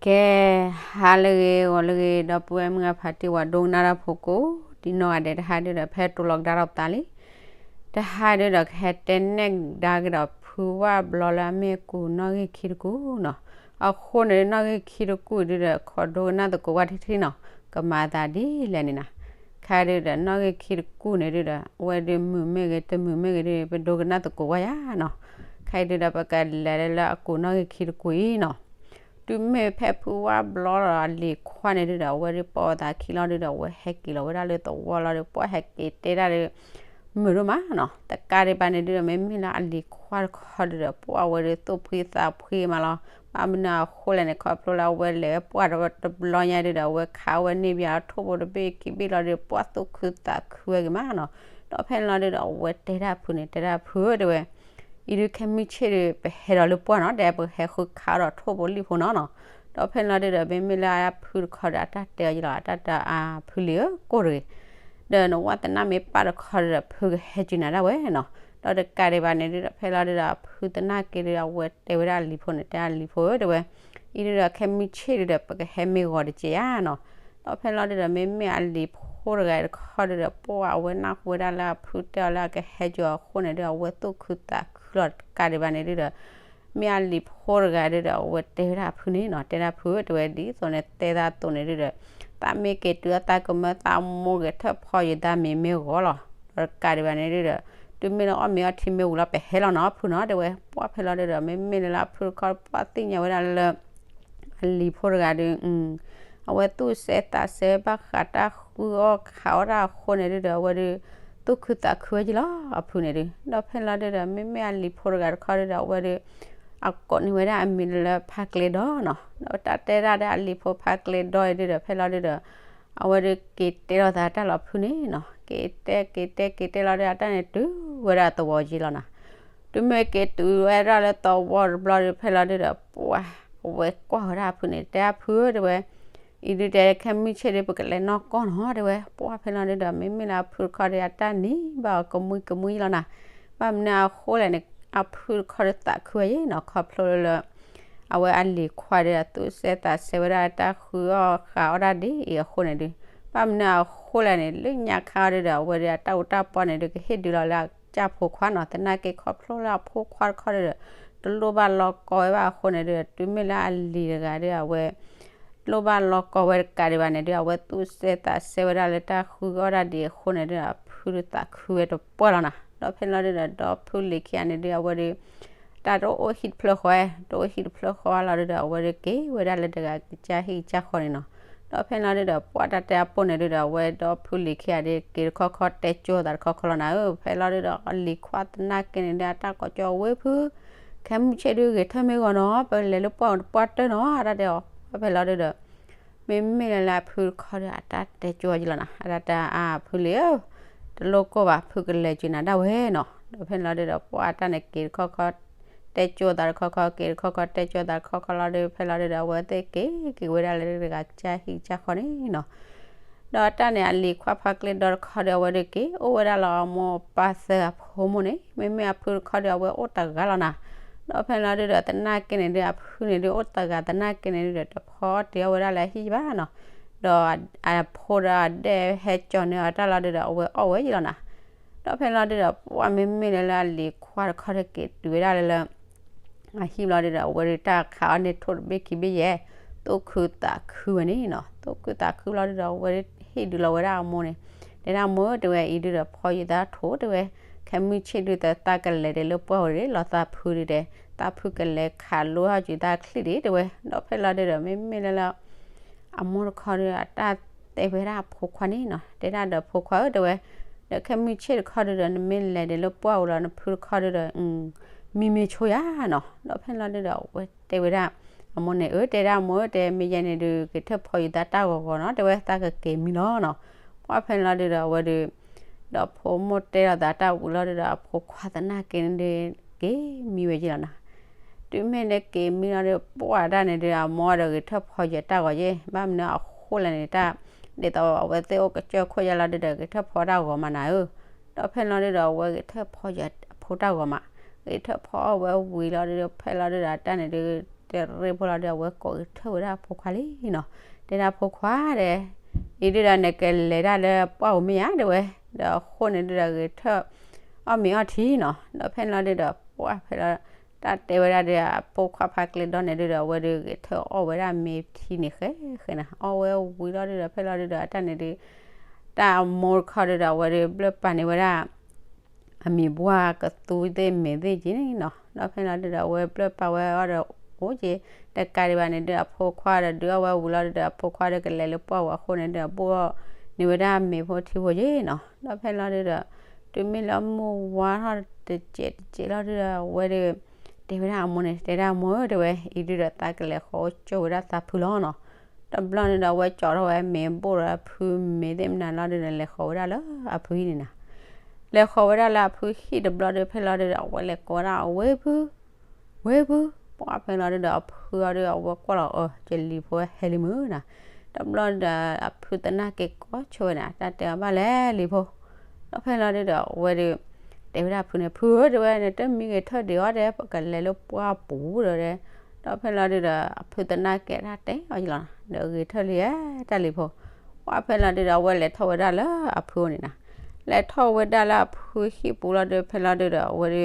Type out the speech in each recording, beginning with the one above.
ကဲ, ဟါလၢအဂ့ၤ ဂီၤလၢအဂ့ၤ ဒီပုၢ်ဝဲၢ်မုၢ်ဂၤဖးတံၢ် ပှၤဒိကနၣ်တၢ်ဖိကိးဒံနီၢ်ဂၤဒဲး, တဟါဒုဒီး ဖဲတိၤလီၤကဒါထီၣ်ပသးလံ. တဟါဒုဒီး ကဟဲတဲနဲၣ်ဒါကဒီး ဖုဝၣ်ဘျီလၢအမ့ၢ်ကူးနီၣ်ဂံၢ်ခံတကူၣ်နီၤ. အဃိန့ၣ် နီၣ်ဂံၢ်ခံတကူၣ်ဒုဒီး ခိးဒိကနၣ်သကိးဝဲထံထံနီၤ, ကမၤသးဒ်လဲၣ်န့ၣ်နီၤ. ခဲဒုဒီး နီၣ်ဂံၢ်ခံတကူၣ်န့ၣ်ဒုဒီး အဝဲဒုမုာ်မ့ၢ်ဂ့ၤ တမုာ်မ့ၢ်ဂ့ၤဒု ပဒိကနၣ်သကိးဝဲယါနီၤ. ခဲဒုဒီး ပကလဲၤလၢအကူးနီၣ်ဂံၢ်ခံတကူၣ်အံၤနီၤ. တုၤမ့ၢ်ဖဲဖုဝၣ်ဘျီဒီးအလံၤခွါန့ၣ်ဒုဒီး အဝဲဒုပိာ်သးခံလီၤဒုဒီး အဝဲဟဲက့ၤလီၤဝဲဒၣ်လၢသဝီလီၤဒီး ပှၢ်ဟဲက့ၤတဲဒၣ်ဒီး မုာ်ဒိၣ်မးနီၤ. တကးဒံးဘၣ်န့ၣ်ဒုဒီး မ့မ့ၢ်လၢအလံၤခွါတခီဒုဒီး ပှၢ်ဝဲဒုသူၣ်ဖှံသးဖှံမးလီၤ. ဘၣ်မနုၤအဃိလဲၣ်န့ၣ် ခီဖျိလၢအဝဲလဲၤဝဲပှၢ်ဒီးတဘျီညါဒုဒီး အဝဲခးဝဲန့ၢ်ဘၣ်အထိၣ်ဖိတဘ့ၣ်ခံဘ့ၣ်လီၤဒီး ပှၢ်သူၣ်ခုသးခုဝဲဂ့ၤမးနီၤ. ဒီးဖဲန့ၣ်လီၤဒုဒီး အဝဲတဲဒၣ်ဖုန့ၣ် တဲဒၣ်ဖုဧၢ တဲဝဲ အံၤဒုခဲမုၢ်ဆ့ၣ်ဒု ပဟဲဒီးလၢပှၢ်နီၤ, တဲပဟဲဃုခးဒီးထိၣ်ဖိလံၣ်ဖိနီၤနီၤ. ဒီးဖဲန့ၣ်လီၤဒုဒီး မ့မ့ၢ်လၢအဖုတခီဒီး အတၢ်တဲအီၤယလီၤ, အတၢ်တဲအဖုလံၤဧၢ ကိၢ်တဂ့ၤ, ဒီးနဝၣ်သနာ်မ့ၢ်ပၢ်တခီဒီး ဖုကဟဲစၢၤနၤဒၣ်ဝဲနီၤ. ဒီးတကးဒံးဘၣ်န့ၣ်ဒုဒီး ဖဲလီၤဒုဒီး အဖုသနာ်က့ဒု အဝဲတဲဝဲဒၣ်အလံၤဖိန့ၣ် တဲအလံၤဖိဧၢ တဲဝဲ အံၤဒုဒီးခဲမုၢ်ဆ့ၣ်ဒုဒီး ပကဟဲမ့ၢ်ဂီၤတက့ၢ်ဧါနီၤ. ဒီးဖဲလီၤဒုဒီး မ့မ့ၢ်အလံၤဖိတဂၤတခီဒုဒီး ပှၢ်အဝဲနၢ်ဟူဝဲဒၣ်လၢအဖုတဲအီၤလၢအကဟဲစၢၤအဃိန့ၣ်ဒု အဝဲသူၣ်ခုသးခုလီၤ. တကးဒံးဘၣ်န့ၣ်ဒုဒီး မ့ၢ်အလံၤဖိတဂၤဒုဒီး အဝဲတဲဝဲဒၣ်အဖုန့ၣ်နီၤ, တဲဒၣ်ဖု တဲဝဲဒ်သိးန့ၣ် တဲသးသိးန့ၣ်ဒုဒီး သးမ့ၢ်က့ၤတုၤအသးကမၢသးမိၢ်ဂဲၤထၢၣ်ဖီယသးမ့ၢ်မ့ၢ်ဂီၤလီၤ. ဒီးတကးဒံးဘၣ်န့ၣ်ဒုဒီး တုၤမ့ၢ်လၢအီၣ်မ့ၤအီထံမ့ၢ်ဝံၤလီၤ ပဟဲလီၤနီၤဖုနီၤ တဲဝဲ. ပှၢ်ဖဲလီၤဒုဒီး မ့မ့ၢ်လၢအဖုတခီ ပှၢ်သ့ၣ်ညါဝဲဒၣ်လၢ အလံၤဖိတဂၤဒု အဝဲသူၣ်စဲသးစဲဘၣ်ဃးတၢ်ဃုအီၣ်ဃးအီၣ်တၢ်အဃိန့ၣ်ဒုဒီး အဝဲဒု သူၣ်ခုသးခုဝဲက့ၤလီၤ အဖုန့ၣ်ဒု. ဒီးဖဲလီၤဒုဒီး မ့မ့ၢ်အလံၤဖိတဂၤတခီဒုဒီး အဝဲဒု အကိးန့ၢ်ဝဲဒၣ်အမံၤလၢဖါကျဲဒီနီၤ, ဒီးတၢ်တဲဒၣ်ဒီးအလံၤဖိဖါကျဲဒီအံၤဒုဒီး ဖဲလီၤဒုဒီး အဝဲဒုက့ၤတဲလိာ်သးတၢ်လီၤဖုန့ၣ်နီၤ, က့ၤတဲက့ၤတဲက့ၤတဲလီၤဒု အတၢ်န့ၣ်တုၤဝဲဒၣ်သဝီက့ၤလီၤနီၤ. တုၤမ့ၢ်က့ၤတုၤဝဲဒၣ်လၢသဝီတဘျီဒု ဖဲလီၤဒုဒီး ပှၢ်အဝဲကွၢ်ဝဲဒၣ်အဖုန့ၣ် တဲအဖုဧၢ တဲဝဲ အံၤဒုတဲ ခဲမုၢ်ဆ့ၣ်ဒု ပကလဲၤနီၢ်ကီၢ်နီၤ တဲဝဲ. ပှၢ်ဖဲလီၤဒုဒီး မ့မ့ၢ်လၢအဖုတခီဒီး အတၢ်နံၤဘၣ်အီၤကမှံကမှံလီၤနီၤ. ဘၣ်မနုၤအဃိလဲၣ်န့ၣ် အဖုတခီဒီးသးခုဝဲယဲနီၤ, ခီဖျိလၢ အဝဲအလံၤခွါဒီး အသူၣ်စဲသးစဲဝဲဒၣ်တၢ်ဃုအီၣ်ဃးအီၣ်တၢ်ဒ်အံၤအဃိန့ၣ်ဒု, ဘၣ်မနုၤအဃိလဲၣ်န့ၣ် လၢညါခါအီၤဒုဒီး အဝဲဒုအတၢ်အူတၢ်ပီန့ၣ်ဒု ကဟ့ၣ်ဒုးလီၤလၢအကၢ်ဖိခွါနီၤ, သနာ်က့ခီဖျိလၢအဖိခွါတခီဒုဒီး တလိၣ်ဘၣ်လီၤကီဝဲဘၣ်အဃိန့ၣ်ဒု တုၤမ့ၢ်လၢအလံၤတဂၤဒု အဝဲ လိၣ်ဘၣ်လီၤကီဝဲတကးဒံးဘၣ်န့ၣ်ဒု အဝဲသူၣ်စဲသးစဲဝဲဒၣ်လၢတၢ်ဃုအီၣ်တၢ်ဒ်အဃိန့ၣ်ဒု အဖုဒုသးခုဝဲတပှၢ်လီၤနီၤ. ဒီးဖဲလီၤဒုဒီး ဒီဖုလံၤခံဂၤန့ၣ်ဒု အဝဲဒု တၢ်တအိၣ်ဟံၣ်တဖျၢၣ်ဃီ, တအိၣ်ဟံၣ်တဖျၢၣ်ဃီလီၤဒုဒီး အဝဲဒုက့ၤဝဲဒၣ်လၢတဂၤကစၢ်ဟံၣ်ကစၢ်ဃီန့ၣ်နီၤ. ဒီးဖဲလီၤဒုဒီး ပှၢ်တၢ်တဲအပိၢ်န့ၣ်ဒုဒီး အဝဲဒီဖုလံၤခံဂၤဒု က့ၤတခီခီတဲကၠိသးတခီခီလီၤနၤဧၢ, ဖဲလီၤဒုဒီး အလံၤခွါသနာ်က့န့ၣ်ဒု အတၢ်ကိးကၠိဝဲဖု ခဲမုၢ်ဆ့ၣ်ဒုဂဲၤထၢၣ်မ့ၢ်ဂီၤနီၤ, ပလဲၤလၢပှၢ်တပှၢ်တၢၢ်နီၤ, အတၢ်တဲအီၤ. ပှၢ်ဖဲလီၤဒုဒီး မ့မ့ၢ်လၢလၢအဖုတခီဒီး အတၢ်တဲကၠိအီၤယလီၤနီၤ, အတၢ်တဲအါဖုလံၤဧၢ, တလိၣ်ကိၢ်ဘၣ် ဖုကလဲၤစၢၤနၤဒၣ်ဝဲနီၤ. ဒီးဖဲလီၤဒုဒီး ပှၢ်အတၢ်န့ၣ်က့ၤတခီခီ တဲကၠိသးတခီခီ က့ၤတခီခီတဲကၠိသးတခီခီလီၤဒု ဖဲလီၤဒုဒီး အဝဲသ့ၣ်က့ၤက့ၤဝဲဒၣ်လၢတဂၤကစၢ်ဟံၣ်ကစၢ်ဃီန့ၣ်နီၤ. ဒီးတၢ်န့ၣ် အလံၤခွါဖါကျဲဒီတခီဒီး အဝဲဒုက့ၤအိၣ်ဝဲဒၣ်လၢအမိၢ်ပၢ်သၢဂၤဖိမိၢ်န့ၣ်, မ့မ့ၢ်အဖုတခီဒီး အဝဲအိၣ်တဂၤလီၤနၤ. ဒီးဖဲလီၤဒုဒီး သနာ်က့န့ၣ်ဒု အဖုန့ၣ်ဒု အိၣ်တဂၤသနာ်က့န့ၣ်ဒုဒီး တဖီအီၣ်တ့ၤအီၣ်ဝဲဒၣ်လၢအဟံၣ်ဘၣ်နီၤ. ဒီးအဖိဒီးအဒဲဟဲကၠီန့ၢ်အီၤတၢ်လီၤဒုဒီး အဝဲအီၣ်ဝဲယလီၤနၤ. ဒီးဖဲလီၤဒုဒီး ပှၢ်မ့မ့ၢ်လၢလၢအလံၤခွါတခီဒီးက့ၤတုၤဝဲဒၣ်လၢလၢ အဟံၣ်ဘျီဒုဒီး အဝဲဒုတၢ်ခးအီၣ်န့ၢ်ထိၣ်တဘ့ၣ်ခံဘ့ၣ်ယဲၢ်, သူၣ်ခုသးခုဝဲန့ၣ်နီၤ. သူၣ်ခုသးခုဘျီဒုဒီး အဝဲဒုဟ့ၣ်ဒုးလီၤဝဲဒၣ်အမိၢ်န့ၣ်, တဲဒၣ်မိၢ်ဧၢ တဲဝဲ အံၤဒုဒီးဖီယသးထိၣ် တဲဝဲ, ခဲမုၢ်ဆ့ၣ်ဒုသးကလဲၤဒံးလၢပှၢ်ဝဲဒၣ်လီၤသးဖုဒုတဲ, သးဖုကလဲၤခးလိဟီၣ်ကံၤသးချံၣ်ဒံး တဲဝဲ. ဒီးဖဲလီၤဒုဒီး မ့မ့ၢ်လၢလၢ အမိၢ်တခီဒီး အတၢ်တဲဝဲဒၣ်အဖိခွါန့ၣ်နီၤ, တဲဒၣ်ဒီးဖိခွါဧၢ တဲဝဲ, ဒီးခဲမုၢ်ဆ့ၣ်တခီဒုဒီး နမ့ၢ်လဲၤဒံးလၢပှၢ်ဝဲလီၤ နဖုတခီဒုဒီး မံမ့ၢ်ဆိယၤနီၤ. ဒီးဖဲလီၤဒုဒီး အဝဲတဲဝဲဒၣ် အမိၢ်န့ၣ် အၢ တဲဒၣ်မိၢ်ဧၢ တဲမ့ၢ်ယဲန့ၣ်ဒု က့ၤထၢၣ်ဖီယသးတၢ်ဂီၤဂီၤနီၤ တဲဝဲ သးကက့ၤမံလီၤနီၤ. ပှၢ်ဖဲလီၤဒုဒီး အဝဲဒု ဒီးဖိမိၢ်တဲလိာ်သးတၢ်ဝံၤလီၤဒုဒီး အဖိခွါသနာ်က့န့ၣ်ဒု က့ၤမံဝဲယဲၢ်လီၤနီၤ. တုၤမ့ၢ်လၢက့ၤမံလီၤဒု ပှၢ်တၢ်န့ၣ်ဒု အမိၢ်ဒီးဂဲၤထၢၣ်ဖီယတၢ်ဂီၤယဲၢ်, ဘၣ်မနုၤအဃိလဲၣ်န့ၣ် တၢ် ဒ်သိးအဝဲသ့ၣ်အိၣ်ကစၢၢ်ခိၣ်ယါလီၤဒုဒီး ဂဲၤထၢၣ်ဖီတၢ်ဂီၤမးနၤဧၢ. ဒီးဖဲလီၤဒုဒီး အဝဲဂဲၤထၢၣ်ဖီယအဖိတၢ်ဂီၤမး, ဂဲၤထၢၣ်ဖီအီၣ်ဝဲဝံၤလီၤဒုဒီး ဖဲလီၤဒုဒီး အတၢ်န့ၣ်ဒု တရ့ဖိလီၤဒီး အဝဲကိးဂဲၤထၢၣ်ဝဲဒၣ်အဖိခွါလံနီၤ. တဲဒၣ်ဖိခွါဒီး အံၤဒုဒီးနကလဲၤတၢ်လၢပှၢ်ပူၤမ့ၢ်ဧါ တဲဝဲ, ဒီးအဃိန့ၣ်ဒုဒီးဂဲၤထၢၣ် အီၣ်မ့ၤအီထံနီၤ. ဒီးဖဲန့ၣ်လီၤဒုဒီး ပှၢ်ဖဲလီၤ တၢ်တဲဝဲဒၣ်ဒီး အဖိခွါဖါကျဲဒီန့ၣ်ဒုဒီး အဝဲဒုးဂဲၤထၢၣ်အီၣ်ဝဲဒၣ်မ့ၤထံန့ၣ်ဃဲဃဲနီၤ. အီၣ်ဝဲဝံၤလီၤဒုဒီး ဖဲလီၤဒုဒီး အတၢ်န့ၣ်ဒု တၢ်အမိၢ်တခီဒုဒီး အဝဲဒုးဘျၢၣ်ပာ်န့ၢ်ဝဲဒၣ် အမံၤပှၢ်ကသူသ့ၣ်မ့ၤသ့ၣ်က့န့ၣ်နီၤ. ဒီးဖဲန့ၣ်လီၤဒုဒီး အဝဲဘျၢၣ်ပာ်ဝဲအီၤဒီး အိၣ်က့ တကးဒံးဘၣ်န့ၣ်ဒု အဖိခွါဒီး ဒုးအီၣ်ဝဲဝံၤလီၤဒုဒီး အဖိခွါဒီးကလဲၤလၢပှၢ်ပူၤအဃိန့ၣ်ဒုဒီး ဘိၣ်အီၣ်န့ၢ်ဝဲဒၣ်မ့ၤဖိထံဖိက့နီၤ. ဒီးဖဲန့ၣ်လီၤဒုဒီး တုၤမ့ၢ်လၢမုၢ်ဝါထီၣ်တစဲးတစဲးလီၤဒုဒီး အဝဲဒုး တဲဝဲဒၣ်အမိၢ်န့ၣ် တဲဒၣ်အမိၢ်ဧၢ တဲဝဲ အံၤဒုဒီးသးကလဲၤဃီၤအိၣ်ကၠိဝဲဒၣ်သးဖုလီၤနီၤ. တဘျီန့ၣ်ဒီးအဝဲကၠီထီၣ်ဝဲမ့ၤဘိၣ်ဒီးအဖုမ့ၤသ့ၣ်မနုၤလီၤဒုဒီး လဲၤဃီၤဝဲဒၣ်လၢအဖုဟံၣ်န့ၣ်နီၤ. လဲၤဃီၤဝဲဒၣ်လၢအဖုဟံၣ်တဘျီဒီး ဖဲလီၤဒုဒီး အဝဲလဲၤကိးဝဲဒၣ် ဝ့ၢ်ဖု ဝ့ၢ်ဖု, ပှၢ်ဖဲလီၤဒုဒီး အဖုအီၤဒု အဝဲကွၢ်လီၤအီၤ ကလံၤဖိဟဲလံမုၢ်နီၤ. တဘျီဒီး အဖုသနာ်က့ကိးဆိဝဲန့ၣ် တၢ်တဲအီၤဘၣ်လဲၣ်လံၤဖိ. ဒီးဖဲလီၤဒုဒီး အဝဲဒု တဲဝဲဒၣ်အဖုန့ၣ် ဖုဧၢ တဲဝဲန့ၣ် တမံဂဲၤထၢၣ်ဒံးအီၤဒီး ပကလဲၤလၢပှၢ်ပူၤဒီး ဒီးဖဲလီၤဒုဒီး အဖုသနာ်က့တၢ်တဲအီၤယလီၤ ဒီးဂဲၤထၢၣ်လံဧါ တၢ်လံၤဖိ. ပှၢ်ဖဲလီၤဒုဒီး အဝဲလဲၤထီၣ်ဝဲဒၣ်လၢအဖုအိၣ်န့ၣ်နီၤ. လဲၤထီၣ်ဝဲဒၣ်လၢအဖုဟံၣ်ပူၤလီၤဒု ဖဲလီၤဒုဒီး အဝဲဒု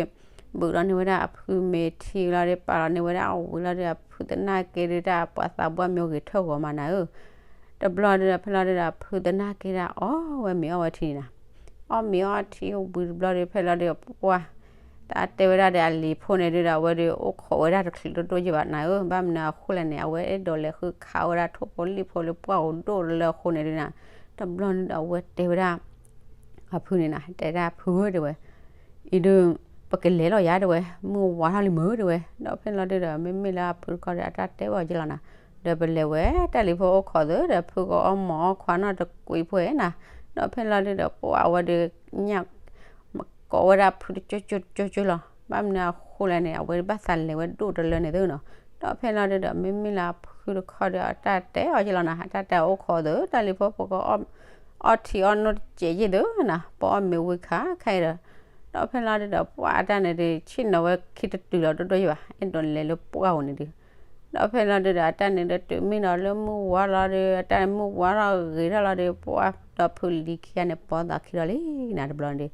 ဘုးလီၤန့ၢ်ဝဲဒၣ်အဖုမ့ၤထံလီၤဒု ပာ်လီၤန့ၢ်ဝဲဒၣ်အဝံၤလီၤဒု အဖုသနာ်က့ဒုတၢ်ပှၤသးပှၢ်မ့ၢ်ဂဲၤထၢၣ်ဂီၤမးနၤဧၢ. တဘျီဒုဒီး ဖဲလီၤဒုဒီး အဖုသနာ်က့ဒၣ်အီၣ်ဝဲမ့ၤအီၣ်ဝဲထံန့ၣ်နီၤ. အီၣ်မ့ၤအီထံဝံၤတဘျီဒီး ဖဲလီၤဒုဒီး ပှၢ် တၢ်တဲဝဲဒၣ်ဒီးအလံၤဖိန့ၣ်ဒုဒီး အဝဲဒုးအိၣ်ခိးဝဲဒၣ်တချုးဒိၣ်ဒိၣ်ယံၤဘၣ်နၤဧၢ. ဘၣ်မနုၤအဃိလဲၣ်န့ၣ် အဝဲအဲၣ်ဒိးလဲၤဃုခးဝဲဒၣ်ထိၣ်ဖိလံၣ်ဖိလၢပှၢ်ဧိၤဒိၣ်လၢအဃိန့ၣ်ဒုနီၤ. တဘျီန့ၣ်ဒီး အဝဲတဲဝဲဒၣ် အဖုန့ၣ်နီၤ တဲဒၣ်ဖုဧၢ တဲဝဲ အံၤဒု ပကလဲၤလီၤယၤ တဲဝဲ မုၢ်ဝါထီၣ်လံမုၢ် တဲဝဲ. ဒီးဖဲလီၤဒုဒီး မ့မ့ၢ်လၢအဖုတခီဒီး အတၢ်တဲဝဲအီၤက့လီၤနီၤ. ဒီးပလဲၤဝဲတၢ်လံၤဖိအိၣ်ခိးသုဒီး ဖုကအီၣ်မ့ၤအီခွါနီတကွံာ်ဖိနီၤ. ဒီးဖဲလီၤဒုဒီး ပှၢ်အဝဲဒုး ညၣ် ကိးဝဲဒၣ်ဖုတကၠိကၠိတကၠိကၠိလီၤ. ဘၣ်မနုၤအဃိလဲၣ်န့ၣ် အဝဲဘၣ်သးလဲၤဝဲဒိၣ်တလၢန့ၣ်သုနီၤ. ဒီးဖဲလီၤဒုဒီး မ့မ့ၢ်လၢအဖုတခီဒီး အတၢ်တဲအီၤက့လီၤနီၤ. အတၢ်တဲအိၣ်ခိးသု တၢ်လံၤဖိ ပကအီၣ် အီထံအီနိတစဲးယံၤသုနီၤ. ပအီၣ်မ့ၤဝံၤခါခဲအံၤဒီး ဒီးဖဲလီၤဒုဒီး ပှၢ်အတၢ်န့ၣ်ဒုး ဆ့ၣ်နီၤဝဲခံတတုၤလီၤဒိၣ်ဒိၣ်ယံၤဘၣ် အဲၣ်ဒိးလဲၤလၢပှၢ်ဧိၤန့ၣ်ဒုး. ဒီးဖဲလီၤဒုဒီး အတၢ်န့ၣ်ဒုး တုၤမ့ၢ်ဒီးလၢမုၢ်ဝါလီၤဒုး အတၢ်မုၢ်ဝါထီၣ်ဂ့ၤထီၣ်လီၤဒုး ပှၢ်ဒီးဖုလံၤခံဂၤန့ၣ် ပိာ်သးခံလီၤလံနီၤ တဘျီန့ၣ်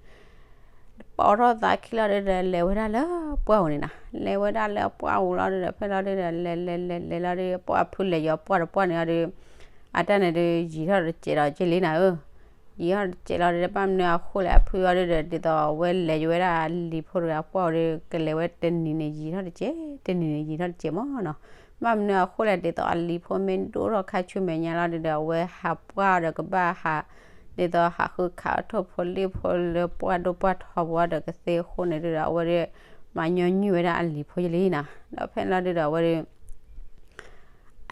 ဒုး ပိာ်ထီၣ်သးခံလီၤဒုဒီး လဲၤဝဲဒၣ်လၢပှၢ်ဧိၤန့ၣ်နီၤ. လဲၤဝဲဒၣ်လၢပှၢ်ဧိၤလီၤဒုဒီး ဖဲလီၤဒုဒီး လဲၤလဲၤလဲၤလဲၤလီၤဒုး ပှၢ်ဖုလဲၤယီၤပှၢ်တပှၢ်န့ၣ်လီၤဒုး အတၢ်န့ၣ်ဒုး ယံာ်ထီၣ်တစဲးဒီးက့လံနၤဧၢ ယံာ်ထီၣ်တစဲးလီၤဒုး ဘၣ်မနုၤအဃိလဲၣ် အဖုအီၤဒုဒီး ဒ်သိးအဝဲလဲၤယိၤဝဲဒၣ်အလံၤဖိတဂၤပှၢ်ဧိၤဒုး ကလဲၤဝဲတနံၤန့ၣ်ယံာ်ထီၣ်တစဲး တနံၤန့ၣ်ယံာ်ထီၣ်တစဲးမးနီၤ. ဘၣ်မနုၤအဃိလဲၣ် ဒ်သိးအလံၤဖိမ့ၢ်ဒိၣ်ထီၣ်ခါဆူမဲာ်ညါလီၤဒုဒီး အဝဲဟးပှၢ်ဒီးကဘၣ်ဟး ဒ်သိးဟးဃုခးအထိၣ်ဖိလံၣ်ဖိလၢပှၢ်ဒိၣ်ပှၢ်ထီဘိဒီးကသ့အဃိန့ၣ်ဒုဒီး အဝဲဒုး မၤညီနုၢ်ဝဲဒၣ်အလံၤဖိယလံနီၤ. ဒီးဖဲလီၤဒုဒီး အဝဲဒုး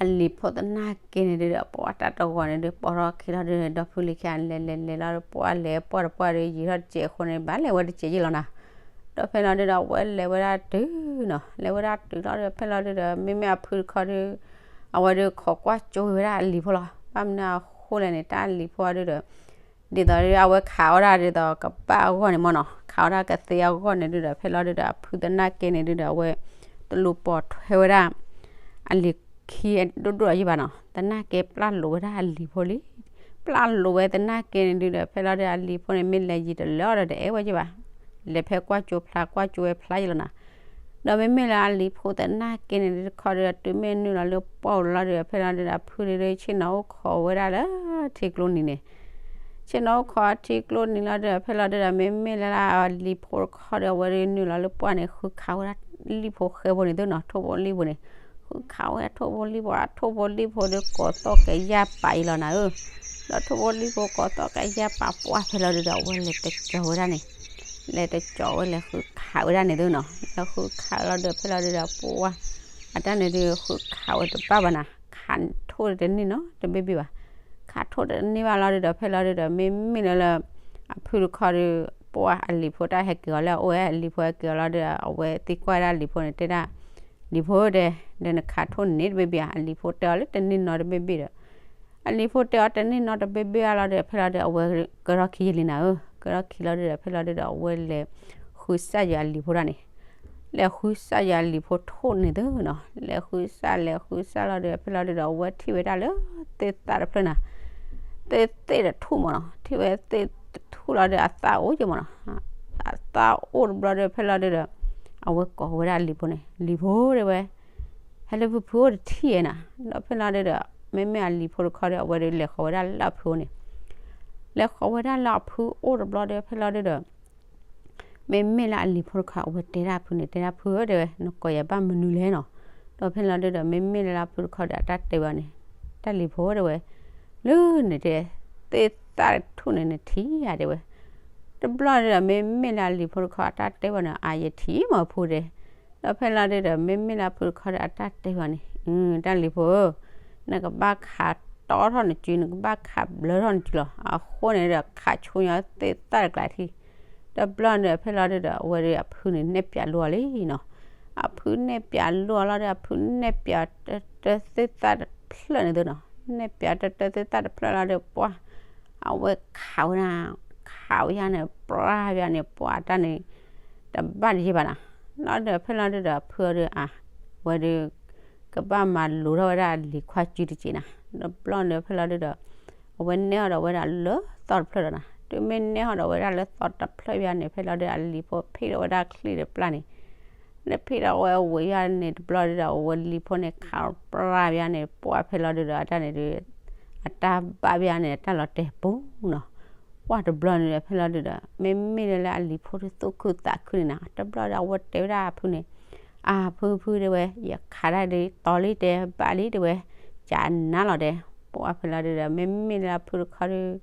အလံၤဖိသနာ်က့န့ၣ်ဒုဒီး ပှၢ်တၢ်တဂီၤန့ၣ်ဒုး ပိာ်ထီၣ်ခံလီၤဒုဒီး ဒီဖုလံၤခံဂၤလဲၤလဲၤလဲၤလီၤဒုး ပှၢ်လဲၤပှၢ်တပှၢ်ဒုး ယံာ်ထီၣ်တစဲးအဃိန့ၣ် ဘၣ်လဲၤဝဲတစဲးယံၤလီၤနီၤ. ဒီးဖဲလီၤဒုဒီး အဝဲလဲၤဝဲဒၣ်တုၤနီၤ လဲၤဝဲဒၣ်တုၤလီၤဒုး ဖဲလီၤဒုဒီး မ့မ့ၢ်အဖုတခီဒု အဝဲဒုးခိးကွၢ်ကၠိဝဲဒၣ်အလံၤဖိလီၤ. ဘၣ်မနုၤအဃိလဲၣ်န့ၣ် တၢ်အလံၤဖိအီၤဒုဒီး ဒ်သိးဒုး အဝဲခးဝဲဒၣ်ဒ်သိးကဘၣ်အဂီၢ်န့ၣ်မးနီၤ ခးဝဲဒၣ်ကသ့အဂီၢ်န့ၣ်ဒုဒီး ဖဲလီၤဒုဒီး အဖုသနာ်က့န့ၣ်ဒုဒီး အဝဲတလူၤပိာ်ထွဲဝဲဒၣ် အလံၤခံဒိၣ်ဒိၣ်အယံၤဘၣ်နီၤ သနာ်က့ပျၢ်လိာ်ဝဲဒၣ်အလံၤဖိလံ ပျၢ်လိာ်ဝဲသနာ်က့န့ၣ်ဒုဒီး ဖဲလီၤဒုဒီး အလံၤဖိန့ၣ် မ့ၢ်လဲၤယံၤတလၢဒီး တအဲၣ်ဝဲယံၤဘၣ် လဲၤဖဲကွၢ်ကၠိဖျါ ကွၢ်ကၠိဝဲဖျါယံၤလီၤနီၤ. ဒီးမ့မ့ၢ်လၢအလံၤဖိသနာ်က့န့ၣ်ဒုတခီဒုဒီး တုၤမ့ၢ်နုာ်လီၤလၢပှၢ်ဧိၤလီၤဒုဒီး ဖဲလီၤဒုဒီး အဖုဒုဒီး ဆ့ၣ်နီၤအိၣ်ခိးဝဲဒၣ်လၢထံကျိနံၤန့ၣ် ဆ့ၣ်နီၤအိၣ်ခိးထံကျိနံၤလီၤဒုဒီး ဖဲလီၤဒုဒီး မ့မ့ၢ်လၢအလံၤဖိတခီဒီး အဝဲဒုးနုာ်လီၤလၢပှၢ်န့ၣ် ဃုခးဝဲဒၣ်လံၣ်ဖိဃဲဖိန့ၣ်သုနီၤ ထိၣ်ဖိလံၣ်ဖိန့ၣ် ဃုခးဝဲဒၣ်ထိၣ်ဖိလံၣ်ဖိ အထိၣ်ဖိလံၣ်ဖိဒုးကိးသီၣ်ကယၢ်ပာ်အံၤလီၤနၤဧၢ ဒီးထိၣ်ဖိလံၣ်ဖိကိးသီၣ်ကယၢ်ပာ်ပှၢ်ဖဲလီၤဒုဒီး အဝဲလဲၤတကၠီၤဝဲဒၣ်န့ၣ် လဲၤတကၠီၤဝဲလဲၤဃုခးဝဲဒၣ်န့ၣ်သုနီၤ လဲၤဃုခးလီၤဒုး ဖဲလီၤဒုဒီး ပှၢ် အတၢ်န့ၣ်ဒုး ဃုခးဝဲတဘၣ်ဘၣ်နၤ ခးထိၣ်တန့ၢ်နီတဘ့ၣ်ဘ့ၣ်ဘၣ် ခးထိၣ်တန့ၢ်ဘၣ်လီၤဒုဒီး ဖဲလီၤဒုဒီး မ့မ့ၢ်လၢလၢ အဖုတခီဒုး ပှၢ်အလံၤဖိတၢ်ဟဲက့ၤအီၤလၢအအိၣ်ဝဲ အလံၤဖိဟဲက့ၤအီၤလီၤဒုဒီး အဝဲသံကွၢ်ဝဲဒၣ်အလံၤဖိန့ၣ် တဲဒၣ် လံၤဖိဒီး ဒီးနခးထိၣ်န့ၢ်တဘ့ၣ်ဘ့ၣ်ဧါ အလံၤဖိတဲအီၤလၢတန့ၢ်နီတဘ့ၣ်ဘ့ၣ်ဒီး အလံၤဖိတဲအီၤတန့ၢ်နီတဘ့ၣ်ဘ့ၣ်အလီၤဒီး ဖဲလီၤဒုး အဝဲကထီၣ်ခံယလံနၤဧၢ ကထီၣ်ခံလီၤဒုဒီး ဖဲလီၤဒုဒီး အဝဲလဲၤဃုစၢ်ယွၤအလံၤဖိဒၣ်န့ၣ် လဲၤဃုစၢ်ယၤလံၤဖိထိၣ်န့ၣ်သုနီၤ, လဲၤဃုစၢ် လဲၤဃုစၢ်လီၤဒီး ဖဲလီၤဒုဒီး အဝဲထံၣ်ဝဲဒၣ်လၢသ့ၣ်သၣ်တဖျၢၣ်နၤ, သ့ၣ်သ့ၣ်တထူၣ်မးနီၤ, ထံၣ်ဝဲသ့ၣ်တထူၣ်လီၤဒီး အသၣ်အိၣ်က့မးနီၤ, အသၣ်အိၣ်တဘျီဒီး ဖဲလီၤဒုဒီး အဝဲကိးဝဲဒၣ်လံၤဖိန့ၣ်, လံၤဖိတဲဝဲ ဟဲလၢဖုဖုအိၣ်တထံၣ်ဧါနၤ, ဒီးဖဲလီၤဒုဒီး မ့မ့ၢ်အလံၤဖိတခီဒီး အဝဲဒုးလဲၤဃီၤဝဲဒၣ်လၢအဖုအိၣ်န့ၣ်, လဲၤဃီၤဝဲဒၣ်လၢအဖုအိၣ်တဘျီဒီး ဖဲလီၤဒုဒီး မ့မ့ၢ်လၢအလံၤဖိတခီ အဝဲတဲဒၣ်ဖုန့ၣ် တဲဒၣ်ဖုဧၢတဲဝဲ နကိးယၤဘၣ်မနုၤလဲၣ်နီၤ, ဒီးဖဲလီၤဒုဒီး မ့မ့ၢ်လၢအဖုတခီဒီး အတၢ်တဲဝဲန့ၣ်, တၢ်လံၤဖိတဲဝဲ လၢန့ၣ်တဲ သ့ၣ်သၣ်တထူၣ်န့ၣ် နထံၣ်ဧါတဲဝဲ, တဘျီဒီး မ့မ့ၢ်လၢအလံၤဖိတခီ အတၢ်တဲဝဲန့ၣ် အါယထံၣ်မးဖုတဲ, ဒီးဖဲလီၤဒုဒီး မ့မ့ၢ်လၢအဖုတခီဒီး အတၢ်တဲဝဲန့ၣ်, တၢ်လံၤဖိဧၢ, နကဘၣ်ခးတီထီၣ်နစု နကဘၣ်ခးဘျၢထီၣ်နစုလီၤ, အဃိန့ၣ်ဒီး ခးဆိညါသ့ၣ်သၣ်တကျးထံၣ်, တဘျီန့ၣ် ဖဲလီၤဒုဒီး အဝဲဒုးအဖုန့ၣ် နဲၣ်ပၠးလိအီၤလံနီၤ, အဖုနဲၣ်ပၠးလိအီၤလီၤဒီး အဖုနဲၣ်ပၠးတၢတၢသ့ၣ်သၣ်တဖျၢၣ်န့ၣ်သုနီၤ, နဲၣ်ပၠးတၢတၢသ့ၣ်သၣ်တဖျၢၣ်လီၤဒီး ပှၢ် အဝဲခးဝဲဒၣ်, ခးဝဲယါန့ၣ် ပှၢ်ဝဲယါန့ၣ် ပှၢ်တၢ်န့ၣ် တဘၣ်တယဲၢ်ဘၣ်နီၤ, လီၤဒီးဖဲလီၤဒုဒီး အဖုအီၤဒုး အဝဲဒုး ကဘၣ်မၤလိထီၣ်ဝဲဒၣ်အလံၤခွါစုတစဲးနီၤ, ဒီးဘျီန့ၣ် ဖဲလီၤဒုဒီး အဝဲနဲၣ်အီၤဒီးဝဲဒၣ်လၢသီၣ်တဖျၢၣ်ဒီးနီၤ, တုၤမ့ၢ်နဲၣ်အီၤဒီးဝဲဒၣ်လၢသီၣ်တဖျၢၣ်ဘၣ်န့ၣ် ဖဲလီၤဒု အလံၤဖိဖံးဒီးဝဲဒၣ်ချံၣ်တပျၢ်န့ၣ်, နဖံးဒီးဝဲဝံၤယါန့ၣ် တဘျီဒုဒီး အဝဲလံၤဖိန့ၣ် ခးပျၢ်ဘၣ်န့ၣ် ပှၢ်ဖဲလီၤဒုဒီး အတၢ်န့ၣ်ဒုး အတၢ်ဘၣ်ဘၣ်န့ၣ် အတၢ်လီၤတဲာ်ပူၤနီၤ, ပှၢ်တဘျီန့ၣ်ဒီး ဖဲလီၤဒုဒီး မ့မ့ၢ်လၢအလံၤဖိဒုးသူၣ်ခုသးခုန့ၣ်နီၤ, တဘျီဒီး အဝဲတဲဝဲဒၣ်အဖုန့ၣ်, အဖုဖုတဲဝဲ ယခးတၢ်ဒုးတီၤလံတဲဘၣ်လံတဲဝဲ, ကနါလီၤတဲ, ပှၢ်ဖဲလီၤဒုဒီး မ့မ့ၢ်လၢအဖုတခီဒုး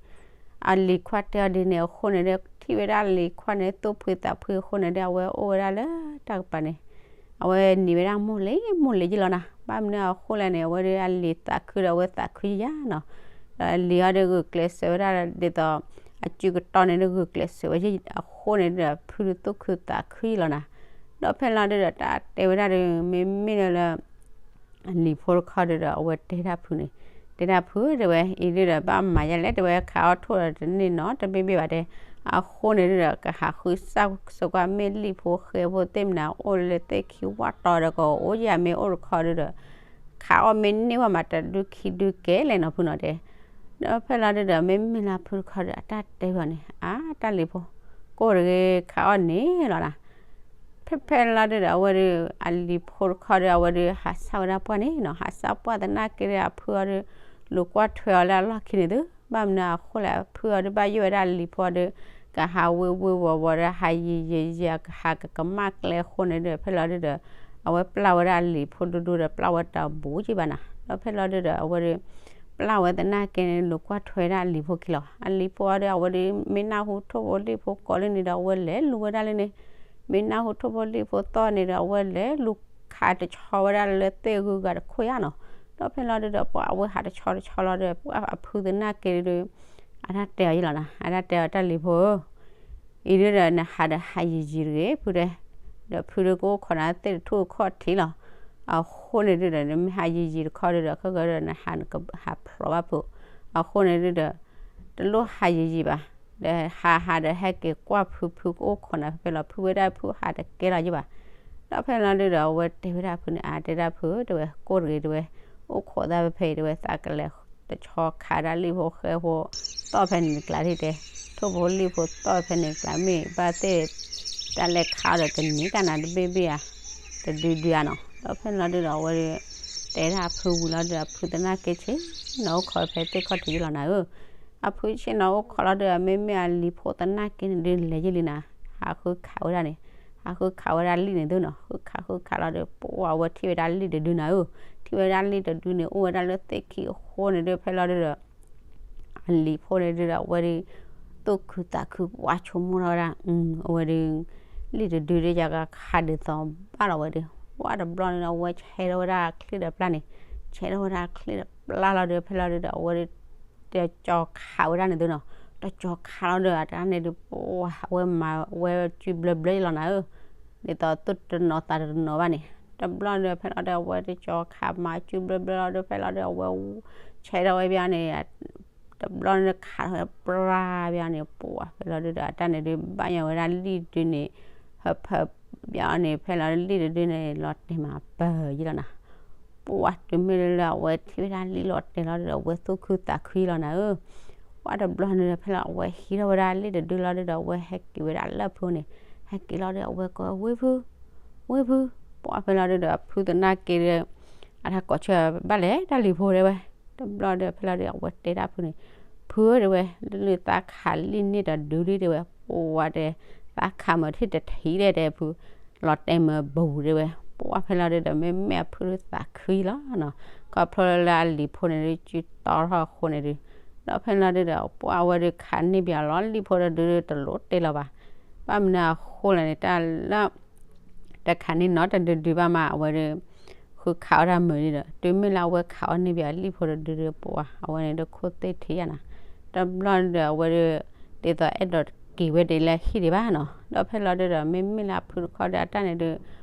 အလံၤခွါတဲအီၤဒ်န့ၣ်အဃိန့ၣ်ဒီး ထံၣ်ဝဲဒၣ်လံၤခွါန့ၣ် သူၣ်ဖှံသးဖှံအဃိန့ၣ်ဒီး အဝဲအိၣ်ဝဲဒၣ်လၢတၢ်ကပၤန့ၣ်, အဝဲန့ၢ်ဝဲဒၣ်မိၢ်လ့ၤမိၢ်လ့ၤယ့ၣ်လီၤနၤ, ဘၣ်မနုၤအဃိလဲၣ်န့ၣ် အဝဲဒုးအလံၤသးခုဒီးအဝဲသးခုယါနီၤ, ဒီးအလံၤအီၤဒုးဂုာ်ကျဲးစၢးဝဲဒၣ်ဒ်သိး အစုကတီၢ်န့ၣ်ဒုးဂုာ်ကျဲးစၢးဝဲယ့ၣ်အဃိန့ၣ်ဒီး ဖုဒုးသူၣ်ခုသးခုယ့ၣ်လီၤနၤ, ဒီးဖဲလီၤဒုဒီး တၢ်တဲဝဲဒၣ်ဒုး မ့မ့ၢ်လၢ အလံၤဖိတခီဒုဒီး အဝဲတဲဒၣ်ဖုန့ၣ်, တဲဒၣ်ဖုတဲဝဲ အံၤဒုဒီး ဘၣ်မၤယါလဲၣ်တဲဝဲ ခးအီၣ်ထိၣ်ဒီးတန့ၢ်နီတဘ့ၣ်ဘ့ၣ်ဘၣ်တဲ, အဃိန့ၣ်ဒုဒီး ကဟးဃုစၢ်စကွၢ် မ့ၢ်လံာ်ဖိဃဲဖိသ့ၣ်မနုၤအိၣ်လၢသ့ၣ်ခံဝၣ်တီၤဒီး ကအိၣ်ယၤမ့ၢ်အိၣ်တခီဒုဒီး ခးအီၣ်မ့ၢ်န့ၢ်ဝဲမးတဒုခံဒုကဲလဲၣ်နီၤဖုနီၤတဲ, ဒီးဖဲလီၤဒုဒီး မ့မ့ၢ်လၢဖုတခီဒီး အတၢ်တဲဝဲန့ၣ် အါ တၢ်လံၤဖိ ကိၢ်တဂ့ၤ ခးအီၣ်န့ၣ်လီၤနၤ, ဖဲဖဲလီၤဒုဒီး အဝဲဒုး အလံၤဖိတခီဒီး အဝဲဒုး ဟးစၢ်ဝဲဒၣ်ပှၢ်န့ၣ်နီၤ, ဟးစၢ်ပှၢ်သနာ်က့ဒီး အဖုအီၤဒုး လူၤကွၢ်ထွဲအီၤလၢအလီၢ်ခံန့ၣ်သု, ဘၣ်မနုၤအဃိလဲၣ် အဖုအီၤဒုး ဘၣ်ယိၣ်ဝဲဒၣ်လံၤဖိအီၤဒုး ကဟးဝ့ၤဝ့ၤဝီၤဝီၤဒီး ဟးယံၤယံၤယံၤ ကဟးကကမၣ်ကျဲအဃိန့ၣ်ဒုဒီး ဖဲလီၤဒုဒီး အဝဲပျၢ်ဝဲဒၣ်အလံၤဖိဒိၣ်ဒိၣ်ဒီး ပျၢ်ဝဲတဘူးက့ဘၣ်နၤ, ဒီးဖဲလီၤဒုဒီး အဝဲဒုး ပျၢ်ဝဲသနာ်က့န့ၣ် လူၤကွၢ်ထွဲဒၣ်အလံၤဖိခံလီၤ, အလံၤဖိအီၤဒုး အဝဲဒုး မ့ၢ်နၢ်ဟူထိၣ်ဖိလံၣ်ဖိကိးလံန့ၣ်ဒီး အဝဲလဲၤလူၤဝဲဒၣ်လၢန့ၣ်, မ့ၢ်နၢ်ဟူထိၣ်ဖိလံၣ်ဖိသီၣ်န့ၣ်ဒီး အဝဲလဲၤလူၤခးတဆီဝဲဒၣ်လၢသ့ၣ်ဂုၤဂၤတခိၣ်ယါနီၤ, ဒီးဖဲလီၤဒုဒီး ပှၢ်အဝဲဟးတဆီတဆီလီၤဒီး ပှၢ်အဖုသနာ်က့ဒုး အတၢ်တဲအီၤယ့ၣ်လီၤနၤ, အတၢ်တဲအီၤတၢ်လံၤဖိဧၢ အံၤဒုဒီး နဟးဒီးဟးယံၤယံၤတဂ့ၤ ဖုတဲ, ဒီးဖုဒုကအိၣ်ခိးနၤသ့ၣ်တထူၣ်ခီၣ်ထံးလီၤ, အဃိန့ၣ်ဒုဒီး နမ့ၢ်ဟးယံၤယံၤတခီဒုဒီး ခဲကဒီးနဟးနကဟးဖျိးဘၣ်ဖု, အဃိန့ၣ်ဒုဒီး တလိၣ်ဟးယံၤယံၤဘၣ်, ဒီးဟးဟးဒီးဟဲက့ၤကွၢ်ဖု ဖုကအိၣ်ခိးနၤဖဲဖဲလီၤ, ဖုဝဲဒၣ်ဖုဟးတကဲလီၤယ့ၣ်ဘၣ်, ဒီးဖဲလီၤဒုဒီး အဝဲတဲဝဲဒၣ်ဖုန့ၣ် အါ တဲဒၣ်ဖုတဲဝဲ ကိၢ်တဂ့ၤတဲဝဲ, အိၣ်ခိးသးဖဲဖဲတဲဝဲ သးကလဲၤ တဆီခးဒၣ်လံာ်ဖိဃဲဖိ သီၣ်ဖဲန့ၣ်ကျါထံၣ်တဲ, ထိၣ်ဖိလံာ်ဖိသီၣ်ဖဲန့ၣ်ကျါ မ့ၢ်ဘၣ်သ့ၣ် တၢ်လဲၤခးအီၤဒီးကန့ၢ်တၢ်နၤတဘ့ၣ်ဘ့ၣ်ဧါ, တဒုဒုဧါနီၤ, ဒီးဖဲလီၤဒုဒီး အဝဲဒုး တဲဒၣ်အဖုဝံၤလီၤဒုဒီး အဖုသနာ်က့ဆ့ၣ်နီၤ အိၣ်ခိးဖဲသ့ၣ်ခီၣ်ထံးယ့ၣ်လီၤနၤဧၢ, အဖုဆ့ၣ်နီၤအိၣ်ခိးလီၤဒုဒီး မ့မ့ၢ်အလံၤဖိသနာ်က့န့ၣ်ဒုး လဲၤယ့ၣ်လံနၤ, ဟးဃုခးဝဲဒၣ်န့ၣ် ဟးဃုခးဝဲဒၣ်လံာ်န့ၣ်သုနီၤ, ဃုခးဃုခးလီၤဒီး ပှၢ်အဝဲထံၣ်ဝဲဒၣ်လံာ်တဒုနၤဧၢ, ထံၣ်ဝဲဒၣ်လံာ်တဒုန့ၣ် အိၣ်ဝဲဒၣ်လၢသ့ၣ်ခံအဃိန့ၣ်ဒုး ဖဲလီၤဒုဒီး အလံၤဖိန့ၣ်ဒုဒီး အဝဲဒုး သူၣ်ခုသးခု ပှၢ်ဆိကမိၣ်ထီၣ်ဝဲဒၣ်, အဝဲဒုး လံာ်တဒုဒုယၤကခးဒ်သိးဘၣ်လီၤဝဲဒုး, ပှၢ်တဘျီန့ၣ်ဒီး အဝဲဆဲးထီၣ်ဝဲဒၣ်ချံၣ်ဒီးပျၢ်န့ၣ်, ဆဲးထီၣ်ဝဲဒၣ်ချံၣ်ဒီးပျၢ်လီၤဒီး ဖဲလီၤဒုဒီး အဝဲဒုး တကၠီၤခးဝဲဒၣ်န့ၣ်သုနီၤ, တကၠီၤခးလီၤဒီး အတၢ်န့ၣ်ဒုး ပှၢ်အဝဲမၤဝဲစုဘျၢဘျၢလီၤနၤဧၢ, ဒ်သိးသူၣ်တနီၤသးတနီၤဘၣ်န့ၣ်, တဘျီဒီး ဖဲလီၤဒုး အဝဲတကၠီၤခးမၤစုဘျၢဘျၢလီၤဒီး ဖဲလီၤဒုး အဝဲ ဆဲးထီၣ်ဝဲဘၣ်န့ၣ် တဘျီန့ၣ်ခးထီၣ်ဝဲပျၢ်ဘၣ်န့ၣ် ပှၢ်ဖဲလီၤဒုဒီး အတၢ်န့ၣ်ဒုး ဘၣ်ညီဝဲဒၣ်လံာ်ဒုန့ၣ် ဟၢဖၢ ဘၣ်အီၤန့ၣ် ဖဲလီၤလံၣ်တဒုန့ၣ် လီၤတဲာ်မးပၢၢ်ယံလီၤနၤ. ပှၢ်တုၤမ့ၢ်လၢအဝဲထံၣ်ဝဲဒၣ်လံၣ်လီၤတဲာ်လီၤဒီး အဝဲသူၣ်ခုသးခုလီၤနၤဧၢ. ပှၢ်တဘျီန့ၣ်ဒီး ဖဲလီၤအဝဲဟံးထီၣ်ဝဲဒၣ်လံၣ်တဒုလီၤဒီး အဝဲဟဲက့ၤဝဲဒၣ်လၢအဖုန့ၣ်, ဟဲက့ၤလီၤဒီး အဝဲကိးဝ့ၢ်ဖု, ဝ့ၢ်ဖု. ပှၢ်ဖဲလီၤဒီး အဖုသနာ်က့ဒီး အတၢ်ကိးဆၢဘၣ်လဲၣ် တၢ်လံၤဖိတဲဝဲ. တဘျီဒီး ဖဲလီၤဒီး အဝဲတဲဒၣ်ဖုန့ၣ်, ဖုဧၢတဲဝဲ, လၢလၢသးခးလံၣ်န့ၢ်တဒုလံတဲဝဲ, ပှၢ်တဲ, သးခးမၤထံၣ်တထံၣ်လဲၣ်တဲ ဖု, လီၤတဲာ်မၤဘူးတဲဝဲ. ပှၢ်ဖဲလီၤဒီး မ့မ့ၢ်အဖုသးခုလီၤနီၤ, ခီဖျိလၢအလံၤဖိန့ၣ်ဒုး စုတီထီၣ်အဃိန့ၣ်ဒုး, ဒီးဖဲလီၤဒီး ပှၢ်အဝဲဒီးခးန့ၢ်ဘၣ်အီၤလီၤ လံၣ်ဖိတဒုတလိၣ်တဲလီၤဘၣ်. ဘၣ်မနုၤအဃိလဲၣ်န့ၣ် တၢ်လၢ တခးန့ၢ်နီတဒုဒုဘၣ်မး အဝဲဒီး ဃုခးအီၣ်တၢ်မုာ်ဒီး တုၤမ့ၢ်လၢအဝဲခးအီၣ်န့ၢ်ဘၣ်အီၤလံၣ်ဖိတဒုဒီး ပှၢ်အဝဲန့ၣ်ဒီး ခိၣ်သ့ၣ်ထံၣ်ယါနၤ. တဘျီဒီး အဝဲဒီး ဒ်သိးအဲၣ်ဒိးက့ၤဝဲဒ်လၢဟံၣ်ဒံးဘၣ်နီၤ. ဒီးဖဲလီၤဒီး မ့မ့ၢ်လၢအဖုတခီဒီး အတၢ်န့ၣ်ဒီး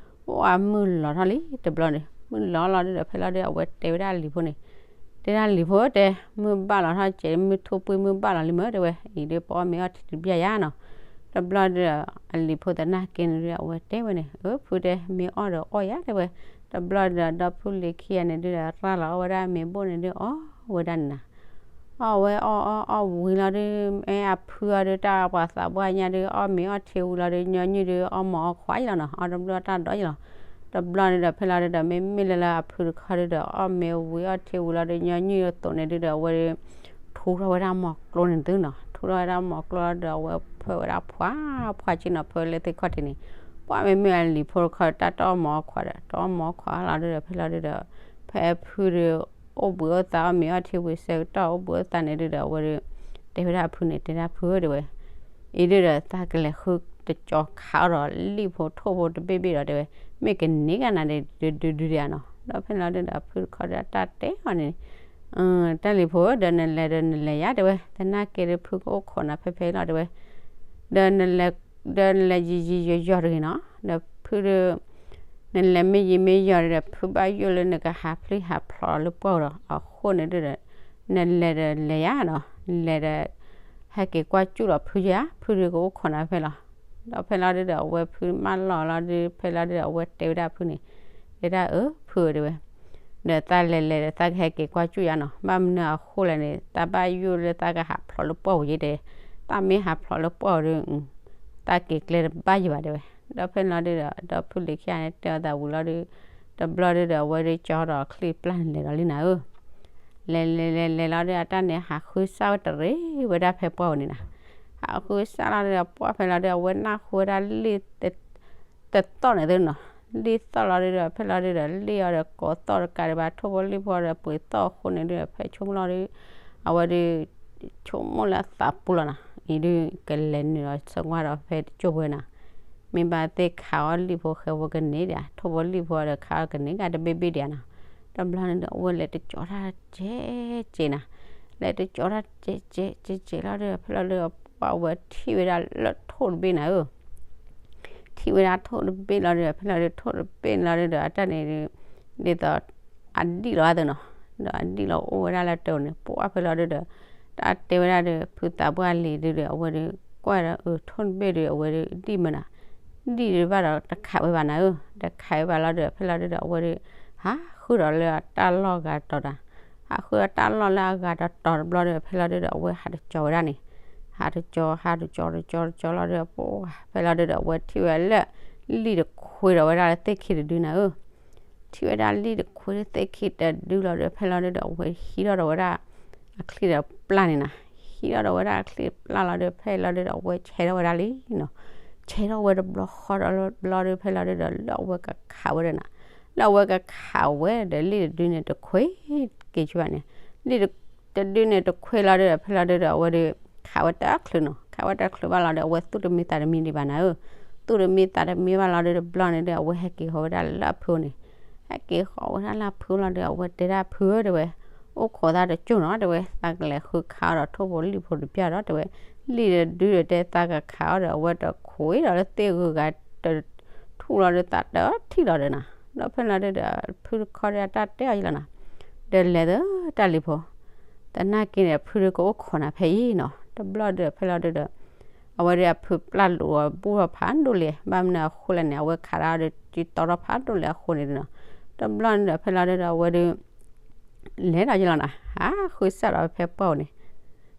ပှၢ်မုၢ်လီၤထီၣ်လံတဘျီန့ၣ်, မုၢ်လီၤလီၤဒီး ဖဲလီၤဒီး အဝဲတဲဝဲဒၣ်လံၤဖိန့ၣ်, တဲဒၣ်လံၤဖိတဲ, မုၢ်ဘၣ်လီၤထီၣ်ကဲး မုၢ်ထူၣ်ပှဲၤမုၢ်ဘၣ်လီၤလံမ့ၢ်တဲဝဲ, အံၤဒီးပအီၣ်မ့ၤအီထံတဘျီယါနီၤ. တဘျီဒီး အလံၤဖိသနာ်က့န့ၣ်ဒီး အဝဲတဲဝဲန့ၣ်, အၢ ဖုတဲ မ့ၢ်အီၣ်ဒီးအီၣ်ယါတဲဝဲ. တဘျီဒီး ဒီဖုလံၤခံဂၤန့ၣ်ဒုးဒီး ရၢ်လီၤအီၣ်ဝဲဒၣ်မ့ၤဘိၣ်န့ၣ်ဒုး အီၣ်ဝဲဒၣ်န့ၣ်နၤ. အီၣ်ဝဲအီၣ်အီၣ်အီၣ်ဝံၤလီၤဒီး မ့ၢ်အဖုအီၤဒီး တၢ်ပှၤသးပှၢ်ညါဒီး အီၣ်မ့ၤအီထံဝံၤလီၤဒီး ညီနုၢ်ဒီး အီၣ်မ့ၤအီခွါယါလီၤနီၤ, အီၣ်တဘျီတၢ်ဒီးယါလီၤ. တဘျီန့ၣ်ဒီး ဖဲလီၤဒီး မ့မ့ၢ်လၢလၢအဖုတခီဒီး အီၣ်မ့ၤဝံၤအီထံဝံၤလီၤဒီး ညီနုၢ်အသိးန့ၣ်ဒုးဒီး အဝဲဒီး ထူထီၣ်ဝဲဒၣ်မိၤကျိန့ၣ်သုနီၤ, ထူထီၣ်ဝဲဒၣ်မိၤကျိဒီး အဝဲဖၢဝဲဒၣ်ဖှါဖှါက့နီၤ, ဖၢလၢသ့ၣ်ခီၣ်ထံးန့ၣ်. ပှၢ်မ့မ့ၢ်အလံၤဖိတခီဒီး တၢ်တအီၣ်မ့ၤအီခွါဒီး တအီၣ်မ့ၤအီခွါလီၤဒီး ဖဲလီၤဒီး ဖဲအဖုဒီး အိၣ်ဘှံးအိၣ်သါ အီၣ်မ့ၤအီထံဝံၤဆၢကတီၢ် အိၣ်ဘှံးအိၣ်သါန့ၣ်ဒုးဒီး အဝဲဒီး တဲဝဲဒၣ်အဖုန့ၣ် တဲဒၣ်ဖုဧၢတဲဝဲ, အံၤဒုးဒီး သးကလဲၤဃုတကၠီၤခးအီၤဒီးလံၣ်ဖိထိၣ်ဖိတဘ့ၣ်ဘ့ၣ်ဒီးတဲဝဲ, မ့ၢ်ကန့ၢ်ကနၤဒီးဒုဒုဒုဒံးဧါနီၤ. ဒီးဖဲလီၤဒုးဒီး အဖုတခီဒီး တၢ်တဲအီၤန့ၣ် တၢ်လံၤဖိဧၢ ဒီးနလဲၤဒီးနလဲၤယါတဲဝဲ, သနာ်က့ဒီးဖုကအိၣ်ခိးနၤဖဲဖဲလီၤတဲဝဲ, ဒီးနလဲၤ ဒီးနလဲၤယံာ်ယံာ်ယီၤယီၤတဂ့ၤနီၤ, ဒီးဖုဒီး နလဲၤမ့ၢ်ယံာ်မ့ၢ်ယီၤဒီး ဖုဘၣ်ယိၣ်လၢနကဟးဖျံးဟးဖျိးလၢပှၢ်ဒီး အဃိန့ၣ်ဒုးဒီး နလဲၤဒီးလဲၤယါနီၤ, နလဲၤဒီး ဟဲက့ၤကွၢ်စူၣ်ဒီးဖုယါ, ဖုဒီးကအိၣ်ခိးနၤဖဲလီၤ. ဒီးဖဲလီၤဒုးဒီး အဝဲဖုမၢလီၤလီၤဒုး ဖဲလီၤဒုးဒီး အဝဲတဲဝဲဒၣ်ဖုန့ၣ်, တဲဒၣ်အၢ ဖုဧၢတဲဝဲ ဒီးသးလဲၤလဲၤဒီး သးကဟဲက့ၤကွၢ်စူၣ်ယါနီၤ, ဘၣ်မနုၤအဃိလဲၣ်န့ၣ် သးဘၣ်ယိၣ်လၢသးကဟးဖျိးလၢပှၢ်ဧိၤယဲတဲ, သးမ့ၢ်ဟးဖျိးလၢပှၢ်ဧိၤဒီး သးက့ၤကျဲတဘၣ်ယံၤဘၣ်တဲဝဲ. ဒီးဖဲလီၤဒုးဒီး ဒီဖုလံၤခံဂၤန့ၣ် တဲအီၤသးဝံၤလီၤဒုး တဘျီဒုးဒီး အဝဲဒုးကၠီဒီးချံၣ်ပျၢ်န့ၣ်လဲၤဒီးလံနၤဧၢ, လဲၤလဲၤလဲၤလဲၤလီၤဒုး အတၢ်န့ၣ်ဟးဃုစၢ်ဝဲတရံးဝဲဒၣ်ဖဲပှၢ်ဧိၤန့ၣ်နၤ, ဟးဃုစၢ်လီၤဒုးဒီး ပှၢ်ဖဲလီၤဒုး အဝဲနၢ်ဟူဝဲဒၣ်လံၣ် တသီၣ်န့ၣ်သ့နီၤ, လံၣ်သီၣ်လီၤဒုးဒီး ဖဲလီၤဒုးဒီး လံၣ်အီၤဒီးကိးသီၣ်တကးဒံးဘၣ် ထိၣ်ဖိလံၣ်ဖိဒီးပှ့ၤသီၣ်အဃိန့ၣ်ဒုးဒီး ဖဲဆိကမိၣ်လီၤဒုး အဝဲဒုး ဆိကမိၣ်လၢအသးပူၤလီၤနၤ, အံၤဒုးကလဲၤနုာ်ဒီးဆၢကွၢ်ဒီးဖဲတကၠိၢ်ပှဲၤနၤ, မ့ၢ်ဘၣ်သ့ၣ်ခးအီၣ်လံၣ်ဖိဃဲဖိကန့ၢ်ဒံးဧါ, ထိၣ်ဖိလံၣ်ဖိဒီးခးအီၣ်ကန့ၢ်ဂၤတဘ့ၣ်ဘ့ၣ်ဒံးဧါနီၤ. တဘျီန့ၣ်ဒီး အဝဲလဲၤတကၠီၤတၢ်ကဲးကဲးနၤ, လဲၤတကၠီၤတၢ်ကဲးကဲးကဲးကဲးလီၤဒီး ဖဲလီၤဒုးဒီး ပှၢ်အဝဲထံၣ်ဝဲဒၣ်လၢထိၣ်တဘ့ၣ်နၤဧၢ ထံၣ်ဝဲဒၣ်ထိၣ်တဘ့ၣ်လီၤဒုးဒီး ဖဲလီၤဒုးထိၣ်တဘ့ၣ်န့ၣ်လီၤဒုးဒီး အတၢ်န့ၣ်ဒုး ဒ်သိး အဒံၣ်လီၤအသးနီၤ, ဒီးအဒံၣ်လီၤအိၣ်ဝဲဒၣ်လၢတၢ်န့ၣ် ပှၢ်ဖဲလီၤဒုးဒီး တၢ်တဲဝဲဒၣ်ဒီး ဖုသးပှၢ်လံၤဒုးဒီး အဝဲဒုး ကွၢ်ဒီးအၢ ထိၣ်တဘ့ၣ်ဒုး အဝဲဒုး ဒံၣ်မနၤ, ဒံၣ်ဒုးဘၣ်ဒီးတခးဝဲဘၣ်နၤဧၢ, တခးဝဲဘၣ်လီၤဒုးဒီး ဖဲလီၤဒုးဒီး အဝဲဒုး ဟးဃုဒီးလၢတၢ်လီၢ်ဂၤတီၤတၢ်, ဟးဃုဒီးတၢ်လီၢ်လၢအဂၤတီၤတီၤတဘျီဒုးဒီး ဖဲလီၤဒုးဒီး အဝဲဟးတကၠီၤဝဲဒၣ်န့ၣ်, ဟးတကၠီၤ ဟးတကၠီၤ တကၠီၤ တကၠီၤလီၤဒုးဒီး ပှၢ် ဖဲလီၤဒုးဒီး အဝဲထံၣ်ဝဲလၢ လံၣ်တခွ့ဒီးဝဲဒၣ်လၢသ့ၣ်ခံတဒုနၤဧၢ, ထံၣ်ဝဲဒၣ်လံၣ်တခွ့သ့ၣ်ခံတဒုလီၤဒုးဒီး ဖဲလီၤဒုးဒီး အဝဲဟံးထီၣ်ဒီးဝဲဒၣ် အချံၣ်ဒီးပျၢ်န့ၣ်နၤ, ဟံးထီၣ်ဒီးဝဲဒၣ်အချံၣ်ပျၢ်လီၤဒုး ဖဲလီၤဒုးဒီး အဝဲဆဲးထီၣ်ဝဲဒၣ်လံနီၤ, ဆဲးထီၣ်ဝဲတဘျီဃီဒီးဘျီဒုး ဖဲလီၤဒုးဒီး လၢအဝဲကခးဝဲဒီးနၤ, လၢအဝဲကခးဝဲဒီးလံၣ်တဒုန့ၣ် တခွ့က့ၤဆူဘၣ်န့ၣ်, လံၣ်တဒုန့ၣ် တခွ့လီၤဒုးဒီး ဖဲလီၤဒုးဒီး အဝဲဒုး ခးဝဲတချုးနီၤ, ခးဝဲတချုးဘၣ်လီၤဒီး အဝဲသူၣ်တမံသးတမံဒံးဘၣ်နၤဧၢ, သူၣ်တမံသးတမံဘၣ်လီၤဒုးတဘျီန့ၣ်ဒီး အဝဲဟဲက့ၤဃီၤဝဲဒၣ်လၢအဖုန့ၣ်, ဟဲက့ၤဃီၤဝဲဒၣ်လၢအဖုလီၤဒီး အဝဲတဲဒၣ်ဖုဧၢတဲဝဲ, အိၣ်ခိးသးတကၠိၢ်နီၤတဲဝဲ, သးကလဲၤဃုခးအီၤဒီးထိၣ်ဖိလံၣ်ဖိတပျၢ်ဒီးတဲဝဲ, လံၣ်တဒုဒီးတဲသးကခးအီၤဒီး အဝဲတခွ့ဒီးလၢသ့ၣ်ဂုၤဂၤတထူၣ်လီၤဒီးသးတထံၣ်လီၤဒီးနၤ, ဒီးဖဲလီၤဒုးဒီး ဖုတခီဒီးအတၢ်တဲအီၤယံလီၤနၤ, ဒီးလဲၤသၢတၢ်လံၤဖိ, သနာ်က့န့ၣ် ဖုဒုးကအိၣ်ခိးနၤဖဲအံၤနီၤ, တဘျီဒီးဖဲလီၤဒုးဒီး အဝဲဒၣ်အဖုပျၢ်လိာ်အီၤဘူၣ်ထီၣ်ဖးဒိၣ်လံ, ဘၣ်မနုၤအဃိလဲၣ်န့ၣ် အဝဲခးဒီးဒုး ကံတီထီၣ်ဖးဒိၣ်လံအဃိန့ၣ်နီၤ, တဘျီန့ၣ်ဒီးဖဲလီၤဒုဒီးအဝဲဒုး လဲၤဒီးယလီၤနီၤ, ဟးဃုစၢ်ဒီးဖဲပှၢ်ဧိၤန့ၣ်,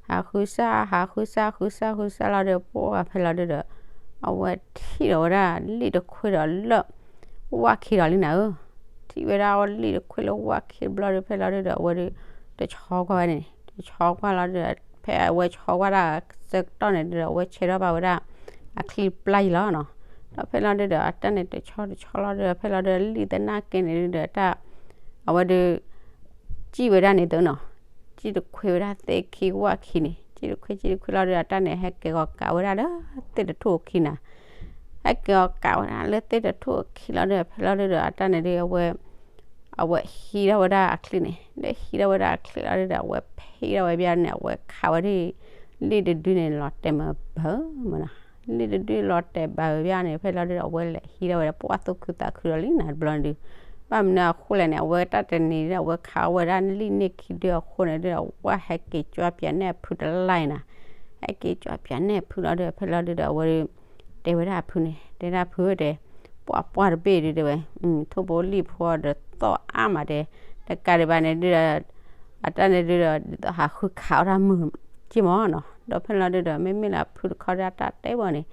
ဟးဃုစၢ် ဟးဃုစၢ် ဃုစၢ်ဃုစၢ်လီၤဒီး ပှၢ်ဖဲလီၤဒုဒီး အဝဲထံၣ်ဒီးဝဲဒၣ်လံာ်တခွ့ဒီးလၢ ဝၣ်ခံဒီးလံနၤဧၢ, ထံၣ်ဝဲဒၣ်အီၤလံာ်တခွ့လၢဝၣ်ခံတဘျီဒီး ဖဲလီၤဒုဒီး အဝဲဒုး တဆီကွၢ်ဝဲန့ၣ် တဆီကွၢ်လီၤဒုဒီး ဖဲအဝဲဆီကွၢ်တၢ်ဆၢကတီၢ်န့ၣ်ဒုဒီး အဝဲဆဲးထီၣ်ဘၣ်ဝဲဒၣ် အချံပျၢ်ယလီၤနီၤ, ဒီးဖဲလီၤဒုဒီး အတၢ်န့ၣ်တဆီတဆီလီၤဒုဒီး ဖဲလီၤဒုဒီး လံာ်သနာ်က့န့ၣ်ဒုဒီး တၢ် အဝဲဒုး စံၣ်ဝဲဒၣ်န့ၣ်သုနီၤ, စံၣ်တခွ့ဝဲဒၣ်သ့ၣ်ခံဝၣ်ခံန့ၣ် စံၣ်တခွ့ စံၣ်တခွ့လီၤဒုဒီး အတၢ်န့ၣ် ဟဲက့ၤဂီၤကးဝဲဒၣ်လၢသ့ၣ်တထူၣ်အခံနၤ, ဟဲက့ၤဂီၤကးဝဲဒၣ်လၢသ့ၣ်တထူၣ်အခံလီၤဒုဒီး ဖဲလီၤဒုဒီး အတၢ်န့ၣ်ဒု အဝဲ အဝဲဟံးထီၣ်ဝဲဒၣ်အချံန့ၣ် လၢဟံးထီၣ်ဝဲဒၣ်အချံလီၤဒုဒီး အဝဲဖံးထီၣ်ဝဲဘၣ်န့ၣ် အဝဲခးဝဲဒၣ် လံာ်တဒုန့ၣ်လီၤတဲာ်မးဘၢမးနီၤ, လံာ်တဒုလီၤတဲာ်ဘၢဝဲဘၣ်န့ၣ် ဖဲလီၤဒုဒီး အဝဲလဲၤဟံးထီၣ်ဝဲဒီး ပှၢ်သူၣ်ခုသးခုဒီးလံနၤ တဘျီန့ၣ်ဒု ဘၣ်မနုၤအဃိလဲၣ်န့ၣ် အဝဲတၢ်တနံၤဒု အဝဲခးဝဲဒၣ်လံာ်န့ၢ်ခံဒုအဃိန့ၣ်ဒု အဝဲဟဲက့ၤကၠီပၠးန့ၢ်အဖုတလါအံၤနၤ, ဟဲက့ၤကၠီပၠးန့ၢ်အဖုလီၤဒုဒီး ဖဲလီၤဒုဒီး အဝဲဒုး တဲဝဲဒၣ်အဖုန့ၣ် တဲဒၣ်ဖုဧၢတဲ ပှၢ်ပှၢ်တဘ့ၣ်ဒု တဲဝဲ ထိၣ်ဖိလံၣ်ဖိဒီးသီၣ်အါမးတဲ တကးဒံးဘၣ်န့ၣ်ဒုဒီး အတၢ်န့ၣ်ဒုဒီး ဒ်သိးဟးဃုခးအီၣ်တၢ်မုာ်က့မးနီၤ, ဒီးဖဲလီၤဒုဒီး မ့မ့ၢ်လၢအဖုတခီဒီး အတၢ်တဲဘၣ်န့ၣ်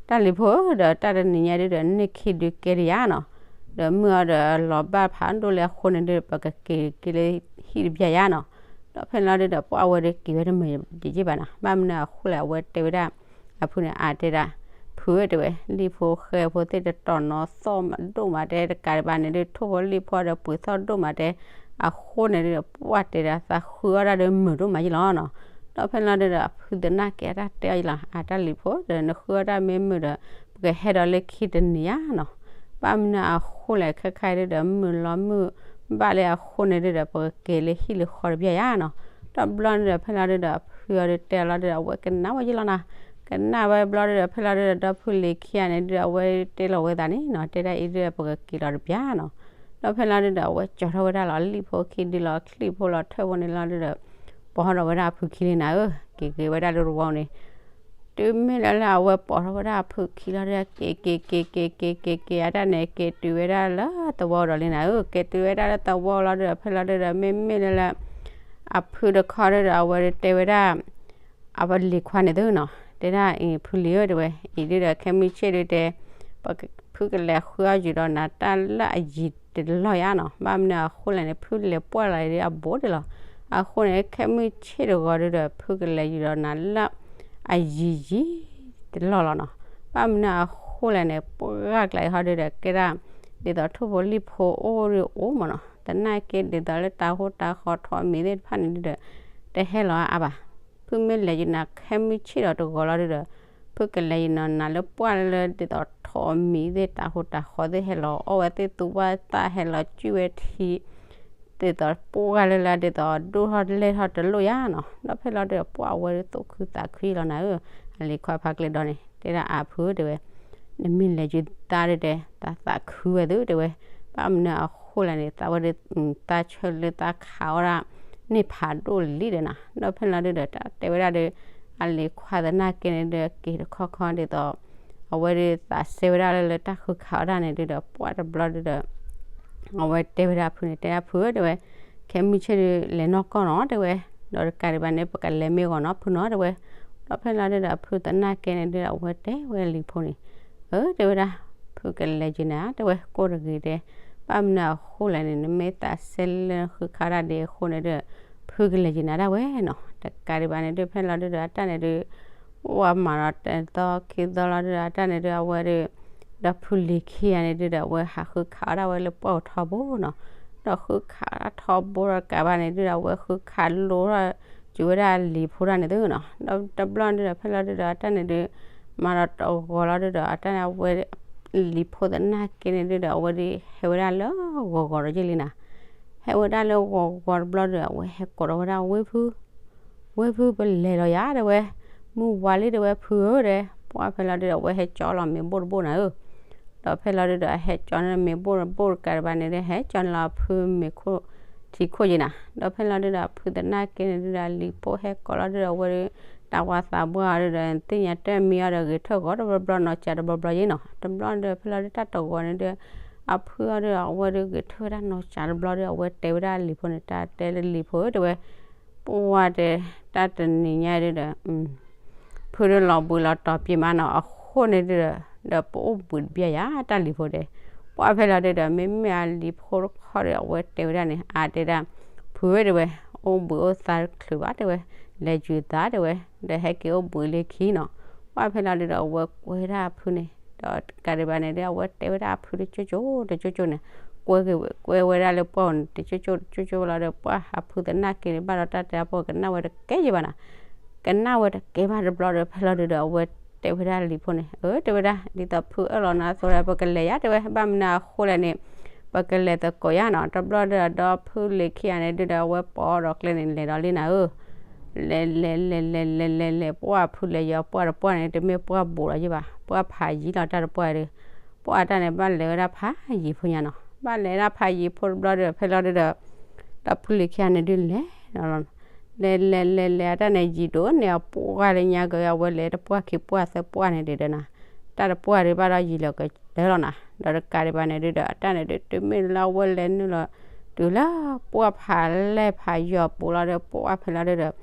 တၢ်လံၤဖိဧၢဒီး တၢ်တနံၤညါဒုဒီး န့ၢ်ခံဒုကဲဒံးယါနီၤ, ဒီးမုၢ်အီၤဒီးလီၤဘၣ်ဖးဒိၣ်လံအဃိန့ၣ်ဒု ပကက့ၤက့ၤလၢဟံၣ်တဘျီယါနီၤ, ဒီးဖဲလီၤဒုဒီး ပှၢ်အဝဲဒုက့ၤဝဲတမုာ်ယဲဘၣ်နၤ, ဘၣ်မနုၤအဃိလဲၣ် အဝဲတဲဝဲဒၣ် အဖုန့ၣ် အါတဲဒၣ် ဖုဧၢတဲဝဲ လံာ်ဖိဃဲဖိသ့ၣ်တတီၤနီၤသီၣ်မးဒိၣ်မးတဲ တကးဒံးဘၣ်န့ၣ်ဒု ထိၣ်ဖိလံၣ်ဖိဒီးပှ့ၤသီၣ်ဒိၣ်မးတဲ, အဃိန့ၣ်ဒုဒီး ပှၢ်တဲဒၣ်သးဃုအီၣ်ဒၣ်ဒီးမုာ်ဒိၣ်မးယလီၤနီၤ, ဒီးဖဲလီၤဒုဒီး အဖုသနာ်က့အတၢ်တဲအီၤယလီၤ အတၢ်လံၤဖိဒီး နဃုအီၣ်တၢ်မ့ၢ်မုာ်ဒီး ပကဟဲဒီးလၢခံတနံၤယါနီၤ, ဘၣ်မနုၤအဃိလဲၣ် ခဲခါဒုဒီး မုာ်လီၤမုာ်ဘၣ်လံအဃိန့ၣ်ဒုဒီး ပကက့ၤလၢဟံၣ်လၢဃီတဘျီယါနီၤ, ဒီးဘျီန့ၣ်ဒီး ဖဲလီၤဒုဒီး အဖုအီၤဒုတဲအီၤလီၤဒုဒီး အဝဲကနၣ်ဝဲယလီၤနီၤ, ကနၣ်ဝဲဘျီဒုဒီး ဖဲလီၤဒုဒီး ဒီဖုလံၤခံဂၤန့ၣ်ဒုဒီး အဝဲတဲလီၤဝဲသးန့ၣ်နီၤ, တဲဒၣ်အံၤဒုဒီး ပကက့ၤလီၤတဘျီနီၤ, ဒီးဖဲလီၤဒုဒီး အဝဲကၠီထီၣ်ဝဲဒၣ်လီၤ လံာ်ဖိခံဒုလီၤ ချံၣ်ဖိလီၤ ထၢၣ်ဖိန့ၣ်လီၤဒုဒီး ပိာ်ထီၣ်ဝဲဒၣ်အဖုခံလံနၤဧၢ, က့ၤက့ၤဝဲဒၣ်လၢတဝီန့ၣ် တုၤမ့ၢ်လၢလၢအဝဲပိာ်ထီၣ်ဝဲဒၣ်အဖုခံလီၤဒုဒီး က့ၤက့ၤက့ၤက့ၤက့ၤက့ၤက့ၤ အတၢ်န့ၣ် က့ၤတုၤဝဲဒၣ်လၢသဝီဒီးလံနၤဧၢ, က့ၤတုၤဝဲဒၣ်လၢသဝီလီၤဒုဒီး ဖဲလီၤဒုဒီး မ့မ့ၢ်လၢလၢ အဖုတခီဒုဒီး အဝဲတဲဝဲဒၣ် အဝဲလံၤခွါန့ၣ်သုနီၤ, တဲဒၣ်အံၤ ဖုလံၤဧၢ တဲဝဲ, အံၤဒုဒီး ခဲမုၢ်ဆ့ၣ်ဒုတဲ ဖုကလဲၤဃုအီၣ်ယုာ်ဒီးနၤတၢ်လၢအယံၤတလီၢ်ယါနီၤ, ဘၣ်မနုၤအဃိလဲၣ်န့ၣ် ဖုလဲၤပှၢ်လီၤဒုအဘူးဒဲးလီၤ, အဃိန့ၣ် ခဲမုၢ်ဆ့ၣ်တဂီၤဒုဒီး ဖုကလဲၤယုာ်ဒီးနၤလၢ အယံၤယံၤတလီၢ်လီၤနီၤ, ဘၣ်မနုၤအဃိလဲၣ်န့ၣ် ပှၢ်ကျါအံၤဟီဒုဒီး ကဲဒၣ် ဒ်သိးထိၣ်ဖိလံၣ်ဖိအိၣ်ဒုအိၣ်မးနီၤ, သနာ်က့ဒ်သိးလၢတၢ်ဟူတၢ်ဃီထိးမံၤသ့ၣ်တဖၣ်န့ၣ်ဒုဒီး တဟဲလီၤအါဘၣ် ဖုမ့ၢ်လဲၤယုာ်နၤခဲမုၢ်ဆ့ၣ်ဒီးတဂီၤလီၤဒုဒီး ဖုကလဲၤယုာ်နီၤနၤလၢပှၢ်လၢဒ်သိးထိးမံၤသ့ၣ် တၢ်ဟူတၢ်ဃီသ့ၣ်ဟဲလီၤအီၣ်ဝဲသ့ၣ်သူဝဲသးဟဲလီၤကွံာ်ဝဲထံ ဒ်သိးပှၢ်လၢလၢဒ်သိးဒိၣ်ထီၣ်လဲၢ်ထီၣ်တလိၣ်ယါနီၤ, ဒီးဖဲလီၤဒုဒီး ပှၢ်အဝဲဒုသူၣ်ခုသးခုလီၤနၤဧၢ, အလံၤခွါဖးကျၢၤဒီးန့ၣ် တဲဒၣ်အဖုဧၢ တဲဝဲ နမ့ၢ်လဲၤယုာ်သးဒုတဲ သးသးခုဝဲသုတဲဝဲ, ဘၣ်မနုၤအဃိလဲၣ်န့ၣ် သးဝဲဒု သးဆၢလၢသးခးဝဲဒၣ် န့ၢ်ဖးဒိၣ်လံဒီးနၤ, ဒီးဖဲလီၤဒုဒီး တၢ်တဲဝဲဒၣ်ဒု အလံၤခွါသနာ်က့န့ၣ်ဒု က့ၤတခီခီဒ်သိး အဝဲဒု သးစဲဝဲဒၣ်လၢလၢတၢ်ဃုခးဝဲဒၣ်န့ၣ်ဒုဒီး ပှၢ်တဘျီဒုဒီး အဝဲတဲဝဲဒၣ်အဖုန့ၣ် တဲဒၣ်ဖုဧၢ တဲဝဲ, ခဲမုၢ်ဆ့ၣ်ဒု လဲၤနီၢ်ကီၢ်နီၤ တဲဝဲ, ဒီးတကးဒံးဘၣ်န့ၣ် ပကလဲၤမ့ၢ်ဂီၤနီၤ ဖုနီၤ တဲဝဲ, ဒီးဖဲလီၤဒုဒီး အဖုသနာ်က့န့ၣ်ဒုဒီး အဝဲတဲဝဲလံၤဖိန့ၣ်, အၢ တဲဝဲဒၣ်, ဖုကလဲၤယုာ်နၤ တဲဝဲ ကိၢ်တဂ့ၤတဲ, ဘၣ်မနုၤအဃိလဲၣ်န့ၣ် နမ့ၢ်သးစဲလၢဃုခးဒၣ်ဒ်အဃိန့ၣ်ဒု ဖုကလဲၤယုာ်နၤဒၣ်ဝဲနီၤ, တကးဒံးဘၣ်န့ၣ်ဒု ဖဲလီၤဒုဒီး အတၢ်န့ၣ်ဒု ဝဲမၤဒီးတသီခံသီလီၤဒုဒီး အတၢ်န့ၣ်ဒု အဝဲဒု ဒီဖုလံၤခံဂၤန့ၣ်ဒုဒီး အဝဲဟးဃုခးအီၣ်ဒၣ်ဝဲလၢပှၢ်အူထီဘိနီၤ, ဒီးဃုခးထီဘိဒီးကးဘၣ်န့ၣ်ဒုဒီး အဝဲဃုခးလိထီၣ် က့ၤဝဲဒၣ်လံၤဖိဒၣ်န့ၣ်သုနီၤ, ဒီးတဘျီန့ၣ်ဒုဒီး ဖဲလီၤဒုဒီး အတၢ်န့ၣ်ဒု မၤဒီးတဂီၤလီၤဒုဒီး အတၢ်န့ၣ် အဝဲ လံၤဖိသနာ်က့န့ၣ်ဒုဒီး အဝဲဒု ဟဲဝဲဒၣ်လၢဂီၤဂီၤဒီးယ့ၢ်လံနၤ, ဟဲဝဲဒၣ်လၢဂီၤဂီၤတဘျီဒီး အဝဲဟဲကိးထီၣ်ဝဲဒၣ်ဝ့ၢ်ဖု ဝ့ၢ်ဖုပလဲၤလီၤယၤတဲဝဲ, မုၢ်ဝါလံတဲဝဲ ဖုဧၢတဲ, ပှၢ်ဖဲလီၤဒုဒီး အဝဲဟဲကၠီလီၤမ့ၤဘိၣ်တဘိၣ်နၤဧၢ, ဒီးဖဲလီၤဒုဒီး အဟဲကၠီန့ၣ်မ့ၤဘိၣ်တဘိၣ်တကးဒံးဘၣ်န့ၣ်ဒု ဟဲကၠီန့ၣ်လီၤဖုမ့ၤခိၣ်ထံခိၣ်ယ့ၢ်နၤ, ဒီးဖဲလီၤဒုဒီး ဖုသနာ်က့န့ၣ်ဒုဒီး လံၤဖိဟဲကိးလီၤဒုဒီး အဝဲဒု တၢ်ဝါသးဘှၢ်အီၤဒုဒီး သ့ၣ်ညါတၢ်မံအီၤဒီး ဂဲၤထၢၣ်ဂီၤတဘျီဘျီနီၢ်စးတဘျီဘျီယ့ၣ်နီၤ. တဘျီဒီး ဖဲလီၤဒုတၢ်တဂီၤန့ၣ်ဒု အဖုအီၤဒု အဝဲဒုဂဲၤထၢၣ်ဝဲဒၣ်နီၢ်စးတဘျီဒီး အဝဲတဲဝဲဒၣ်လံၤဖိန့ၣ် တၢ်တဲလၢလံၤဖိဧၢ တဲဝဲ ပှၢ်တဲ တၢ်တနံၤညါဒုဒီး ဖုဒုလီၤဘှံးလီၤတီၤပ့ၤမးနီၤ အဃိန့ၣ်ဒုဒီး ဒီးပအိၣ်ဘှံးတဘျီယၤ တၢ်လံၤဖိတဲ. ပှၢ်ဖဲလီၤဒုဒီး မ့မ့ၢ်အလံၤဖိတခီဒီး အဝဲတဲဝဲဒၣ်န့ၣ် အါတဲဒၣ် ဖုဧၢတဲဝဲ အိၣ်ဘှံးအိၣ်သါတချုးဘၣ်တဲဝဲ လဲၤယုၤသးတဲဝဲ ဒီးဟဲက့ၤအိၣ်ဘှံးလၢခံနီၤ. ပှၢ်ဖဲလီၤဒုဒီး အဝဲကွဲဒၣ်အဖုန့ၣ် ဒီးတကးဒံးဘၣ်န့ၣ်ဒု အဝဲတဲဝဲဒၣ်အဖုတကၠိကၠိတကၠိကၠိန့ၣ် ကွဲက့ၤဝဲ ကွဲဝဲဒၣ်လၢပှၢ်အအိၣ်န့ၣ် တကၠိကၠိတကၠိကၠိလီၤဒီး ပှၢ်အဖုသနာ်က့န့ၣ် ဘၣ်ဒီးတၢ်တဲအပှၢ်ကနၣ်ဝဲတကဲယံၤဘၣ်နီၤ. ကနၣ်ဝဲတကဲဘၣ်တဘျီဒီး ဖဲလီၤဒုဒီး အဝဲတဲဝဲဒၣ်လံၤဖိန့ၣ် အၢ တဲဝဲဒၣ် ဒ်သိးဖုအၢၣ်လီၤနၤအသိးဒီး ပကလဲၤယၤတဲဝဲ ဘၣ်မနုၤအဃိလဲၣ်န့ၣ် ပကလဲၤသကိးယၤနီၤ. တဘျီဒီး ဒီဖုလံၤခံဂၤန့ၣ်ဒုဒီး အဝဲပိာ်ဒီးကျဲန့ၣ် လဲၤဒီးလံနၤဧၢ လဲၤလဲၤလဲၤလဲၤလဲၤလဲၤလဲၤ ပှၢ်ဖုလဲၤယီၤပှၢ်တပှၢ်န့ၣ် တမ့ၢ်ပှၢ်ဘူးလီၤယံၤဘၣ် ပှၢ်ဖးယံၤလီၤတၢ်တပှၢ်ဒီး ပှၢ်တၢ်န့ၣ် ဘၣ်လဲၤဝဲဒၣ်ဖးယံၤဖိညါနီၤ. ဘၣ်လဲၤဒၣ်ဖးယံၤဖိတဘျီဒီး ဖဲလီၤဒုဒီး ဒီဖုလံၤခံဂၤန့ၣ်ဒုလဲၤ လဲၤလဲၤလဲၤလဲၤ အတၢ်န့ၣ်ယံၤဒိၣ်န့ၢ်အပှၢ်လၢညါက့ၤ အဝဲလဲၤတပှၢ်ခံပှၢ်သၢပှၢ်န့ၣ်ဒုဒီးနီၤ တၢ်တပှၢ်ဒုဘၣ်ဒီးယံၤလီၤကတၢၢ်လီၤနီၤ. ဒီးတကးဒံးဘၣ်န့ၣ်ဒုဒီး အတၢ်န့ၣ်ဒု တုၤမ့ၢ်လၢအဝဲလဲၤနုာ်လီၤ တုၤလၢပှၢ်ဖးလဲၢ်ဖးယီၤပူၤလီၤဒီး ပှၢ်ဖဲလီၤဒုဒီး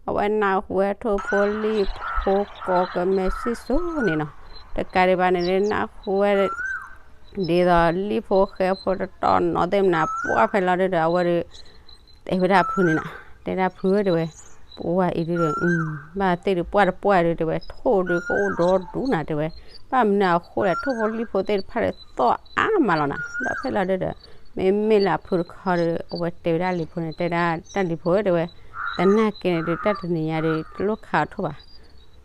အဝဲနၢ်ဟူဝဲထိၣ်ဖိလံၣ်ဖိကိးကမဲာ်စံၣ်စိၤန့ၣ်နီၤ. တကးဒံးဘၣ်န့ၣ်ဒု နၢ်ဟူဝဲ ဒ်သိးလံၣ်ဖိဃဲဖိတတီနီၤသ့ၣ်မနၤ ပှၢ်ဖဲလီၤဒုဒီး အဝဲဒု တဲဝဲဒၣ်ဖုန့ၣ်နီၤ တဲဒၣ်ဖုဧၢတဲဝဲ ပှၢ်အံၤဒုဒီး ဘၣ်သ့ၣ်ဒုပှၢ်တပှၢ်ဒုတဲဝဲ ထိၣ်ဒုကအိၣ်ဒီဒူၣ်နၤတဲဝဲ ဘၣ်မနုၤအဃိလဲၣ် ထိၣ်ဖိလံၣ်ဖိသ့ၣ်တဖၣ်ဒီးသီၣ်အါမးလီၤနၤ. ဒီးဖဲလီၤဒုဒီး မ့မ့ၢ်လၢအဖုတခီဒီး အဝဲတဲဝဲဒၣ်လံၤဖိန့ၣ် တဲဒၣ်တၢ်လံၤဖိဧၢတဲဝဲ သနာ်က့န့ၣ်ဒု တၢ်တနံၤညါဒု တလိၣ်ခးအီၤထိၣ်ဘၣ်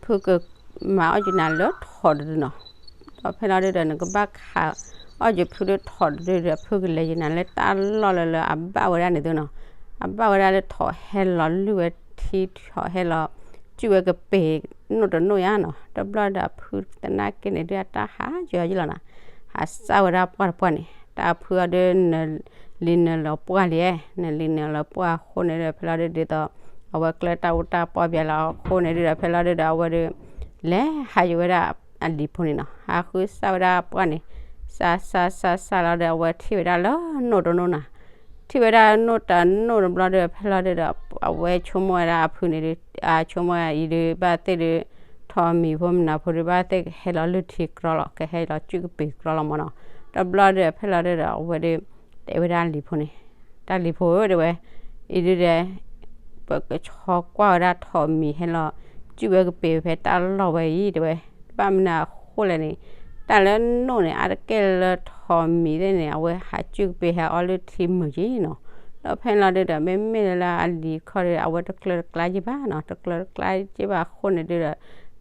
ဖုကမၤအီၣ်က့ၤနၤလၢထိၣ်တဒုနီၤ. ဒီးဖဲလီၤဒုဒီး နကဘၣ်ခးအီၣ်က့ၤဖုလၢထိၣ်တဒုဒီး ဖုကလဲၤက့ၤနၤလၢတၢ်လီၢ်လၢလၢအဘၣ်ဝဲဒၣ်န့ၣ်သုနီၤ. အဘၣ်ဝဲဒၣ်လၢထိၣ်ဟဲလီၤလုၢ်ဝဲထံ ထိၣ်ဟဲလီၤ စုၣ်ဝဲကပ့ၤနိၣ်တနိၣ်ယါနီၤ. တဘျီဒီးအဖုသနာ်က့န့ၣ်ဒု အတၢ်ဟးယီၤယံၤလီၤနၤ. ဟးစၢ်ဝဲဒၣ်ပှၢ်တပှၢ်န့ၣ် တၢ်အဖုအီၤဒု နလံၤနုာ်လီၤပှၢ်လံ, နလံၤနုာ်လီၤပှၢ်အဃိန့ၣ်ဒီး ဖဲလီၤဒုဒ်သိး အဝဲကျၢတၢ်အူတၢ်ပီၢ်ပၠးလီၤအဃိန့ၣ်ဒီး ဖဲလီၤဒုဒီး အဝဲဒု လဲၤဟးယိာ်ဝဲဒၣ်အလံၤဖိန့ၣ်နီၤ. ဟးဃုစၢ်ဝဲဒၣ်ပှၢ်န့ၣ် စၢ်စၢ်စၢ်စၢ်လီၤဒီး အဝဲထံၣ်ဝဲဒၣ်လၢနိၣ်တနိၣ်နၤ. ထံၣ်ဝဲဒၣ်နိၣ်တနိၣ်တဘျီဒီး ဖဲလီၤဒုဒီး အဝဲဆိကမိၣ်ဝဲဒၣ်အဖုန့ၣ်ဒု အဆိကမိၣ်အံၤဒု ဘၣ်သ့ၣ်ဒု ထိၣ်မံၤဖိမနုၤဖိဒု ဘၣ်သ့ၣ်ကဟဲလီၤလုၢ်ထံကြီလီၤ, ကဟဲလီၤစုၣ်ကပ့ၤကြီလီၤမၢ်နီၤ. တဘျီဒီး ဖဲလီၤဒုဒီး အဝဲဒု တဲဝဲဒၣ်လံၤဖိန့ၣ် တၢ်လံၤဖိဧၢ တဲဝဲ အံၤဒုဒီး ပကဆီကွၢ်ဝဲဒၣ်ထိၣ်မံၤဟဲလီၤ စုၣ်ဝဲကပ့ၤဖဲတၢ်လီၢ်ဝဲအံၤ တဲဝဲ ဘၣ်မနုၤအဃိလဲၣ်န့ၣ် တၢ်လၢနိၣ်န့ၣ် အါတက့ၢ်လၢထိၣ်မံၤသ့ၣ်န့ၣ် အဝဲဟးစုၣ်ကပ့ၤဟဲအီလုၢ်ထံမုာ်က့ၤနီၤ. ဒီးဖဲလီၤဒုဒီး မ့မ့ၢ်လၢအလံၤခီဒီး အဝဲတကျၢၤတကျါက့ၤဘၣ်နီၤ, တကျၢၤတကျါက့ၤဘၣ်အဃိန့ၣ်ဒုဒီး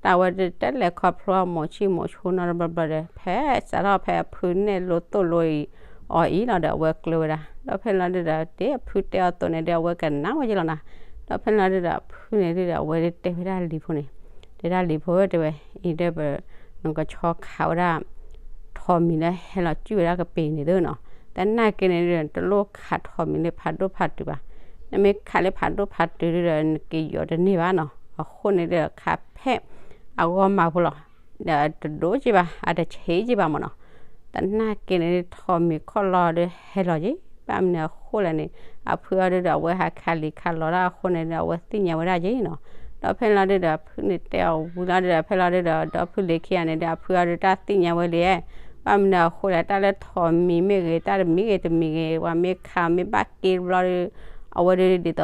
တၢ်ဝဲဒု တလဲၤခီဖျိမိၢ်ဆံၣ်မိၢ်ဆိနီတဘျီဘျီဒီး ဖဲစးထီၣ်ဖဲအဖုနဲၣ်လိသိၣ်လိအံၤ အီၤအံၤလီၤဒီး အဝဲကျၢၤဝဲဒၣ်. ဒီးဖဲလီၤဒုဒီး ဒ်အဖုတဲအီၤအသိးန့ၣ်ဒု အဝဲကနၣ်ဝဲက့ၤလီၤနၤ. ဒီးဖဲလီၤဒုဒီး အဖုန့ၣ်ဒုဒီး အဝဲဒုတဲဝဲဒၣ်လံၤဖိန့ၣ် တဲဒၣ်လံၤဖိဧၢ တဲဝဲ အံၤဒု ပ နကဆီခးဝဲဒၣ် ထိၣ်မံၤလၢဟဲလီၤစုၣ်ဝဲဒၣ်ကပ့ၤန့ၣ်သုနီၤ. သနာ်က့န့ၣ်ဒု တလိၣ်ခးထိၣ်မံၤလၢဖးဒိၣ်ဖးတုၤဘၣ်. နမ့ၢ်ခးလၢဖးဒိၣ်ဖးတုၤဒုဒီး နက့ၤယီၤတန့ၢ်ဘၣ်နီၤ. အဃိန့ၣ်ဒု ခးဖဲအဂီၢ်မၤဖိလီၤ. ဒီးတဒိၣ်က့ၤဘၣ် အတဆံးက့ၤဘၣ်မၢ်နီၤ. သနာ်က့န့ၣ် ထိၣ်မံၤခီၣ်လီၤဒုဟဲလီၤက့ၤ ဘၣ်မနုၤအဃိလဲၣ်န့ၣ် အဖုအီၤဒုဒီး အဝဲဟးခးလံၤခးလီၤတၢ်အဃိန့ၣ်ဒီး အဝဲသ့ၣ်ညါဝဲဒၣ်က့ၤနီၤ. ဒီးဖဲလီၤဒုဒီး အဖုန့ၣ်တဲအီၤဝံၤလီၤဒုဒီး ဖဲလီၤဒုဒီး ဒီဖုလံၤခံဂၤန့ၣ်ဒီး အဖုအီၤဒုတၢ်သ့ၣ်ညါဝဲလံ, ဘၣ်မနုၤအဃိလဲၣ် တၢ်လၢထိၣ်မံၤမ့ၢ်ဂ့ၤ တၢ်တမံၤဂ့ၤတမံၤဂ့ၤ ပှၤမ့ၢ်ခးမ့ၢ်ဘၣ်က့ၤတဘျီဒီး အဝဲဒုဒ်သိး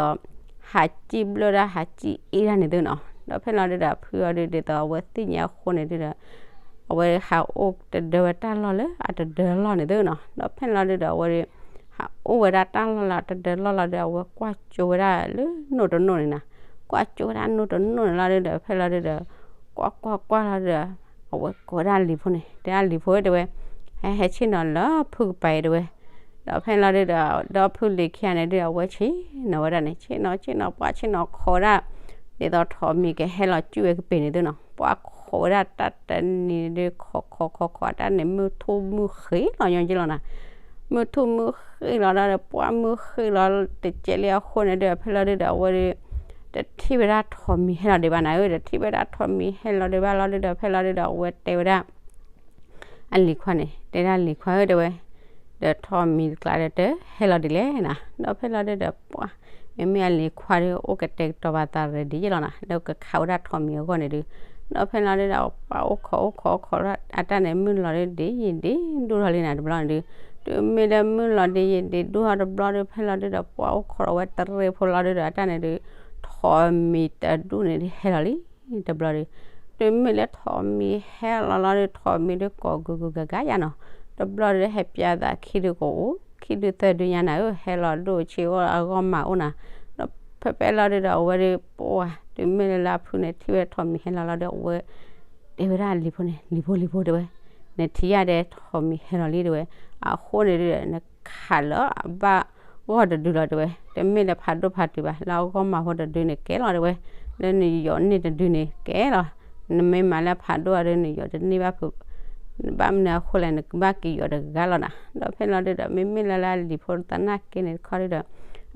ဟးစံၣ်ဘျၢၣ်ဒၣ် ဟးစံၣ်အ့ၣ်ဒၣ်န့ၣ်သုနီၤ. ဒီးဖဲလီၤဒုဒီး အဖုအီၤဒုဒ်သိး အဝဲသ့ၣ်ညါအဃိန့ၣ်ဒုဒီး အဝဲဟးအိၣ်တဒၢဝဲတၢ်လီၢ်လၢအတဒၢလီၢ်န့ၣ်သုနီၤ. ဒီးဖဲလီၤဒုဒီး အဝဲဒု ဟးအိၣ်ဝဲဒၣ်တၢ်လီၢ်လၢအတဒၢလီၢ်လီၤဒီး အဝဲကွၢ်ကၠိဝဲဒၣ်လၢနိၣ်တနိၣ်န့ၣ်နီၤ. ကွၢ်ကၠိဝဲဒၣ်နိၣ်တနိၣ်န့ၣ်လီၤဒုဒီး ဖဲလီၤဒုဒီး ကွၢ်ကွၢ်ကွၢ်လီၤဒုဒီး အဝဲကိးဝဲဒၣ်လံၤဖိန့ၣ် တဲဒၣ်လံၤဖိဧၢ တဲဝဲ ဟဲဟဲဆ့ၣ်နီၤလၢဖုကပၤအံၤ တဲဝဲ ဒီးဖဲလီၤဒုဒီး ဒီဖုလံၤခံဂၤန့ၣ်ဒု အဝဲဆ့ၣ်နီၤဝဲဒၣ်န့ၣ် ဆ့ၣ်နီၤဆ့ၣ်နီၤ ပှၤဆ့ၣ်နီၤခိးဝဲဒၣ် ဒ်သိးထိၣ်မံၤကဟဲလီၤစုၣ်ဝဲကပ့ၤန့ၣ်သုနီၤ. ပှၤခိးဝဲဒၣ်တၢ်တနံၤဒု ခိးခိးခိးခိး တၢ်န့ၣ်မုၢ်ထူၣ်မုၢ်ဃ့လီၤညီက့ၤလီၤနၤ. မုၢ်ထူၣ်မုၢ်ဃ့လီၤဒီး ပှၤမုၢ်ဃ့လီၤတကဲးလံအဃိန့ၣ်ဒု ဖဲလီၤဒုဒီး အဝဲဒု တထံၣ်ဝဲဒၣ်ထိးမံၤဟဲလီၤဒံးဘၣ်နၤဧၢ, တထံၣ်ဝဲဒၣ်ထိးမံၤဟဲလီၤဒံးဘၣ်လီၤဒုဒီး ဖဲလီၤဒုဒီး အဝဲတဲဝဲဒၣ် အလံၤခွါန့ၣ် တဲဒၣ်လံၤခွါဧၢ တဲဝဲ, ဒီးထိးမံၤတကျါဒီးတဟဲလီၤဒံးလဲၣ်နၤ, ဒီးဖဲလီၤဒုဒီး ပှၤ မ့မ့ၢ်အလံၤခွါဒီး အိၣ်ကတဲာ်ကတီၤပာ်သးရဲၣ်ဒံးယဲလီၤနၤ, ဒီးကခးဝဲဒၣ်ထိးမံၤအဂီၢ်န့ၣ်ဒု, ဒီးဖဲလီၤဒုဒီး ပှၤအိၣ်ခိးအိၣ်ခိးအိၣ်ခိးဒီး အတၢ်န့ၣ် မုၢ်လီၤဒုဒံးယံာ်ဒံးဒိၣ်ထီၣ်လံနၤတဘျီန့ၣ်ဒု, တုၤမ့ၢ်လၢမုၢ်လီၤဒံးယံာ်ဒံးဒိၣ်ထီၣ်တဘျီဒီး ဖဲလီၤဒုဒီး ပှၤအိၣ်ခိးဒီးဝဲတရံးဖိလီၤဒုဒီး အတၢ်န့ၣ်ဒု ထိးမံၤတဒူၣ်န့ၣ်ဒု ဟဲလီၤလံ တဘျီဒီး, တုၤမ့ၢ်လၢထိးမံၤဟဲလီၤလီၤဒီး ထိးမံၤဒုကိးဂုၤဂုၤဂၤဂၤယါနီၤ, တဘျီဒီးဟဲပၠးသးခံဒုကအိၣ် ခံဒုသၢဒုညါနၤဧၢ, ဟဲလီၤဒိၣ်ဆံးအိၣ်အဂီၢ်မၤအိၣ်နၤ, ဒီးဖဲဖဲလီၤဒုဒီး အဝဲဒု ပှၤ တုၤမ့ၢ်လၢလၢအဖုန့ၣ် ထံၣ်ဝဲထိးမံၤဟဲလီၤလီၤဒီး အဝဲတဲဝဲဒၣ်လံၤဖိန့ၣ် လံၤဖိလံၤဖိတဲဝဲ, နထံၣ်ယါဒဲးထိးမံၤဟဲလီၤလံတဲဝဲ, အဃိန့ၣ်ဒုဒီး နခးလၢအဘၣ်ဂီၢ်တဒုလီၤတဲဝဲ, တမ့ၢ်လၢဖးဒိၣ်ဖးတုၤဘၣ် လၢအဂီၢ်မၤဖိတဒုန့ၣ်ကဲလီၤတဲဝဲ, လၢနယီၤန့ၢ်တဒုန့ၣ်ကဲလီၤ, နမ့ၢ်မၤလၢဖးဒိၣ်အဒု နယီၤတန့ၢ်ဘၣ်ဖုး, ဘၣ်မနုၤအဃိလဲၣ် နကဘၣ်က့ၤယီၤတဂၤလီၤနၤ, ဒီးဖဲလီၤဒုဒီး မ့မ့ၢ်လၢလၢလံၤဖိသနာ်က့န့ၣ်တခီဒုဒီး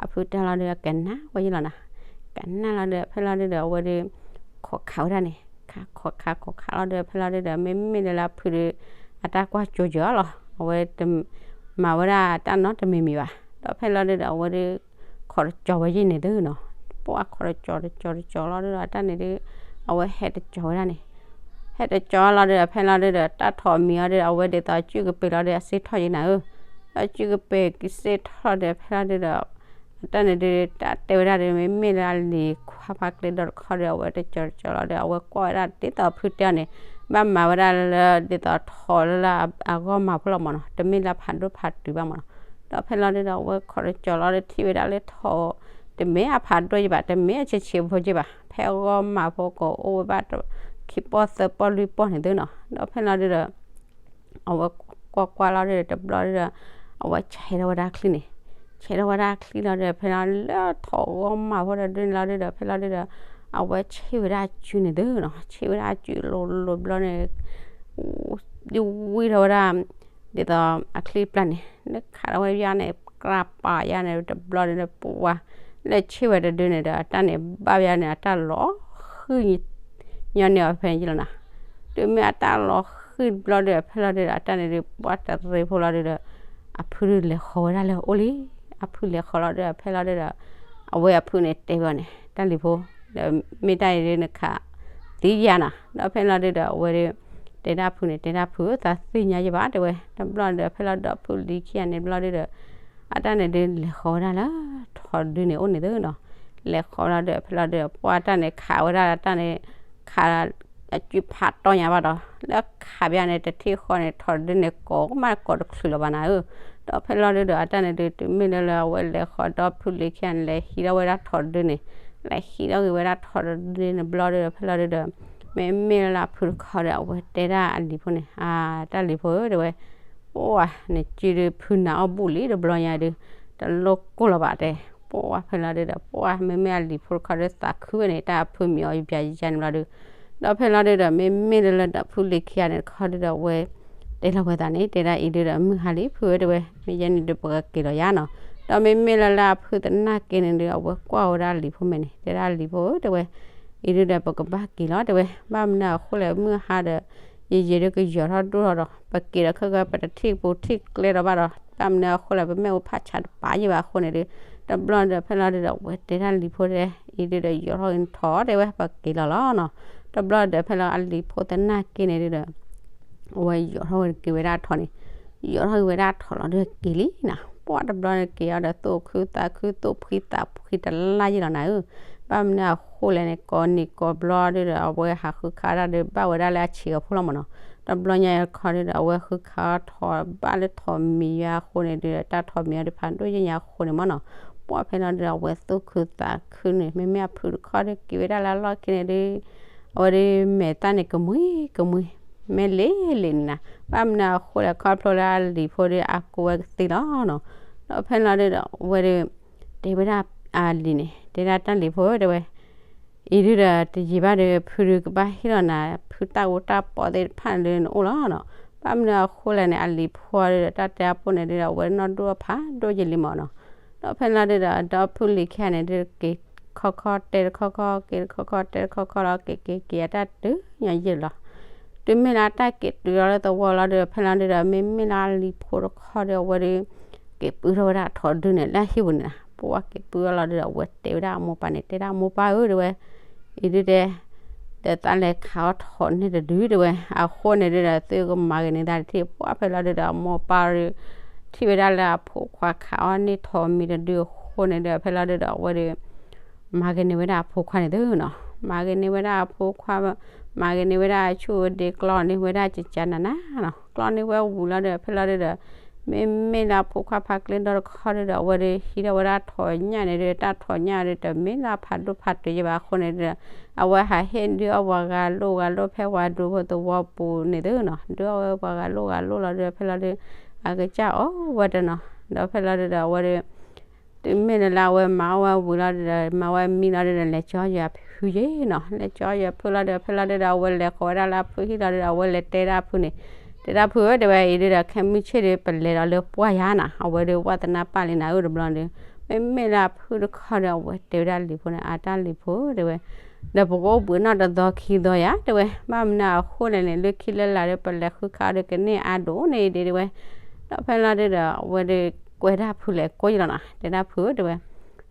အဖုတဲလီၤဒုဒီး ကနၣ်ဝဲယဲလီၤနၤ, ကနၣ်လီၤဒုဒီး ဖဲလီၤဒုဒီး အဝဲဒု ခိးခးဝဲဒၣ်န့ၣ်, ခးခိးခးခိးခးလီၤဒုဒီး ဖဲလီၤဒုဒီး မ့မ့ၢ်လၢလၢအဖုဒု အတၢ်ကွၢ်ကၠိကၠီလီၤ, အဝဲ မၤဝဲဒၣ်တၢ်နီတမံၤမံၤဘၣ်, ဒီးဖဲလီၤဒုဒီး အဝဲဒု ခိးတကၠီၤဝဲယဲန့ၣ်သုနီၤ, ပှၤခိးတကၠီၤတကၠီၤတကၠီၤလီၤဒုဒီး အတၢ်န့ၣ်ဒု အဝဲဟဲတကၠီၤဝဲဒၣ်န့ၣ်, ဟဲတကၠီၤလီၤဒုဒီး ဖဲလီၤဒုဒီး တၢ်ထိးမံၤအီၤဒုဒီး အဝဲဒ်သိးစုကပ့ၤလီၤဒုဒီး အစ့ထီၣ်ယဲနၤဧၢ, ဒီးစုကပ့ၤကစ့ထီၣ်ဒီး ဖဲလီၤဒုဒီး အတၢ်န့ၣ်ဒု တၢ်တဲဝဲဒၣ်ဒု မ့မ့ၢ်လၢအလံၤခွါဖါကျဲဒီတခီဒီး အဝဲတကၠီၤတကၠီၤလီၤဒီး အဝဲကွၢ်ဝဲဒၣ်ဒ်သိးဖုတဲအီၤန့ၣ် ဘၣ်မၤဝဲဒၣ်လၢဒ်သိးထိးလၢလၢအဂီၢ်မၤဖိလီၤမၢ်နီၤ, တမ့ၢ်လၢဖးဒိၣ်ဖးတုၤဘၣ်မၢ်နီၤ, ဒီးဖဲလီၤဒုဒီး အဝဲခိးတကၠီၤလီၤဒီး ထံၣ်ဝဲဒၣ်လၢထိး တမ့ၢ်အဖးဒိၣ်ယဲဘၣ် တမ့ၢ်အဆံးဆံးဖိယဲဘၣ် ဖဲအဂီၢ်မၤဖိကအိၣ်ဝဲဘၣ် ခံပီၢ်သၢပီၢ်လွံၢ်ပီၢ်န့ၣ်သုနီၤ, ဒီးဖဲလီၤဒုဒီး အဝဲကွၢ်ကွၢ်လီၤဒုဒီး တဘျီဒုဒီး အဝဲဆဲးထီၣ်ဝဲဒၣ်ချံန့ၣ်, ဆဲးထီၣ်ဝဲဒၣ်ချံလီၤဒုဒီး ဖဲလီၤလၢထိးဂီၢ်မၤဖိတဒုန့ၣ်လီၤဒုဒီး ဖဲလီၤဒုဒီး အဝဲဆ့ၣ်ဝဲဒၣ်အစုန့ၣ်သုနီၤ, ဆ့ၣ်ဝဲဒၣ်အစုလိၤလိၤဘျီန့ၣ် ဒုဝံထီၣ်ဝဲဒၣ် ဒ်သိးအချံပျၢ်န့ၣ် လၢခးထီၣ်ဝဲယါန့ၣ် ကြၢးပာ်ယါန့ၣ် တဘျီဒုဒီး ပှၤ လၢဆ့ၣ်ဝဲတဒုန့ၣ်ဒီး အတၢ်န့ၣ် ဘၣ်ဝဲယါန့ၣ် အတၢ်လီၤဃံၢ် ညီနုၢ်အီၤဖဲန့ၣ်ယဲလီၤနၤ, တုၤမ့ၢ်အတၢ်လီၤဃံၢ်တဘျီဒုဒီး ဖဲလီၤဒုဒီး အတၢ်န့ၣ်ဒု ပှၤတရံးဖိလီၤဒုဒီး အဖုဒုလဲၤဃီၤဝဲဒၣ်လၢအအိၣ်လံ, အဖုလဲၤဃီၤလီၤဒုဒီး ဖဲလီၤဒုဒီး အဝဲအဖုန့ၣ်တဲဝဲအီၤန့ၣ် တၢ်လံၤဖိ ဒီးမ့ၢ်တၢ်အံၤဒု နခးသံယါနီၤ, ဒီးဖဲလီၤဒုဒီး အဝဲဒု တဲဒၣ်ဖုန့ၣ် တဲဒၣ်ဖု သးသ့ၣ်ညါယဲဘၣ်တဲဝဲ, တဘျီဒုဒီး ဖဲလီၤဒီးဖုလံၤခံဂၤန့ၣ်တဘျီဒုဒီး အတၢ်န့ၣ်ဒု လဲၤဃီၤဝဲဒၣ်လၢ ထိးဒုန့ၣ်အိၣ်န့ၣ်သုနီၤ, လဲၤဃီၤဝဲဒၣ်ဒီး ဖဲလီၤဒုဒီး ပှၤတၢ်န့ၣ်ခးဝဲဒၣ် တၢ်န့ၣ် ခး အစုဖးတီၢ်ညါဘၣ်ဒီး လၢခးဘၣ်န့ၣ် တထံၣ်ဃီန့ၣ် ထိးဒုန့ၣ် ကိးမးကိးတချုးလီၤဘၣ်နၤဧၢ, ဒီးဖဲလီၤဒုဒီး အတၢ်န့ၣ်ဒု တုၤမ့ၢ်လၢလၢအဝဲလဲၤဃီၤဒီးဖုလံၤခံဂၤန့ၣ် လဲၤဟံးထီၣ်ဝဲဒၣ်ထိးဒုန့ၣ်, လဲၤဟံးထီၣ်က့ၤဝဲဒၣ်ထိးဒုန့ၣ်တဘျီဒုဒီး ဖဲလီၤဒုဒီး မ့မ့ၢ်လၢလၢအဖုတခီဒီး အဝဲတဲဒၣ်အလံၤဖိန့ၣ် အတၢ်လံၤဖိဧၢတဲဝဲ, ပှၤ နစုဒုဖုနၤအီၣ်ဘူၣ်လံတဘျီညါဒု တလိၣ်ကိၢ်လီၤဘၣ်တဲ, ပှၤဖဲလီၤဒုဒီး ပှၤမ့မ့ၢ်အလံၤဖိတခီဒု သးခုဝဲန့ၣ် တၢ်အဖုမံၤအီၤယၤယၤန့ၣ်ဘျီဒု, ဒီးဖဲလီၤဒုဒီး မ့မ့ၢ်လၢလၢဒီးဖုလံၤခံဂၤန့ၣ်တခီဒုဒီး အဝဲ တဲလီၤဝဲသးန့ၣ် တဲဒၣ်အံၤဒုဒီး မုၢ်ဟါလံဖုဧၢတဲဝဲ, မ့ၢ်ယဲန့ၣ်ဒု ပကက့ၤလီၤယါနီၤ, ဒီးမ့မ့ၢ်လၢလၢအဖုသနာ်က့န့ၣ်ဒု အဝဲကွၢ်ဝဲဒၣ်လံၤဖိမဲာ်န့ၣ် တဲဒၣ်လံၤဖိဧၢတဲဝဲ, အံၤဒုဒီး ပကဘၣ်က့ၤလီၤတဲဝဲ, ဘၣ်မနုၤအဃိလဲၣ် မုၢ်ဟါဒီး ယယံာ်ဒုကယီၤထီၣ်ဒိၣ်ထီၣ်ဒီး ပက့ၤဒီးခဲကဲ ပတထံၣ်ပူၤထံၣ်ကျဲဒီးဘၣ်ဒီး ဘၣ်မနုၤအဃိလဲၣ် ပမ့ၣ်အူဖးဆးတပာ်ယဲဘၣ်အဃိန့ၣ်ဒု, တဘျီဒီး ဖဲလီၤဒုဒီး အဝဲတဲဒၣ်လံၤဖိတဲ အံၤဒုဒီး ယီၤထီၣ်က့ၤနထိးတဲဝဲ ပက့ၤလီၤလီၤနီၤ, တဘျီဒီး ဖဲလီၤအလံၤဖိသနာ်က့န့ၣ်ဒုဒီး အဝဲယီၤထီၣ်က့ၤဝဲဒၣ်ထိးန့ၣ်, ယီၤထီၣ်က့ၤဝဲဒၣ်ထိးလီၤဒုက့ၤလံနီၤ, ပှၤတဘျီန့ၣ်က့ၤအီၤဒီး သူၣ်ခုသးခု သူၣ်ဖှံသးဖှံတလါယဲလီၤနၤဧၢ, ဘၣ်မနုၤအဃိလဲၣ်န့ၣ် ကိးနံၤကိးဘျီဒုဒီး အဝဲဟးဃုခးဒၣ်ဒု ဘၣ်ဝဲဒၣ်လၢအဆံးအဖိလီၤမၢ်နီၤ, တဘျီညါတခီဒုဒီး အဝဲဃုခးအီၤထိးဘၣ်လၢထိးမံၤယါအဃိန့ၣ်ဒုဒီး တၢ်ထိးမံၤအီၤဒုဖးဒိၣ်ယဲညါအဃိန့ၣ်မၢ်နီၤ, ပှၤဖဲလီၤဒုဒီး အဝဲသူၣ်ခုသးခုန့ၣ် မ့မ့ၢ်အဖုတခီဒုက့ၤဝဲဒၣ်လၢအလီၢ်ခံန့ၣ်ဒု အဝဲဒု မဲာ်သၣ်န့ၣ်ကမှံကမှံ, မဲာ်လ့လ့န့ၣ်နၤ, ဘၣ်မနုၤအဃိလဲၣ် ခီဖျိလၢအလံၤဖိဒု အါကိးဝဲကသ့လီၤနီၤ, ဒီးဖဲလီၤဒုဒီး အဝဲဒု တဲဝဲဒၣ်အလံၤန့ၣ် တဲဒၣ်တၢ်လံၤဖိတဲဝဲ, အံၤဒုဒီး တယံာ်ဘၣ်ဒီး ဖုဒုကဘၣ်ဟ့ၣ်လီၤနၤ ဖုတၢ်အူတၢ်ပီသ့ၣ်တဖၣ်န့ၣ်ဒု နအိၣ်လီၤနီၤ, ဘၣ်မနုၤအဃိလဲၣ်န့ၣ် အလံၤဖိဒုဒီး တၢ်တဲအပိၢ်န့ၣ်ဒုဒီး အဝဲနီၢ်ဒိၣ်ဖးဒိၣ်ယဲလံမၢ်နီၤ, ဒီးဖဲလီၤဒုဒီး ဒီဖုလံၤခံဂၤန့ၣ်ဒုက့ၤ ခီခီတဲတခီခီ က့ၤတခီခီတဲတခီခီလီၤ က့ၤက့ၤက့ၤအတၢ်တုၤညါယံာ်လီၤ. တုၤမ့ၢ်လၢအတၢ်က့ၤတုၤလီၤလၢသဝီလီၤဒီး ဖဲလီၤဒုဒီး မ့မ့ၢ်လၢအလံၤဖိတခီဒီး အဝဲဒီး က့ၤပုၢ်ထီၣ်ဝဲဒၣ်ထိးဒုန့ၣ် လၢဟံၣ်ပူၤန့ၣ်လီၤ. ပှၤက့ၤပုၢ်ထီၣ်လီၤဒုဒီး အဝဲတဲဝဲဒၣ်အမိၢ်ပၢ်န့ၣ် တဲဒၣ်အမိၢ်ပၢ်ဧၢ တဲဝဲ, အံၤဒုတဲ ဒီးသးလဲၤခးအီၣ်ထိးန့ၢ်တဒုတဲဝဲ, အဃိန့ၣ်ဒုဒီး သုကမၤဂ့ၤန့ၢ်သးတထံၣ် ပှၤဖဲလီၤဒုဒီး အမိၢ်ပၢ်ဒီး ထံၣ်ဝဲဒၣ်လၢအဖိခွါခးအီၣ်န့ၢ်ထိးမံၤတဒုအဃိန့ၣ်ဒီး ဖဲလီၤဒုဒီး အဝဲဒီး မၤဂ့ၤန့ၢ်ဝဲဒၣ်အဖိခွါန့ၣ်သုနီၤ, မၤဂ့ၤန့ၢ်ဝဲဒၣ်အဖိခွါ, မၤဂ့ၤန့ၢ်ဝဲဒၣ်အဆူၣ်အဒ့ ကျီန့ၢ်ဝဲဒၣ်ကကနၤနၤနီၤ, ကျီန့ၢ်ဝဲဝံၤလီၤဒီး ဖဲလီၤဒုဒီး မ့မ့ၢ်လၢအဖိခွါဖးကျ့ဒီတခီဒုဒီး အဝဲဒီးဟံးထီၣ်ဝဲဒၣ်ထိးညၣ်န့ၣ်ဒီး တၢ်ထိးညၣ်ဒီး တမ့ၢ်လၢအဖးဒိၣ်ဖးတုၤယဲဘၣ်အဃိန့ၣ်ဒီး အဝဲဟးဟ့ၣ်ဒုးအီၣ်ပှၤဂၤလိာ်ဂၤလိာ်ဖဲပှၤဒူဖိသဝီပူၤန့ၣ်သုနီၤ, ဒုးအီၣ်ဝဲပှၤဂၤလိာ်ဂၤလိာ်လီၤဒီး ဖဲလီၤဒု အကစၢ်အီၣ်ဝဲတနီၤ, ဒီးဖဲလီၤဒုဒီး အဝဲဒီး တုၤမ့ၢ်လၢလၢအဝဲမၤအီၣ်ဝဲဝံၤလီၤဒုဒီး မၤဝဲမံလီၤဒုဒီး လဲၤကၠီယွၤဖုယဲနီၤ, လဲၤကၠီယွၤဖုလီၤဒီး ဖဲလီၤဒုဒီး အဝဲလဲၤဃီၤဝဲဒၣ်လၢအဖုဟံၣ်လီၤဒုဒီး အဝဲလဲၤတဲဒၣ်အဖုန့ၣ်, တဲဒၣ်ဖုဧၢ တဲဝဲ အံၤဒုဒီး ခဲမုၢ်ဆ့ၣ်ဒီးပလဲၤဒီးလၢပှၢ်ယါနီၤ, အဝဲဒီးဝဲသနာ်ပာ်လံနၤဧၢတဘျီဒီး မ့မ့ၢ်လၢအဖုတခီဒီး အဝဲတဲဝဲဒၣ်လံၤဖိန့ၣ် အတၢ်လံၤဖိဧၢ တဲဝဲ ဒီးပကအိၣ်ဘှံးနီၣ်တသီခံသီယါ တဲဝဲ, ဘၣ်မနုၤအဃိလဲၣ်န့ၣ် လၢခံလၢလာ်ဒီး ပလဲၤဃုခးအီၤဒီး ကန့ၢ်အါဒိၣ်န့ၣ် တဲဝဲ, ဒီးဖဲလီၤဒုဒီး အဝဲဒီးကွဲးဒၣ်ဖုလဲၤကိးယံလီၤနီၤ, တဲဒၣ်ဖုဧၢ တဲဝဲ,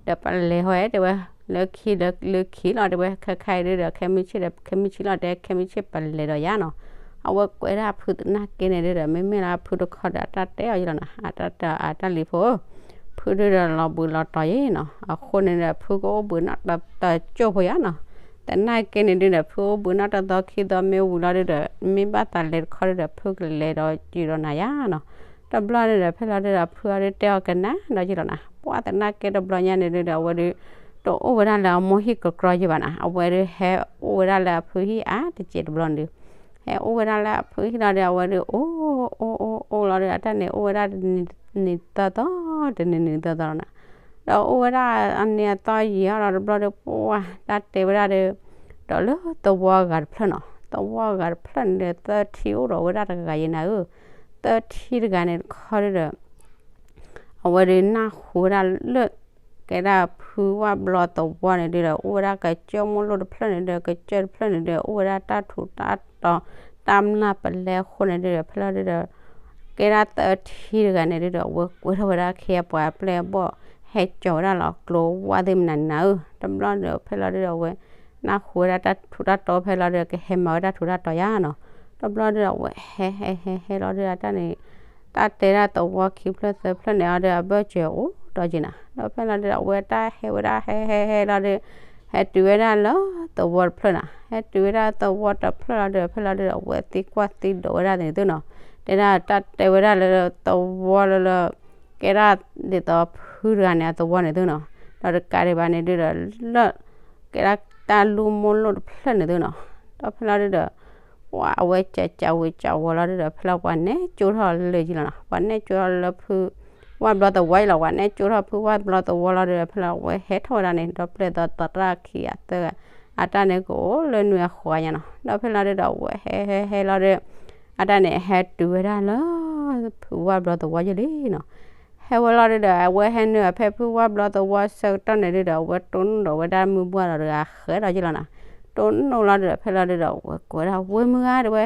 ဒီးပလဲၤဟီၣ်တဲဝဲ, လၢခံလၢခံလီၤ တဲဝဲ, ခဲခါအံၤဒုဒီး ခဲမုၢ်ဆ့ၣ်ဒီး ခဲမုၢ်ဆ့ၣ်လီၤ တဲ ခဲမုၢ်ဆ့ၣ်ပလဲၤဒီးယါနီၤ, အဝဲကွဲးဒၣ်ဖုသနာ်က့န့ၣ်ဒုဒီး မ့မ့ၢ်လၢအဖုတခီဒီး အတၢ်တဲအီၤယံလီၤနီၤ, အတၢ်တဲအတၢ်လံၤဖိဧၢ ဖုဒုဒီးလီၤဘှံးလီၤတီၤယဲနီၤ, အဃိန့ၣ်ဒီး ဖုကအိၣ်ဘှံးနီၣ်တသီကၠိဖိယါနီၤ, သနာ်က့န့ၣ်ဒုဒီး ဖုအိၣ်ဘှံးနီၣ်တသီခံသီမ့ၢ်ဝံၤလီၤဒုဒီး မ့ၢ်ဘၣ်သးလဲၤတခီဒုဒီး ဖုကလဲၤဒီးယံာ်ဒီးနၤယါနီၤ, တဘျီဒုဒီး ဖဲလီၤဒုဒီး ဖုအီၤဒုတဲအီၤကနၤဒီးယံလီၤနီၤ, ပှၤသနာ်က့တဘျီညါန့ၣ်ဒုဒီး အဝဲဒု တအိၣ်ဝဲဒၣ်လၢအမိၢ်ဟံၣ်ကကြီယံဘၣ်နီၤ, အဝဲဒုဟဲအိၣ်ဝဲဒၣ်လၢအဖုဟံၣ်အါတစဲးတဘျီန့ၣ်ဒု ဟဲအိၣ်ဝဲဒၣ်လၢအဖုဟံၣ်လီၤဒီး အဝဲဒု အိၣ်အိၣ်အိၣ်လီၤဒီး အတၢ်န့ၣ် အိၣ်ဝဲဒၣ်တနံၤသီသီ တနံၤနံၤသီသီလီၤနီၤ, ဒီးအိၣ်ဝဲဒၣ်အန့ၣ်အသီယံာ်ဟီၣ်ဒီးတဘျီဒီး ပှၤတၢ်တဲဝဲဒၣ်ဒီး ဒီးလၢသဝီအဂၤတဖျၢၣ်နီၤ, သဝီအဂၤတဖျၢၣ်န့ၣ်ဒီး သၢထံအိၣ်ဒီးဝဲဒၣ်တဂၤယဲနၤဧၢ, သၢထံတဂၤန့ၣ်တခီဒုဒီး အဝဲဒုးနၢ်ဟူဝဲဒၣ်လၢ ကဲဒၣ်ဖုဝၣ်ဘျီသဝီန့ၣ်ဒုဒီး အိၣ်ဝဲဒၣ်ကစၢၢ်မိၢ်လိၣ်တဖျၢၣ်န့ၣ်ဒီး ကစၢၢ်တဖျၢၣ်န့ၣ်ဒီး အိၣ်ဝဲဒၣ်တၢ်ထူးတၢ်တီၤ တၢ်မျၢ်ပလဲအဃိန့ၣ်ဒုဒီး ဖဲလီၤဒုဒီး ကဲဒၣ်သၢထံတဂၤန့ၣ်ဒုဒီး အဝဲကွဲးထီၣ်ဝဲဒၣ်ခ့အပှၤပျဲၢ်အဘီၣ် ဟဲကၠီၤဝဲဒၣ်လီၤကျိဝၣ်သ့ၣ်မနုၤနၤဧၢ, တဘျီဒီး ဖဲလီၤဒုဒီး အဝဲနၢ်ဟူဝဲဒၣ်တၢ်ထူးတၢ်တီၤ ဖဲလီၤဒုဒီး ကဟဲမၤဝဲဒၣ်ထူးတၢ်တီၤယါနီၤ, တဘျီဒုဒီး အဝဲဟဲဟဲဟဲဟဲလီၤဒုဒီး တၢ်န့ၣ် တၢ်တဲဒၣ်သဝီခံဖျၢၣ်သၢဖျၢၣ်န့ၣ်အီၤဒီး အဘၢၣ်စၢၤအိၣ်ဒီးက့ၤနၤ, ဒီးဖဲလီၤဒုဒီး အဝဲတၢ်ဟဲဝဲဒၣ်ဟဲဟဲဟဲလီၤဒု ဟဲတုၤဝဲဒၣ်လၢသဝီတဖျၢၣ်နီၤ, ဟဲတုၤဝဲဒၣ်သဝီတဖျၢၣ်လီၤဒုဒီး ဖဲလီၤဒုဒီး အဝဲသံကွၢ်သံဒိးဝဲဒၣ်န့ၣ်သုနီၤ, တဲဒၣ်တၢ်တဲဝဲဒၣ်လၢသဝီလၢလၢ ကဲဒၣ်ဒ်သိးဖုတဂၤန့ၣ် အသဝီန့ၣ်သုနီၤ, ဒီးတကးဒံးဘၣ်န့ၣ်ဒုဒီး လၢ ကဲဒၣ်တၢ်လူၢ်မိၢ်လိၣ်တဖျၢၣ်န့ၣ်သုနီၤ, ဒီးဖဲလီၤဒုဒီး ပှၤအဝဲကးကးဝံၤကးဝီၤလီၤဒုဒီး ဖဲလီၤပှၤနဲၣ်ကၠိထီၣ်လၢယံလီၤနီၤ, ပှၤနဲၣ်ကၠိထီၣ်လၢဖုဝၣ်ဘျီသဝီယံလီၤ, ပှၤနဲၣ်ကၠိထီၣ်ဖုဝၣ်ဘျီသဝီလီၤဒုဒီး ဖဲလီၤအဝဲဟဲထီၣ်ဝဲဒၣ်န့ၣ် ဒီးပျဲၢ်သီသီတၢ်ခံအသၢဂၤ အတၢ်န့ၣ်ကအိၣ်လၢနွံအဃိညါနီၤ, ဒီးဖဲလီၤဒုဒီး အဝဲဟဲဟဲဟဲလီၤဒု အတၢ်န့ၣ်ဟဲတုၤဝဲဒၣ်လၢ ဖုဝၣ်ဘျီသဝီယံလံနီၤ, ဟဲဝဲလီၤဒုဒီး အဝဲဟဲနုာ်အဖဲဖုဝၣ်ဘျီသဝီဆၢကတီၢ်န့ၣ်ဒုဒီး အဝဲတိၢ်နီၣ်ဒီးဝဲဒၣ်မုၢ်ဘှၢ်လီၤတဂၤဃဲဒီးယံလီၤနီၤ, တိၢ်နီၣ်လီၤဒုဒီး ဖဲလီၤဒုဒီး အဝဲကွဲးဒၣ်ဝ့ၢ်မုၢ်ဂၤတဲဝဲ,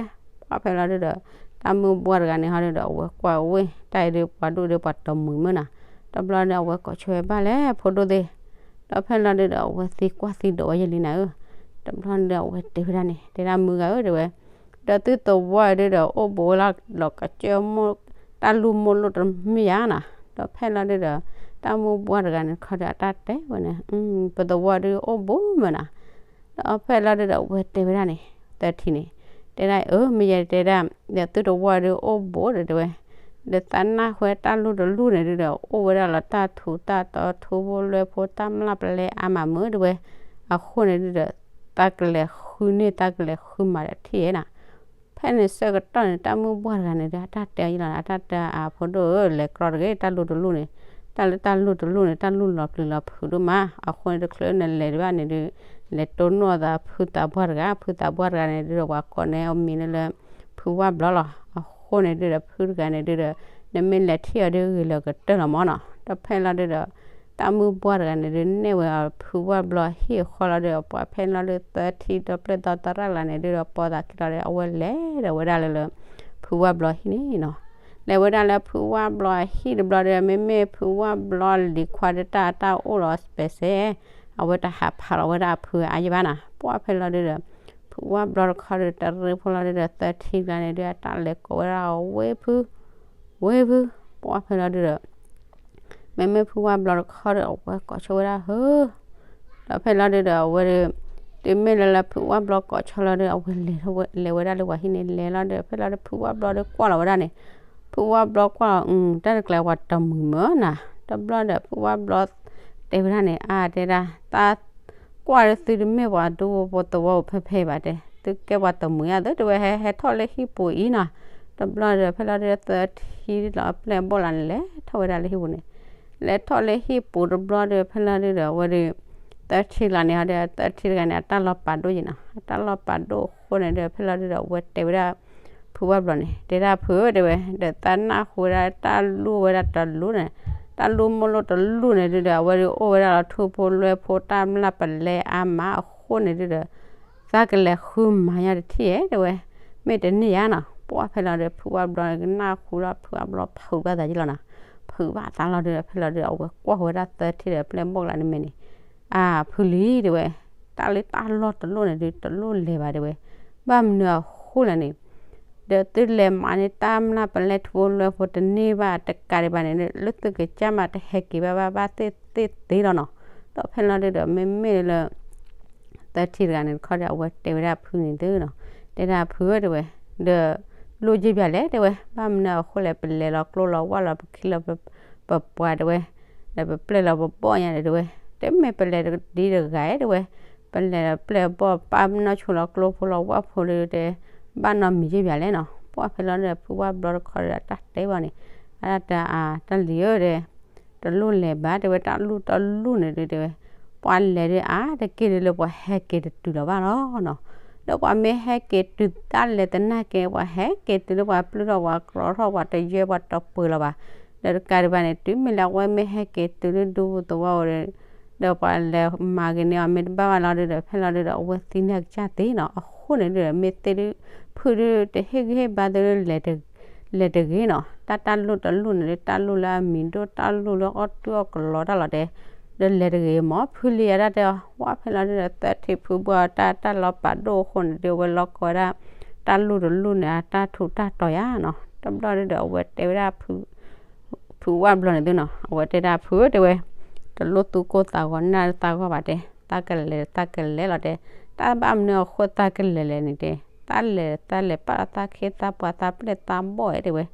ပှၤဖဲလီၤဒုဒီး တၢ်မုၢ်ဘှၢ်တဂၤန့ၣ်ဟီဒုဒီး အဝဲကွၢ်ဝ့ၢ် တၢ်အံၤဒုပှၤဒိၣ်ဒုပှၤတမုာ်မုၢ်နီၤ, တဘျီဒုအဝဲကိးဆၢဝဲဘၣ်လဲၣ်ဖိဒိၣ်သ့ၣ်, ဒီးဖဲလီၤဒုဒီး အဝဲသံကွၢ်သံဒိးဝဲယံလံနၤဧၢ, တဘျီဒုဒီး အဝဲတဲဝဲဒၣ်န့ၣ် တဲဒၣ်မုၢ်ဂၤဧၢ တဲဝဲ ဒီးသုသဝီဒုဒီး အိၣ်ဘူးဝဲလီၤလီၤကစၢၢ်မိၢ် တၢ်လူၢ်မိၢ်လိၣ်တမ့ၢ်ယါနီၤ, ဒီးဖဲလီၤဒုဒီး တၢ်မုၢ်ဘှၢ်တဂၤန့ၣ်ခီဒီး အတၢ်တဲဝဲန့ၣ် ပသဝီဒုအိၣ်ဘူးမ့ၢ်နီၤ, ဒီးဖဲလီၤဒုဒီး အဝဲတဲဝဲဒၣ်န့ၣ် သၢထံန့ၣ် တဲဒၣ်အၢ မ့ၢ်ယဲတဲဒၣ် ဒီးသုသဝီဒုအိၣ်ဘူးဒီးတဲဝဲ ဒီးသးနၢ်ဟူဝဲတၢ်လူၢ်တလူၢ်န့ၣ်ဒုဒီး အိၣ်ဝဲဒၣ်လီၤတၢ်ထူးတၢ်တီၤ ထူဖိလွဲဖိ တၢ်မျၢ်ပလဲအါမးမုၢ်တဲဝဲ, အဃိန့ၣ်ဒုဒီး သးကလဲၤဃုန့ၢ် သးကလဲၤဃုမၤဒီးထံၣ်ဧါနီၤ, ဖဲန့ၣ်ဆၢကတီၢ်န့ၣ် တၢ်မုၢ်ဘှၢ်တဂၤန့ၣ်ဒီး အတၢ်တဲအီၤယံလီၤ အတၢ်တဲအဖိဒိၣ်ဧၢ လဲၤကြီတဂ့ၤ တၢ်လူၢ်တလူၢ်န့ၣ်, တၢ်လၢတၢ်လူၢ်တလူၢ်န့ၣ် တၢ်လူၢ်လီၤပျံၤလီၤဖုးဒိၣ်မး, အဃိန့ၣ်တချုးနလဲၤတဘၣ်န့ၣ်ဒု လဲၤတိၢ်နီၣ်အသးဖုသးပှၢ်တဂၤ ဖုသးပှၢ်တဂၤန့ၣ်ဒုဒီး ပှၤကိးန့ၢ်အမံၤန့ၣ်လၢ ဖုဝၣ်ဘျီလီၤ, အဃိန့ၣ်ဒုဒီး ဖုတဂၤန့ၣ်ဒုဒီး နမ့ၢ်လဲၤထံၣ်အီၤဒုဂ့ၤလၢကတၢၢ်လီၤမ့ၢ်နီၤ, ဒီးဖဲလီၤဒုဒီး တၢ်မုၢ်ပှၢ်တဂၤန့ၣ်ဒုး နဲၣ်ဝဲအီၤဖုဝၣ်ဘျီဟံၣ်အဃီလီၤဒီး ပှၤဖဲလီၤဒုး သၢထံဒီပျဲၢ်ဒီသရၣ်လၢန့ၣ်ဒုးဒီး ပိာ်သးခံလီၤဒီး အဝဲလဲၤဒီးဝဲဒၣ်လၢလၢ ဖုဝၣ်ဘျီဟံၣ်န့ၣ်နီၤ. လဲၤဝဲဒၣ်လၢဖုဝၣ်ဘျီဟံၣ်တဘျီဒီး မ့မ့ၢ်ဖုဝၣ်ဘျီလံၤခွါဒီး တၢ်အတၢ်အိၣ်လီၤစပဲးစဲး အဝဲတဟးဖးလီၤဝဲဒၣ်အဖုအါယံၤဘၣ်နီၤ. ပှၢ်ဖဲလီၤဒုးဒီး ဖုဝၣ်ဘျီတခီဒီး တရ့ဖိလီၤဒုးဒီး သၢထံကျါန့ၣ်ဒုး အတၢ်လဲၤကိးဝဲဒၣ်အီၤ ဝ့ၢ်ဖု ဝ့ၢ်ဖု, ပှၢ်ဖဲလီၤဒုးဒီး မ့မ့ၢ်ဖုဝၣ်ဘျီတခီဒီး အဝဲကိးဆီဝဲဒၣ်ဧၢ, ဒီးဖဲလီၤဒုးဒီး အဝဲဒီး တုၤမ့ၢ်လၢလၢဖုဝၣ်ဘျီကိးဆီလီၤဒီး အဝဲလဲၤဝဲဒၣ်လၢပှၤဟံၣ်န့ၣ် လဲၤလီၤဒီး ဖဲလီၤဒုး ဖုဝၣ်ဘျီဒီးကွၢ်လီၤဝဲဒၣ်န့ၣ်, ဖုဝၣ်ဘျီကွၢ်လီၤ တၢ်တကျဲၤပှၤတမုာ်မၢနီၤ. တဘျီဒီး ဖုဝၣ်ဘျီတဲဝဲဒၣ်န့ၣ် အါတဲဒၣ် တၢ် ကွၢ်လၢသုတမ့ၢ်ပှၤဒူဖိသဝီအိၣ်ဖဲဖဲဘၣ်တဲ, သုကဲပှၤတမုာ်ယါသု တဲဝဲ ဟဲဟဲထီၣ်လၢဟံၣ်ပူၤအံၤနီၤ. တဘျီဒီး ဖဲလီၤဒုး သၢထံလီၤအပျဲၢ်အဘီၣ်လၢန့ၣ် လဲၤထီၣ်ဝဲဒၣ်လၢဟံၣ်ပူၤန့ၣ်, လဲၤထီၣ်လၢဟံၣ်ပူၤတဘျီဒီး ဖဲလီၤဒုးဒီး အဝဲဒီး သၢထံလီၤန့ၣ်ဒီး သၢထံတဂၤန့ၣ် အတၢ်လီၤပာ်ဒိၣ်ယံၤနီၤ. အတၢ်လီၤပာ်ဒိၣ်အဃိန့ၣ်ဒီး ဖဲလီၤဒုးဒီး အဝဲတဲဝဲဒၣ် ဖုဝၣ်ဘျီန့ၣ် တဲဒၣ်ဖုဧၢ တဲဝဲ, ဒီးသးနၢ်ဟူဝဲဒၣ်တၢ်လူၢ်ဝဲဒၣ်တလူၢ်န့ၣ်, တၢ်လူၢ်မိၢ်လိၣ်တလူၢ်န့ၣ်ဒုးဒီး အဝဲဒုးအိၣ်ဝဲဒၣ်လီၤထူဖိလွဲဖိတၢ်မျၢ်ပလဲအါမးအဃိန့ၣ်ဒုးဒီး သးကလဲၤဃုမၤညါတထံၣ်ဧဲ တဲဝဲ, မ့ၢ်တန့ၢ်ယါနီၤ. ပှၢ်ဖဲလီၤဒီး ဖုဝၣ်ဘျီကနၣ်ဃုာ်ဒီး ဖုဝၣ်ဘျီဖုးဘၣ်သးယံၤလီၤနီၤ. ဖုးဘၣ်သးလီၤဒီး ဖဲလီၤဒီး အဝဲကွၢ်ဃီၤဝဲဒၣ်သၢထံဒီးပျဲၢ်ဘီၣ်ကျါန့ၣ်မဲာ်န့ၣ်, အၢ ဖုလံ တဲဝဲ, တၢ်လၢတၢ်လီၢ်တလီၢ်န့ၣ်ဒုး တလီၢ်လဲၤဘၣ်တဲဝဲ, ဘၣ်မနုၤအဃိလဲၣ်န့ၣ် ဒီးသုလဲၤမၤန့ၢ်တၢ်မျၢ်ပလဲထူဖိလွဲဖိတန့ၢ်ဘၣ်တကးဒံးဘၣ်န့ၣ် လၢသုကစၢ်မးတဟဲက့ၤဘၣ်ဘၣ်ဘၣ်သ့ၣ်သ့ၣ်သ့လီၤနီၤ. ဒီးဖဲလီၤဒုးဒီး မ့မ့ၢ်လၢ သၢထံတဂၤန့ၣ် တခီဒီး အဝဲတဲဝဲဒၣ်ဖုန့ၣ်သုနီၤ, တဲဒၣ်ဖုဧၢ တဲဝဲ, ဒီး လိၣ်ယံၤဘၣ်လဲၣ် တဲဝဲ, ဘၣ်မနုၤအဃိလဲၣ် ပလဲၤလီၤကျိလီၤဝၣ်လီၤ ပခံလီၤပပှၤ တဲဝဲ, ဒီးပပျဲၢ်လီၤပဘီၣ်ညါဒီး တဲဝဲ, တမ့ၢ်ပလဲၤဒ်တဂၤဧဲ တဲဝဲ, ပလဲၤလီၤပျဲၢ်ဘီၣ်ပာ်နီၢ်ဆိလီၤကျိဖိလီၤဝၣ်ဖိဒီးတဲ ဘၣ်နီတမံၤယံၤဘၣ်လဲၣ်နီၤ. ပှၢ်ဖဲလီၤဒီး ဖုဝၣ်ဘျီတခီဒီး အတၢ်တဲဘၣ်န့ၣ်, အတၢ် တၢ်လံၤဧၢဒီး တလိၣ်လဲၤဘၣ် တဲဝဲ, တၢ်လူၢ်တလူၢ်န့ၣ်ဒုး တဲဝဲ, ပှၤလဲၤဒုးအါတက့ၢ်ဒုး လၢပှၤဟဲက့ၤတတုၤလီၤဘၣ်လီၤနီၤ. ဒီးပှၤမ့ၢ်ဟဲက့ၤတုၤတၢ်လဲၤသနာ်က့ ပှၤဟဲက့ၤတုၤလၢပှၤပျုၢ်ထီၣ်ပှၤကြီထီၣ်ပှၤတယၢပှၤတပှဲၤလီၤဘၣ်. ဒီးတကးဒံးဘၣ်န့ၣ် တုၤမ့ၢ်လၢအဝဲမ့ၢ်ဟဲက့ၤတုၤလၢဒူပူၤသဝီအိၣ်ဒီး ဒီးပှၤလဲၤမၤဂ့ၤန့ၢ်အီၤမ့ၢ်တဘၣ်ဘၣ်လီၤဒုးဒီး ဖဲလီၤဒုးဒီး အဝဲသံန့ၢ်အကစၢ်သ့နီၤ. အဃိန့ၣ်ဒုးဒီး မ့ၢ်သ့ၣ်ဒုး ဖုဒုးတဟ့ၣ်ဂံၢ်ဟ့ၣ်ဘါသုလၢ လဲၤတဂ့ၤနီၤ. တၢ်တၢ်လူၢ်တလူၢ်န့ၣ်ဒုး တၢ်လူၢ်လၢအမံၤဒိၣ် တၢ်လူၢ်လၢအီၣ်တူၢ်အီၣ်ကလီတၢ်လီၤတဲာ်, ဒီးလဲၤတဂ့ၤမၢ် ဖုလံအတၢ်တဲအီၤ. ပှၢ်ဖဲလီၤဒုးဒီး သၢထံဖုဘီၣ်တၢ် တၢ်လီၤပာ်ဒိၣ်အဃိန့ၣ်ဒုး အဝဲလီၤကီဝဲဒၣ် တၢ်လူၢ်တလူၢ်န့ၣ် အတၢ်ထူးတၢ်တီၤယါနီၤ. တဘျီဒုးဒီး အဝဲတဲဝဲဒၣ် ဖုဝၣ်ဘျီန့ၣ်သုနီၤ, အဝဲတဲဒၣ်ဖုဧၢ တဲဝဲ, တလိၣ်သူၣ်ကိၢ်သးဂီၤနၢ်သးဂီၤဘၣ်တဲ, သးကလဲၤသးကလဲၤလီၤတဲ, တၢ်ဘၣ်မနုၤအဃိသးကလဲၤလဲၣ်န့ၣ်တဲ, သးလဲၤသးလဲၤပာ်လီၤသးခ့သးပှၤသးပျဲၢ်သးဘီၣ်ဧဲ တဲဝဲ.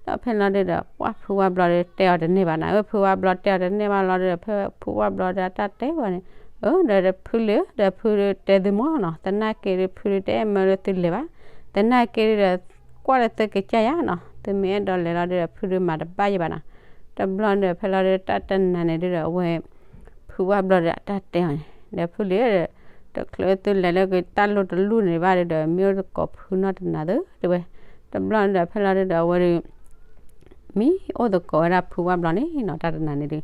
ဒီးဖဲလီၤဒုးဒီး ပှၢ်ဖုဝၣ်ဘျီဒီးတဲအီၤတန့ၢ်ဘၣ်နီၤ, အၢ ဖုဝၣ်ဘျီတဲအီၤတန့ၢ်ဘၣ်လီၤဒုးဒီး ဖဲဖုဝၣ်ဘျီဒီးအတၢ်တဲဝဲန့ၣ်, အၢ ဒီးဖုလံဧၢ ဒီးဖုဒုးတဲသုမၢ်နီၤ, သနာ်က့ဒုးဖုဒုးတအဲၣ်မၢလၢသုလဲၤဘၣ်, သနာ်က့ဒုးဒီး ကွၢ်လၢသုကစၢ်ယါနီၤ, သုမ့ၢ်အဲၣ်ဒိးလဲၤလီၤဒုးဒီး ဖုဒုးမၤတဘၣ်ယံၤဘၣ်နီၤ. တဘျီဒုးဒီး ဖဲလီၤဒုးတၢ်တနၤန့ၣ်ဒုးဒီး အဝဲ ဖုဝၣ်ဘျီဒီးအတၢ်တဲအီၤန့ၣ်, ဒီးဖုလံဧၢ တချုးသုလဲၤလၢတၢ်လူၢ်တလူၢ်န့ၣ်ဘၣ်ဒုးဒီး မ့ၢ်အိၣ်သကိးဖုနီတနၤသု တဲဝဲ. တဘျီဒုးဒီး ဖဲလီၤဒုးဒီး အဝဲဒုး မ့ၢ်အိၣ်သကိးဝဲဒၣ်ဖုဝၣ်ဘျီန့ၣ်နီၤ, တၢ်တနၤန့ၣ်ဒုး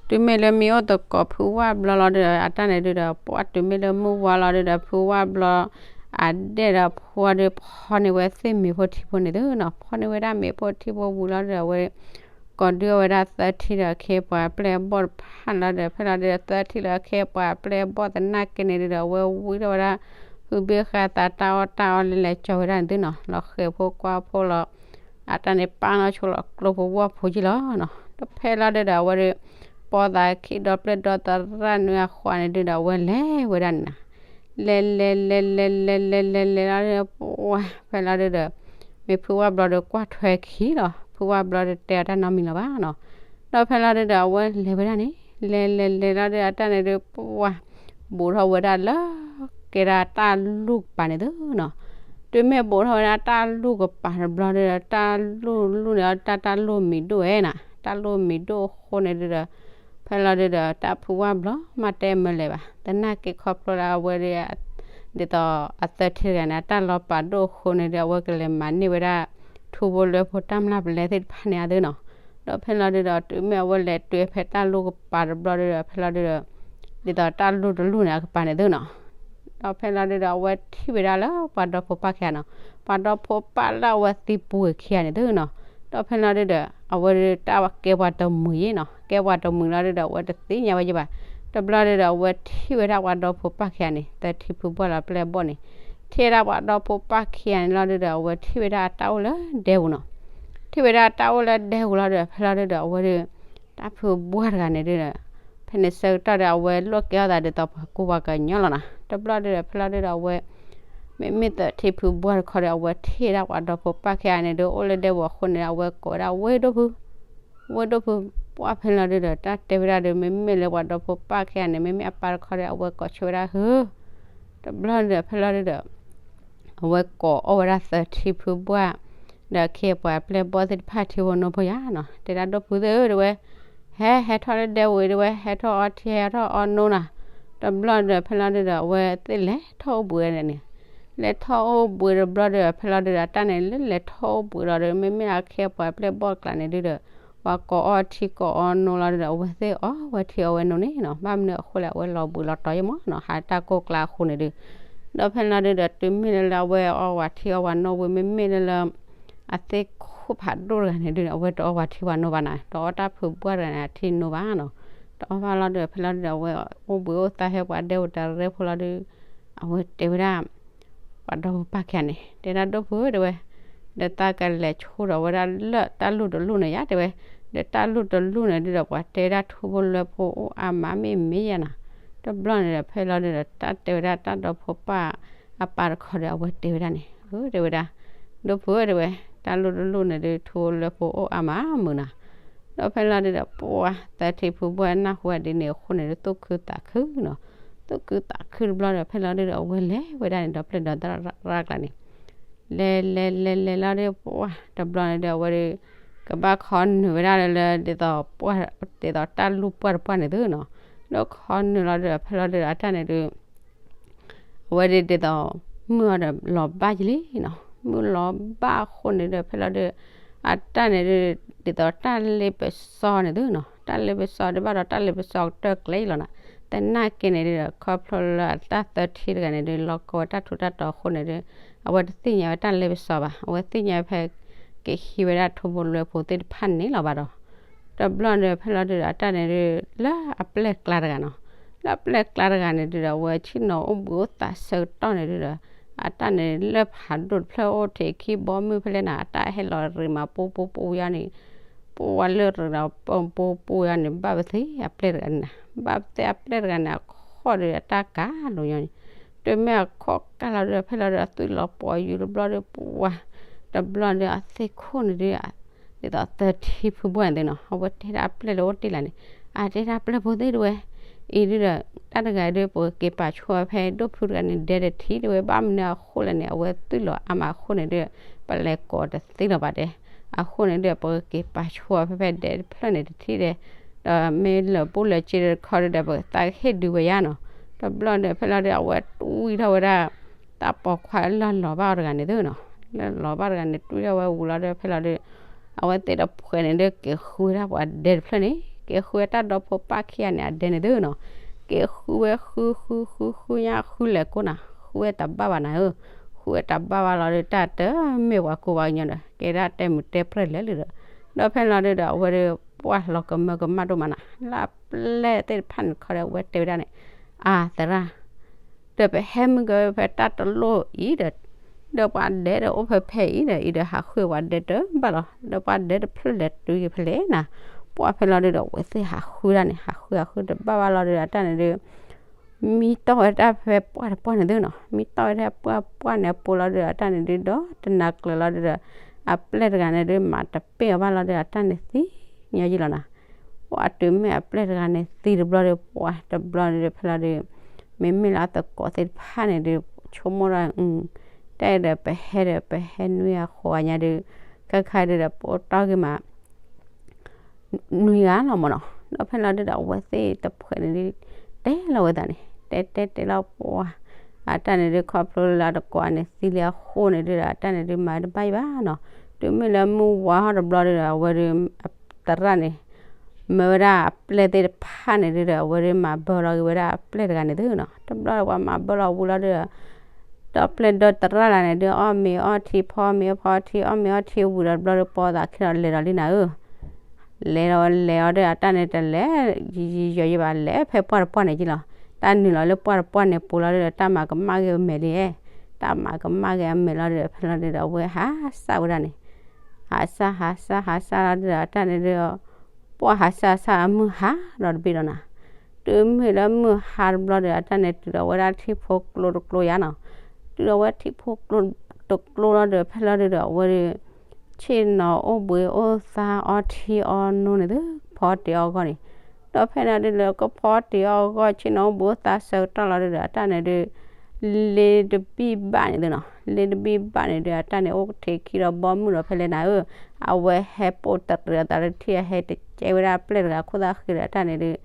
တုၤမ့ၢ်လၢမ့ၢ်အိၣ်သကိးဖုဝၣ်ဘျီလီၤဒုးဒီး အတၢ်န့ၣ်ဒုးဒီး ပှၢ်တုၤမ့ၢ်လၢမုၢ်ဝါလီၤဒုးဒီး ဖုဝၣ်ဘျီ အဒဲၣ်ဒီးဖုဝၣ်ဒုးဖီၣ်န့ၢ်ဝဲသ့ၣ်မ့ၤဖိထံဖိန့ၣ်သုနီၤ, ဖီၣ်န့ၢ်ဝဲဒၣ်မ့ၤဖိထံဖိဝံၤလီၤဒုးဒီး အဝဲ ကိးဒုးအီၣ်ဝဲဒၣ်သၢထံဒီးအခ့ပှၤပျဲၢ်ဘီၣ်တဖၣ်လီၤဒီး ဖဲလီၤဒုးဒီး သၢထံလၢအခ့ပှၤပျဲၢ်ဘီၣ်သနာ်က့န့ၣ်ဒုးဒီး အဝဲဝံထီၣ်ဝဲဒၣ် ဟုဘ့ၣ်ဃာ်သးတၢ်အီၣ်တၢ်အီလဲၤလဲၤကၠီၤဝဲဒၣ်န့ၣ်သုနီၤ, လီၤဃဲၤဖိကွၢ်ဖိလီၤ အတၢ်န့ၣ်ပာ်နီၢ်ဆိလီၤကျိဖိဝီၢ်ဖိက့လီၤနီၤ. ဒီးဖဲလီၤဒုးဒီး အဝဲဒုး ပိာ်သးခံဒီပျဲၢ်ဒီသရၣ်နွံအဃိန့ၣ်ဒုးဒီး အဝဲလဲၤဝဲဒၣ်န့ၣ်နီၤ, လဲၤလဲၤလဲၤလဲၤလဲၤလဲၤလဲၤလဲၤလီၤဒုးဒီး ပှၢ်ဖဲလီၤဒုးဒီး မ့ၢ်ဖုဝၣ်ဘျီဒီးကွၢ်ထွဲခံလီၤ, ဖုဝၣ်ဘျီဒီးတဲအီၤတၢ်နီတမံၤလီၤဘၣ်နီၤ. ဒီးဖဲလီၤဒုးဒီး အဝဲလဲၤဝဲဒၣ်န့ၣ် လဲၤလဲၤလဲၤလီၤဒုးဒီး အတၢ်န့ၣ်ဒုး ပှၢ် ဘူးထီၣ်ဝဲဒၣ်လၢ ကဲဒၣ်တၢ်လူၢ်ကပၤန့ၣ်သုနီၤ. တုၤမ့ၢ်ဘူးထီၣ်ဝဲဒၣ်တၢ်လူၢ်ကပၤတဘျီဒုးဒီး တၢ်လူၢ်လူၢ်န့ၣ် တၢ်တၢ်လူၢ်မံၤဒိၣ်ဝဲနီၤ, တၢ်လူၢ်မံၤဒိၣ်အဃိန့ၣ်ဒုးဒီး ဖဲလီၤဒုးဒီး တၢ်ဖုဝၣ်ဘျီမးတဲမၢလဲၤဘၣ်, သနာ်က့ခီဖျိလၢအဝဲဒၣ် ဒ်သိးအသၢထံတဂၤန့ၣ် အတၢ်လီၤပာ်ဒိၣ်အဃိန့ၣ်ဒီး အဝဲကလဲၤမၤန့ၢ်ဝဲဒၣ် ထူဖိလွဲဖိတၢ်မျၢ်ပလဲသ့ၣ်တဖၣ်န့ၣ်အသုနီၤ. ဒီးဖဲလီၤဒုဒီး တုၤမ့ၢ်အဝဲလဲၤတုၤဖဲတၢ်လူၢ်ကပၤတဘျီဒုဒီး ဖဲလီၤဒုဒီး ဒ်သိးတၢ်လူၢ်တလူၢ်န့ၣ်အကပၤန့ၣ်သုနီၤ, ဒီးဖဲလီၤဒုဒီး အဝဲထံၣ်ဝဲဒၣ်လၢပှၤဒီဖိပၢ်ခံဂၤနီၤ, ပှၤဒီဖိပၢ်လၢအဝဲသံပှ့ၤခံဂၤန့ၣ်သုနီၤ, ဒီးဖဲလီၤဒုဒီး အဝဲဒုတၢ်ကဲပှၤတမှံၤယ့နီၤ, ကဲပှၤတမှံၤလီၤဒုဒီး အဝဲတသ့ၣ်ညါဝဲယ့ဘၣ်, တဘျီဒုဒီး အဝဲထံၣ်ဝဲဒၣ်ပှၤဒီဖိပၢ်ခံဂၤန့ၣ် သၢထံဖုဘှၢ်လီၤပျဲၢ်ဘီၣ်န့ၣ်, ထံၣ်ဝဲဒၣ်ပှၤဒီဖိပၢ်ခံဂၤန့ၣ်လီၤဒုဒီး အဝဲထံၣ်ဝဲဒၣ်အတၢ်အိၣ်လၢဒဲပူၤနီၤ, ထံၣ်ဝဲဒၣ်တၢ်အိၣ်လၢဒဲပူၤလီၤဒုဒီး ဖဲလီၤဒုဒီး အဝဲဒု တၢ်ဖုဘှၢ်တဂၤန့ၣ်ဒုဒီး ဖဲန့ၣ်ဆၢကတီၢ်ဒီး အဝဲလိၣ်ကဲထီၣ်သးဒ်သိးပှၤကူပှၤကညီလီၤနီၤ, တဘျီဒုဒီး ဖဲလီၤဒုဒီး အဝဲ မ့မ့ၢ်သၢထံဖုဘှၢ်တခီဒီး အဝဲထံၣ်ဝဲဒၣ်ပှၤဒီဖိပၢ်ခံဂၤန့ၣ်ဒု အိၣ်လၢဒဲပူၤအဃိန့ၣ် အဝဲကိးဝဲဒၣ်ဝ့ၢ်ဒိၣ်ဖု ဝ့ၢ်ဒိၣ်ဖု, ပှၢ်ဖဲလီၤဒုဒီး တၢ်တဲဝဲဒၣ်ဒု မ့မ့ၢ်လၢပှၤဒီဖိပၢ်ခံဂၤန့ၣ် မ့မ့ၢ်အပၢ်တခီဒီး အဝဲကိးဆၢဝဲဒၣ်ဟု, တဘျီဒုဒီး ဖဲလီၤဒုဒီး အဝဲကိးအီၣ်ဝဲဒၣ်သၢထံဖုဘှၢ် ဒီးအခ့အပှၤပျဲၢ်ဘီၣ်သ့ၣ်တဖၣ်ထံဖိနိဖိယါနီၤ, တဲဒၣ်ဒိၣ်ဖုသ့ၣ်ဧၢ တဲဝဲ, ဟဲ ဟဲထီၣ်လၢဒဲဝံၤတဲဝဲ ဟဲထီၣ်အီထံ ဟဲထီၣ်အီနိနီၤ, တဘျီဒုဒီး ဖဲလီၤဒုဒီး အဝဲသ့ၣ်လဲၤထီၣ်အိၣ်ဘှံးဝဲန့ၣ်, လဲၤထီၣ်အိၣ်ဘှံးတဘျီဒုဒီး ဖဲလီၤဒုဒီး အတၢ်န့ၣ်လၢလဲၤထီၣ်အိၣ်ဘှံးလီၤဒု မ့မ့ၢ်အခ့အပှၤပျဲၢ်ဘီၣ်ကျါန့ၣ်ဒုဒီး ပှၤကိးအီထံကိးအီနိလီၤဒုဒီး အဝဲသ့ၣ်အီဝဲထံအီဝဲနိန့ၣ်နီၤ, ဘၣ်မနုၤအဃိလဲၣ် အဝဲလီၤဘှံးလီၤတီၤယ့မးနီၤ, ဟးတၢ်ကိၢ်ကျါအဃိန့ၣ်ဒု, ဒီးဖဲလီၤဒုဒီး တုၤမ့ၢ်လၢလၢအဝဲအီဝဲထံအီဝဲနိဝံၤ မ့မ့ၢ်လၢလၢ အသ့ၣ်ခိၣ်ဖးဒိၣ်တဂၤန့ၣ်ဒု အဝဲတအီဝဲထံဝဲနိဘၣ်နီၤ, တအီတၢ်ဖုဘှၢ်တဂၤန့ၣ် အထံနိဘၣ်နီၤ, တအီဘၣ်လီၤဒုဒီး ဖဲလီၤဒုဒီး အဝဲအိၣ်ဘှံးအိၣ်သါဟဲပှၤဒဲပူၤတရဲဖိလီၤဒု အဝဲတဲဝဲဒၣ် ပှၤဒီဖိပၢ်ခံဂၤန့ၣ် တဲဒၣ်ဒိၣ်ဖုဧၢ တဲဝဲ, ဒီးသးကလဲၤဆိဒီးဝဲဒၣ်လၢတၢ်လူၢ်တလူၢ်န့ၣ်ယါ တဲဝဲ, ဒီးတၢ်လူၢ်တလူၢ်န့ၣ်ဒုဒီး ပှၤတဲဒၣ်ထူဖိလွဲဖိအိၣ်အါမးမ့ၢ်မ့ၢ်ယါနီၤ, တဘျီန့ၣ်ဒီး ဖဲလီၤဒုဒီး တၢ်တဲဝဲဒၣ်တၢ်ဒီဖိပၢ်အပၢ်တခီဒီး အဝဲတဲဝဲဒၣ်န့ၣ် ဧၢ တဲဝဲဒၣ် ဒိၣ်ဖုဧၢ တဲဝဲ, တၢ်လူၢ်တလူၢ်န့ၣ်ဒု ထူဖိလွဲဖိအိၣ်အါမးမုာ်နီၤ, ဒီးဖဲလီၤဒုဒီး ပှၤသၢထံဖုဘှၢ်နၢ်ဟူဝဲဒ်န့ၣ်အဃိန့ၣ်ဒု သူၣ်ခုသးခုနီၤ, သူၣ်ခုသးခုတဘျီဒီး ဖဲလီၤဒုဒီး အဝဲလဲၤဝဲဒၣ်န့ၣ် ဒီးပျဲၢ်ဒီသရၣ်ကျါန့ၣ် လဲၤလဲၤလဲၤလဲၤလီၤဒီး ပှၢ်တဘျီန့ၣ်ဒီး အဝဲဒု ကဘၣ်ခီနုာ်ဝဲဒၣ်လၢ ဒ်သိးပှၢ် ဒ်သိးတၢ်လူၢ်ပှၢ်တပှၢ်န့ၣ်သုနီၤ, လၢခီနုာ်လီၤဒီး ဖဲလီၤဒုဒီး အတၢ်န့ၣ်ဒု အဝဲဒု ဒ်သိး မုၢ်အီၤဒီးလီၤဘၣ်ကလံနီၤ, မုၢ်လီၤဘၣ်အဃိန့ၣ်ဒီး ဖဲလီၤဒု အတၢ်န့ၣ်ဒု ဒ်သိးတၢ်လ့ပစီန့ၣ်သုနီၤ, တၢ်လ့ပစီဒု ဘၣ်ဒီးတၢ်လ့ပစီကတၢၢ်ကျဲလီၤနီၤ, သနာ်က့န့ၣ်ဒုဒီး ခီဖျိလၢအတၢ်သၢထံတဂၤန့ၣ်ဒု လီၤကီဝဲတၢ်ထူးတၢ်တီၤအဃိန့ၣ်ဒု အဝဲတသ့ၣ်ညါဝဲတၢ်လ့ပစီဘၣ်, အဝဲသ့ၣ်ညါဝဲဖဲ ကဟံးဝဲဒၣ်ထူဖိလွဲဖိသ့ၣ်တဖၣ်န့ၣ်လီၤဘၣ်ဒီး တဘျီန့ၣ်ဒီး ဖဲလီၤဒုဒီး အတၢ်န့ၣ်ဒု လၢအပျဲၢ်ကျါတဂၤနီၤ, လၢအပျဲၢ်ကျါတဂၤန့ၣ်ဒုဒီး အဝဲဆ့ၣ်နီၤအိၣ်ဘှံးအိၣ်သါဆၢကတီၢ်န့ၣ်ဒုဒီး အတၢ်န့ၣ်လၢဖးဒိၣ်တဖျၢၣ်အိၣ်ထံးခံဘီမုၢ်ဖဲလဲၣ်နီၤ, အတၢ်ဟဲလီၤရံးမး ပူပူပူယါန့ၣ် ပူဝဲလၢရံးဒီး ပူပူပူယါန့ၣ် ဘၣ်ပသ့အပျဲၢ်တဂၤန့ၣ်နီၤ, ဘၣ်ပသ့အပျဲၢ်တဂၤန့ၣ် အခီၣ်ဒုဒီး တၢ်ကးလိာ်ညီန့ၣ်, တုၤမ့ၢ်အခီၣ်ကးလီၤဒုဒီး ဖဲလီၤဒုဒီး အသွံၣ်လီၤပှီၤယူၤတဘျီဒီး ပှၢ် တဘျီန့ၣ်ဒီး အသ့ၣ်ခိၣ်န့ၣ်ဒု ဒ်သိးသၢထံဖုဘှၢ်န့ၣ်သုနီၤ, အဝဲတဲဒၣ်အပျဲၢ်လၢအိၣ်တ့ၢ်လၢ်န့ၣ်, အတဲဒၣ်ပျဲၢ်ဖိသ့ၣ်တဝဲ, အံၤဒုဒီး တၢ်တဂၤဒု ပကက့ၤပာ်ဆိဖဲဒိၣ်ဖုတဂၤန့ၣ် ဒဲတထံၣ်တဝဲ ဘၣ်မနုၤအဃိလဲၣ်န့ၣ် အဝဲသွံၣ်လီၤအါမးအဃိန့ၣ်ဒု ပလဲၤကိးတသ့လီၤဘၣ်တဲ, အဃိန့ၣ်ဒု ပကက့ၤပာ်ဆိဖဲဖဲဒဲတဖျၢၣ်န့ၣ်တထံၣ်ဒဲ, ဒီးမ့ၢ်လၢာ်ပူၤလၢာ်စ့တခီဒုဒီး ပသးကဟ့ၣ်ဒုးဝဲယါနီၤ, တဘျီန့ၣ် ဖဲလီၤဒု အဝဲတွံၢ်ထီၣ်ဝဲဒၣ် တၢ်ပိာ်ခွါလၢလီၤဘၣ်တဂၤန့ၣ်သုနီၤ, လၢလီၤဘၣ်တဂၤန့ၣ် တွံၢ်ထီၣ်ဝဲဝံၤလီၤဒီး ဖဲလီၤဒု အဝဲသ့ၣ်တဖုန့ၣ်ဒု က့ၤဃုဝဲဒၣ်ပှၤဒဲတဖျၢၣ်န့ၣ်, က့ၤဃုဝဲတၢ်ဒီဖိပၢ်ခံဂၤန့ၣ် အဒဲန့ၣ်သုနီၤ, က့ၤဃုဝဲဃုဃုဃုဃုညါဃုလဲၤကိးနၤ, ဃုဝဲတဘၣ်ဘၣ်နၤဧၢ, ဃုဝဲတဘၣ်ဘၣ်လီၤဒု တၢ်တမ့ၢ်ပှၤကူပှၤကညီဒီး ကဲဒၣ်တဲမုာ်တဲပြဲၢ်လဲၣ်လံဒီး, ဒီးဖဲလီၤဒုဒီး အဝဲဒု ပှၢ်လီၤကမၢကမၣ်ဒိၣ်မးနၤ, လၢအပျဲၢ်သ့ၣ်တဖၣ်န့ၣ်ခီဒီး အဝဲတဲဝဲဒၣ်န့ၣ်, အါသရၣ် ဒီးပဟဲမုၢ်ကဝဲဖဲတၢ်တလိၣ်အံၤဒီး, ဒီးပှၤဒဲးဒီးအိၣ်ဖဲဖဲအံၤဒီး အံၤဒီးဟးဃုပှၤဒဲးတဘၣ်လီၤ, ဒီးပှၤဒဲးတဖျၢၣ်လဲၤတုၤက့ၤဖဲလဲၣ်နၤ, ပှၢ်ဖဲလီၤဒုဒီး အဝဲသ့ၣ်ဟးဃုဒၣ်န့ၣ် ဟးဃုဟးဃုတဘၣ်ဘၣ်လီၤဒုဒီး အတၢ်န့ၣ်ဒု မံတီၢ်ဝဲတၢ်ဖဲပှၢ်တပှၢ်န့ၣ်သုနီၤ, မံတီၢ်ဝဲတၢ်ပှၢ်ပှၢ်န့ၣ်အပူၤလီၤဒုဒီး အတၢ်န့ၣ်ဒုဒီး တနၤကျၢၤလီၤဒုဒီး အပျဲၢ်တဂၤန့ၣ်ဒု မၤတပ့ၢ်အီၤဘၣ်လီၤဒုဒီး အတၢ်န့ၣ်သံညီယံလီၤနၤ, ပှၢ်တုၤမ့ၢ်အပျဲၢ်တဂၤန့ၣ်သံတဘျီဒီး ပှၢ်တဘျီဒုဒီး ဖဲလီၤဒု မ့မ့ၢ်လၢအသကိးသ့ၣ်တဖၣ်န့ၣ်ဒု ဆိကမိၣ်ဒီး တၢ်အံၤဒီးပဟဲဒီး ပဟဲနွံဂၤဃိးဂၤညါဒု ခါခါဒုဒီး ပအိၣ်တီၢ်ဂ့ၤမး နွံဂၤလီၤမးနီၤ, ဒီးဖဲလီၤဒုဒီး အဝဲသ့ၣ်တဖုန့ၣ်ဒု တဲလီၤဝဲသးန့ၣ် တဲတဲတဲလီၤပှၢ် အတၢ်န့ၣ်ဒု ခီဖျိလၢအသကိးန့ၣ်သံလံအဃိန့ၣ်ဒုဒီး အတၢ်န့ၣ်ဒု မၤတဘၣ်ယံဘၣ်နီၤ, တုၤမ့ၢ်လၢမုၢ်ဝါထီၣ်တဘျီဒုဒီး အဝဲဒု သရၣ်န့ၣ် မၢဝဲဒၣ်အပျဲၢ်သ့ၣ်တဖၣ်န့ၣ်ဒုဒီး အဝဲဒၣ်မၤဘၢလီၤက့ၤဝဲဒၣ်အပျဲၢ်တဂၤန့ၣ်သုနီၤ. တဘျီပှၤမၤဘၢလီၤဝံၤလီၤဒုဒီး ဒီးပျဲၢ်ဒီသရၣ်လၢန့ၣ်ဒု အီၣ်မ့ၤအီထံ ဖီမ့ၤအီဖီထံ အီၣ်မ့ၤအီထံဝံၤဒီးတဘျီဒီး ပိာ်သးခံဒီးလဲၤဒီးလံနၤဧၢ လဲၤဒီးလဲၤအီၤဒီးအတၢ်န့ၣ်တလဲၤ ယံာ်ယံာ်ယီၤယံာ်ဘၣ် လဲၤဖဲပှၢ်တပှၢ်န့ၣ်က့လီၤ. တၢ်နုာ်လီၤလၢပှၢ်တပှၢ်န့ၣ်ပူၤလီၤဒုဒီး တၢ်မၤကမၣ်က့ၤအမဲာ်လံ, တၢ်မၤကမၣ်က့ၤအမဲာ်လီၤဒုဒီး ဖဲလီၤဒုဒီး အဝဲဟးစၢ်ဝဲဒၣ်န့ၣ်, ဟးစၢ်ဟးစၢ်ဟးစၢ်လီၤဒုဒီး အတၢ်န့ၣ်ဒု ပှၢ်ဟးစၢ်စၢ်အမုၢ်ဟါဒီးတဘ့ၣ်ဒီးနၤ, တုၤမ့ၢ်လၢမုၢ်ဟါတဘျီဒီး အတၢ်န့ၣ်တုၤဒီးဝဲဒၣ်ထံဖိကျိတကျိယါနီၤ, တုၤဒီးဝဲထံဖိကျိတကျိလီၤဒုဒီး ဖဲလီၤဒုဒီး အဝဲဒု ဆ့ၣ်နီၤအိၣ်ဘှံးအိၣ်သါအီထံအီနိန့ၣ်သု, ဖီတ့ၢ်အီၣ်အဂီၢ်န့ၣ်, ဒီးဖဲန့ၣ်ဒုဒီး ကဖီတ့ၢ်အီၣ်အဂီၢ် ဆ့ၣ်နီၤအိၣ်ဘှံးအိၣ်သါဆၢကတီၢ်လီၤဒုဒီး အတၢ်န့ၣ်ဒု လ့တဘံၣ်ဘၣ်န့ၣ်သုနီၤ, လ့တဘံၣ်ဘၣ်န့ၣ်ဒု အတၢ်န့ၣ်အိၣ်ကထံးခံဒီးဘီမုၢ်ဒီးဖဲလဲၣ်နၤဧၢ, အဝဲဟဲပိာ်တရံးအသးလၢထံၣ်အဟဲတကဲဝဲဒၣ်အပျဲၢ်တဂၤခိၣ်သၣ်ဃံဒီး အတၢ်န့ၣ်ဒု သံ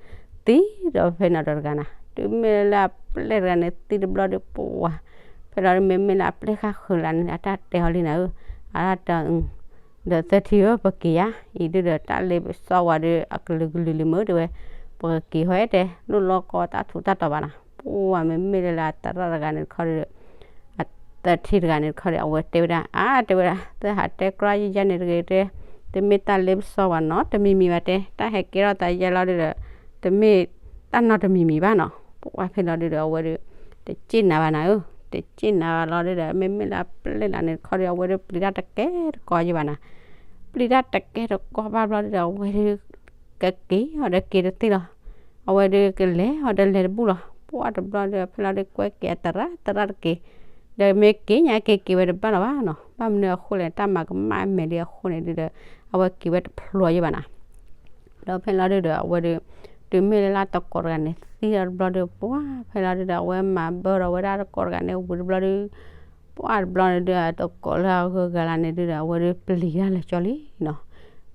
ဒီးဖဲနီၤဒီးတဂၤနၤ, တုၤမ့ၢ်လၢအပျဲၢ်တဂၤန့ၣ်သံတဘျီဒုပှၤ, ဖဲလီၤဒုမ့မ့ၢ်လၢအပျဲၢ်ဃၣ်ဃုာ်လၢန့ၣ် အတၢ်တဲအီၤလံနၤဧၢ, အတၢ်တဲ ဒီးသၢထံဧၢ ပက့ၤယါ, အံၤဒုဒီးတၢ်လ့ပစီဝါဒု အကလုာ်ကလုာ်လံမ့ၢ်တဲဝဲ, ပကက့ၤဟီၣ်အဲၣ်တဲ လိၣ်လီၢ်ကီတၢ်ထူးတၢ်တီၤဘၣ်နၤ, ပှၤမ့မ့ၢ်လၢလၢအသရၣ်တဂၤန့ၣ်တခီဒီး အသၢထံတဂၤန့ၣ်တခီဒီး အဝဲတဲဝဲဒၣ် အါ တဲဝဲဒၣ် သုဟးတဲကြၢးယယါန့ၣ်တဂ့ၤတဲ, တမ့ၢ်တၢ်လ့ပစီဝါနီတမံၤမံၤဘၣ်တဲ, တၢ်ဟဲကဲထီၣ်သးယဲလီၤဒုဒီး တမ့ၢ်တၢ်နီတမံၤမံၤဘၣ်နီၤ, ပှၤဖဲလီၤဒုဒီး အဝဲဒု တစ့ၣ်နၤဘၣ်နၤဧၢ, တစ့ၣ်နၤဘၣ်လီၤဒုဒီး မ့မ့ၢ်လၢအပျဲၢ်လၢန့ၣ်တခီဒီး အဝဲဒုပျံၤတၢ်တကဲတကီယံၤဘၣ်နၤ, ပျံၤတၢ်တကဲတကီဘၣ်ဘျီဒုဒီး အဝဲဒု ကက့ၤအီၤဒီးက့ၤတသ့လီၤ, အဝဲဒုကလဲၤအီၤဒီးလဲၤတဘူၣ်လီၤ, ပှၤတဘျီဒုဒီး ဖဲလီၤဒုကွဲက့ၤအသရၣ်သရၣ်တက့ၤ, ဒီးမ့ၢ်က့ၤညါက့ၤက့ၤဝဲတဘၣ်လီၤဘၣ်နီၤ, ဘၣ်မနုၤအဃိလဲၣ် တၢ်မၤကမၣ်အမဲာ်လံအဃိန့ၣ်ဒုဒီး အဝဲက့ၤဝဲတဖျိယံၤဘၣ်နၤ ဒီးဖဲလီၤဒုဒီး အဝဲဒု တုၤမ့ၢ်လၢလၢတကိးတဂၤန့ၣ်သံဒီးတဘျီဒု ပှၤဖဲလီၤဒုဒီး အဝဲမၤဘၢဒီးဝဲဒၣ်တကိးတဂၤန့ၣ်ဝံၤတဘျီဒု ပှၤတဘျီန့ၣ်ဒု တကိးလၢအဂုၤအဂၤလၢန့ၣ်ဒုဒီး အဝဲဒုပျံၤတၢ်လၢာ်ကၠီလံနီၤ,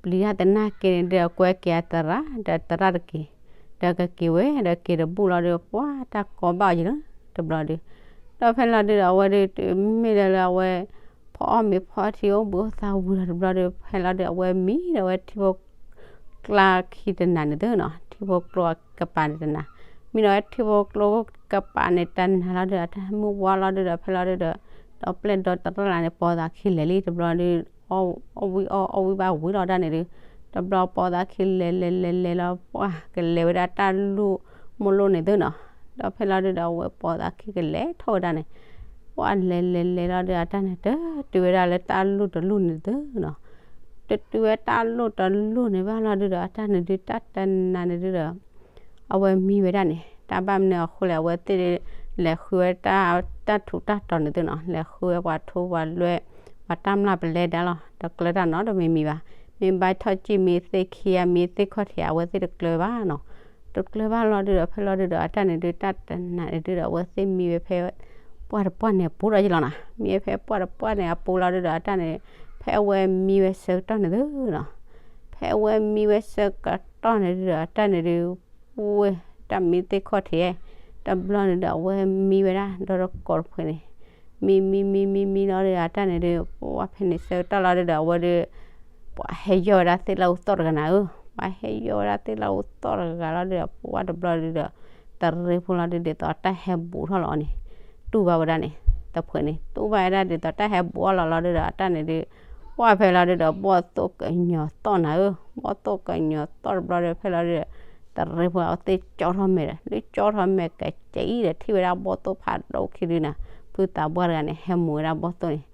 ပျံၤတၢ်သနာ်က့န့ၣ်ဒု အကွဲက့ၤအသရၣ် ဒီးသရၣ်တက့ၤ, ဒီးကက့ၤဝဲဒီးက့ၤတဘူၣ်လီၤဒု ပှၤတၢ်ကီဘၣ်အီၤယံၤလီၤ တဘျီဒု, ဒီးဖဲလီၤဒုဒီး အဝဲဒု တုၤမ့ၢ်လၢလၢအဝဲ ဖီအီၣ်မ့ၤဖီထံအိၣ်ဘှံးအိၣ်သါဝံၤဒီးတဘျီဒီး ဖဲလီၤဒု အဝဲမံဒီးဝဲထံဖိကျိကျါခံတနၤန့ၣ်သုနီၤ, ထံဖိကျိကပၤန့ၣ်တနၤ, မံဒီးဝဲထံဖိကျိကပၤန့ၣ်တနၤလီၤဒုဒီး အတၢ်မုၢ်ဝါလီၤဒုဒီး ဖဲလီၤဒုဒီး ဒီးပျဲၢ်ဒီသရၣ်လၢန့ၣ် ပိာ်သးခံလဲၤလံ တဘျီဒု အီၣ်ဝံၣ်အီၣ်အီၣ်ဝံၣ်ဘၣ်ဝံၤလီၤဒၣ်န့ၣ်ဒု, တဘျီပိာ်သးခံလဲၤလဲၤလဲၤလဲၤလီၤ ပှၤကလဲၤဝဲဒၣ်တၢ်လူၢ်မိၢ်လိၣ်န့ၣ်သုနီၤ, ဒီးဖဲလီၤဒုဒီး အဝဲပိာ်သးခံကလဲၤထီၣ်ဝဲဒၣ်န့ၣ် ပှၤလဲၤလဲၤလဲၤလီၤဒုဒီး အတၢ်န့ၣ်တတုၤဝဲဒၣ်လၢတၢ်လူၢ်တလူၢ်န့ၣ်သုနီၤ, တတုၤဝဲတၢ်လူၢ်တလူၢ်န့ၣ်ဘၣ်လီၤဒုဒီး အတၢ်န့ၣ်ဒု တၢ်တနၤန့ၣ်ဒုဒီး အဝဲမံဝဲဒၣ်န့ၣ် တၢ်ဘၣ်မနုၤအဃိလဲၣ် အဝဲသ့ၣ်လဲၤဃုဝဲတၢ် တၢ်ထူးတၢ်တီၤန့ၣ်သုနီၤ, လဲၤဃုဝဲပှၤထူပှၤလွဲ ပှၤတၢ်မျၢ်ပလဲဒါလီၤ, တကျၢတၢ်နီတမံၤမံၤဘၣ်, မ့ၢ်ဘၣ်ထီၣ်ကံၣ်မ့ၢ်သ့ၣ်ခံဂၤမ့ၢ်သ့ၣ်ခီၣ်ထံး အဝဲသ့ၣ်တကျၢဘၣ်နီၤ, တကျၢဘၣ်လီၤဒုဒီး ဖဲလီၤဒုဒီး အတၢ်န့ၣ်ဒု တၢ်တနၤန့ၣ်ဒုဒီး အဝဲသ့ၣ်မံဝဲဖဲ ပှၢ်တပှၢ်န့ၣ်အပူၤဒီးယလီၤနီၤ, မံဝဲဖဲပှၢ်တပှၢ်န့ၣ်အပူၤလီၤဒုဒီး အတၢ်န့ၣ် ဖဲအဝဲမံဝဲဆၢကတီၢ်န့ၣ်သုနီၤ ဖဲအဝဲမံဝဲဆၢကတီၢ်န့ၣ်ဒုဒီး အတၢ်န့ၣ်ဒု ဝဲတၢ်မ့ၢ်သ့ၣ်ခီၣ်ထံး တဘျီန့ၣ်ဒီး အဝဲမံဝဲဒၣ်ဒီတကိးတဖှဲးန့ၣ်, မံမံမံမံမံလီၤဒီး အတၢ်န့ၣ်ဒု ပှၤဖဲန့ၣ်ဆၢကတီၢ်လီၤဒုဒီး အဝဲဒု ပှၤဟဲယီၢ်ဝဲဒၣ်သ့ၣ်လၢအူသီၣ်တဂၤနၤဧၢ, ပှၤဟဲယီၢ်ဝဲဒၣ်သ့ၣ်လၢအူသီၣ်တဂၤလီၤဒုဒီး ပှၤတဘျီဒုဒီး တရ့ဖိလီၤဒု ဒ်သိးတၢ်ဟဲဘူးထီၣ်လီၤအီၤန့ၣ်, တူၢ်ဘၣ်ဝဲဒၣ်န့ၣ် တဖှဲးန့ၣ် တူၢ်ဘၣ်ဝဲဒၣ်ဒ်သိးတၢ်ဟဲဘူးအီၤလီၤလီၤဒုဒီး အတၢ်န့ၣ်ဒု ပှၤဖဲလီၤဒုဒီး ဘီၣ်သိၣ်ကညီၤသီၣ်နၤဧၢ, ဘီၣ်သိၣ်ကညီၤသီၣ်တဘျီဒီး ဖဲလီၤဒုဒီး တရ့ဖိအဝဲသ့ၣ်ကၠီထီၣ်မဲာ်ဒီး လၢကၠီထီၣ်မဲာ်ကကဲအံၤဒီး ထံၣ်ဝဲဒၣ်ဘီၣ်သိၣ်ဖးဒိၣ်ခံဒုနၤ, ဖုသးပှၢ်တဂၤန့ၣ် ဟဲမူဝဲဒၣ်ဘီၣ်သိၣ်န့ၣ်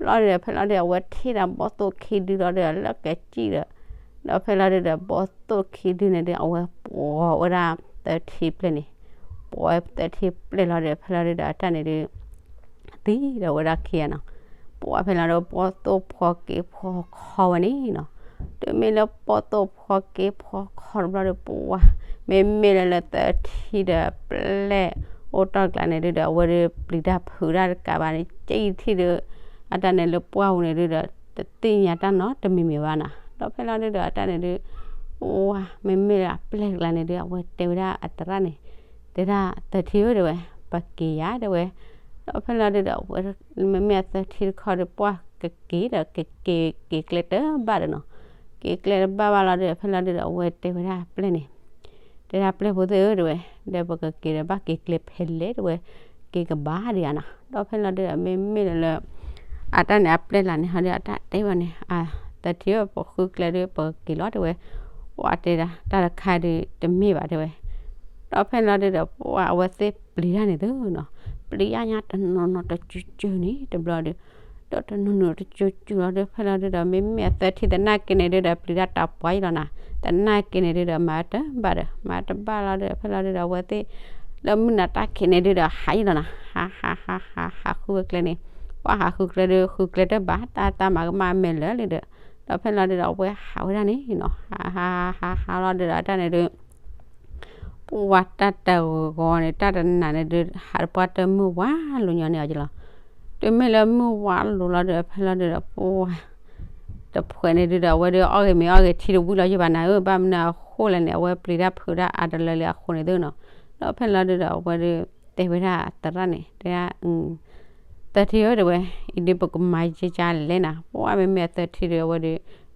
လီၤဒုဒီး ဖဲလီၤဒုဒီး အဝဲထံၣ်ဒၣ်ဘီၣ်သိၣ်ခံဒုလီၤဒုဒီး လၢကကံၣ်ဒီး ဒီးဖဲလီၤဒုဒီး ဘီၣ်သိၣ်ခံဒုန့ၣ်ဒု အဝဲပိာ်ဝဲဒၣ်သၢထံပျဲၢ်န့ၣ်, ပိာ်ဝဲသၢထံပျဲၢ်လီၤဒုဒီး ဖဲလီၤဒုဒီး အတၢ်န့ၣ်ဒု သံဒီးဝဲဒၣ်ခံဂၤနီၤ, ပှၤဖဲလီၤဒုဒီး ဘီၣ်သိၣ်ဖီက့ၤဖီခီဝဲန့ၣ်နီၤ, တုၤမ့ၢ်လၢဘီၣ်သိၣ်ဖီက့ၤဖီခီတဘျီဒီး ပှၤ မ့မ့ၢ်လၢလၢသၢထံဒီးပျဲၢ်အိၣ်တ့ၢ်ကျါန့ၣ်ဒုဒီး အဝဲဒု ပျံၤတၢ်ဖုးတၢ်တကးဘၣ်န့ၣ် ကံထံၣ်ဒု အတၢ်န့ၣ်လၢပှၢ်ပူၤန့ၣ်ဒုဒီး တသ့ၣ်ညါတၢ်နီတမံၤမံၤဘၣ်နီၤ, ဒီးဖဲလီၤဒုဒီး အတၢ်န့ၣ်ဒု ပှၤ မ့မ့ၢ်လၢအပျဲၢ်တကျါန့ၣ်ဒု အဝဲတဲဝဲဒၣ်အသရၣ်န့ၣ် တဲဒၣ်သၢထံဧၢ တဲဝဲ ပက့ၤယၤ တဲဝဲ, ဒီးဖဲလီၤဒုဒီး အဝဲ မ့မ့ၢ်အသၢထံတခီဒီး ပှၤကက့ၤဒီး ကက့ၤက့ၤကျဲတဘၣ်ဒီးနီၤ, က့ၤကျဲတဘၣ်ဘၣ်လီၤဒီး ဖဲလီၤဒုဒီး အဝဲတဲဝဲဒၣ်ပျဲၢ်န့ၣ်, တဲဒၣ်ပျဲၢ်ဖိသ့ၣ်ဧၢ တဲဝဲ, ဒီးပကက့ၤဒီးဘၣ်က့ၤကျဲဖဲလဲၣ် တဲဝဲ, က့ၤကဘၣ်ဒံးဧါနီၤ. ဒီးဖဲလီၤဒုဒီး မ့မ့ၢ်လၢလၢ အတၢ်န့ၣ် အပျဲၢ်လၢ်န့ၣ် ဟီဒီး အတၢ်တဲဘၣ်န့ၣ်, အသၢထံဧၢ ပဃုကျဲဒီး ပကက့ၤလီၤ တဲဝဲ. ပှၤတဲဒၣ် တၢ်တခါဒီး တမ့ၢ်ဘၣ် တဲဝဲ. ဒီးဖဲလီၤဒုဒီး ပှၤအဝဲသ့ၣ်ပျံၤတၢ်န့ၣ်သုနီၤ, ပျံၤညါတနီၤနီၤတစူၤစူၤန့ၣ် တဘျီဒီး ဒီးတနီၤနီၤတစူၤစူၤလီၤဒီး ဖဲလီၤဒုဒီး မ့မ့ၢ်အသၢထံသနာ်က့န့ၣ်ဒုဒီး ပျံၤတၢ်တၢ်ပှၤယံၤလီၤနၤ, သနာ်က့န့ၣ်ဒုဒီး မၤတဘၣ်ဒီး မၤတဘၣ်လီၤဒီး ဖဲလီၤဒုဒီး အဝဲသ့ၣ် လၢမုၢ်နၤတၢ်ခံးန့ၣ်ဒုဒီး ဟးယံၤလီၤနၤ, ဟးဟးဟးဟးဟးဃုဝဲကျဲန့ၣ်, ပှၤဟးဃုကျဲဒု ဃုကျဲတဘၣ် တၢ်တၢ်မၤကမၣ်အမဲာ်လၢာ်လံဒီး, ဒီးဖဲလီၤဒုဒီး အဝဲဟးဝဲဒၣ်န့ၣ်နီၤ, ဟးဟးဟးဟးလီၤဒုဒီး အတၢ်န့ၣ်ဒု ပှၤတၢ်တဂီၤန့ၣ် တၢ်တနၤန့ၣ်ဒု ဟးတပှၢ်တၢ်မုၢ်ဝါလိၤညီန့ၣ်အီၤကလီၤ. တုၤမ့ၢ်လၢမုၢ်ဝါလိၤလီၤဒီး ဖဲလီၤဒုဒီး ပှၤ တဖှဲးန့ၣ်ဒုဒီး အဝဲဒု အီၣ်ဂ့ၤမ့ၤအီၣ်ဂ့ၤထံတဝံၣ်လီၤယဘၣ်နၤဧၢ, ဘၣ်မနုၤအဃိလဲၣ်န့ၣ် အဝဲပျံၤတၢ်ဖုးတၢ်အါတလၢလံအဃိန့ၣ်သုနီၤ. ဒီးဖဲလီၤဒုဒီး အဝဲဒု တဲဝဲဒၣ်သရၣ်န့ၣ် တဲဒၣ် သၢထံဧၢ တဲဝဲ, အံၤဒုပကမၤကကလဲၣ်နၤ, ပှၤမ့မ့ၢ်အသၢထံဒု အဝဲဒု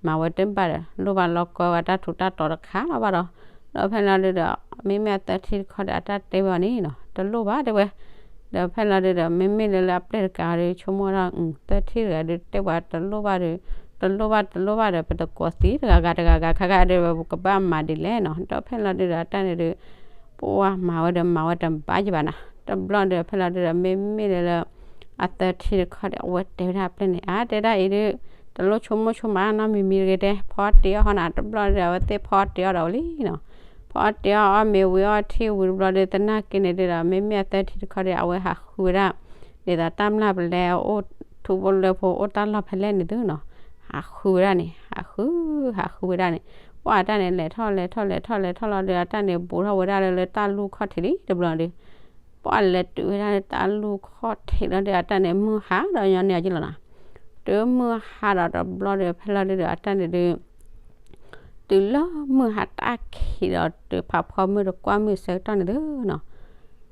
မၤဝဲတဘၣ်ဒီး လိၣ်ဘၣ်လီၢ်ကီဝဲတၢ်ထူးတၢ်တီၤတခါလီၤဘၣ်ဒီး, ဒီးဖဲလီၤဒုဒီး မ့မ့ၢ်အသၢထံတခီဒီး အတၢ်တဲဝဲအီၤန့ၣ်နီၤ တလိၣ်ဘၣ် တဲဝဲ. ဒီးဖဲလီၤဒုဒီး မ့မ့ၢ်လၢလၢအပျဲၢ်တကးဒီး ဆိကမိၣ်ဝဲဒၣ် သၢထံတဂၤဒု တဲပှၤတလိၣ်ဘၣ်ဒီး တလိၣ်ဘၣ်တလိၣ်ဘၣ်ဒီး ပတကိးသံတဂၤဂၤတဂၤဂၤခါခါဒီး ပကဘၣ်မၤဒ်လဲၣ်နီၤ. ဒီးဖဲလီၤဒုဒီး အတၢ်န့ၣ်ဒု ပှၤမၤဝဲဒီး မၤဝဲတဘၣ်ယဘၣ်နၤ. တဘျီဒီး ဖဲလီၤဒုဒီး မ့မ့ၢ်လၢလၢ အသၢထံတခီဒီး အဝဲတဲဝဲဒၣ်အပျဲၢ်န့ၣ် အါ တဲဒၣ်အံၤဒု တလိၣ်ဆိကမိၣ်ဆိကမးနီတမံၤမံၤတဂ့ၤတဲ, ဖီတ့ၢ်အီၣ်ဟီနၤ. တဘျီဒီး အဝဲသ့ၣ်ဖီတ့ၢ်အီၣ်ဒီးဝဲလံနီၤ. ဖီတ့ၢ်အီၣ်အီၣ်မ့ၤဝံၤအီထံဝံၤတဘျီဒီး သနာ်က့န့ၣ်ဒုဒီး မ့မ့ၢ်အသၢထံတခီဒီး အဝဲဟးဃုဝဲဒၣ် ဒ်သိးတၢ်မျၢ်ပလဲ အိၣ်ထူဖိလၢဖိ အိၣ်တၢ်လီၢ်ဖဲလဲၣ်န့ၣ်သုနီၤ. ဟးဃုဝဲဒၣ်န့ၣ် ဟးဃု ဟးဃုဝဲဒၣ်န့ၣ် ပှၤအတၢ်န့ၣ် လဲၤထီၣ်လဲၤထီၣ်လဲၤထီၣ်လဲၤထီၣ်လီၤဒီး အတၢ်န့ၣ် ဘူးထီၣ်ဝဲဒၣ်လၢလၢတၢ်လူၢ်ခီၣ်ထံးလံ တဘျီဒီး ပှၤလဲၤတုၤဝဲဒၣ်လၢတၢ်လူၢ်ခီၣ်ထံးလီၤဒီး အတၢ်န့ၣ် မုၢ်ဟါဒီးညီန့ၢ်အီၤက့လီၤနၤ. တုၤမုၢ်ဟါဒီးတဘျီဒီး ဖဲလီၤဒုဒီး အတၢ်န့ၣ်ဒု တုၤလၢမုၢ်ဟါတၢ်ခံးဒီး တုၤဖးဖီမုၢ်တကွၢ်မုၢ်အဆၢကတီၢ်န့ၣ်သုနီၤ.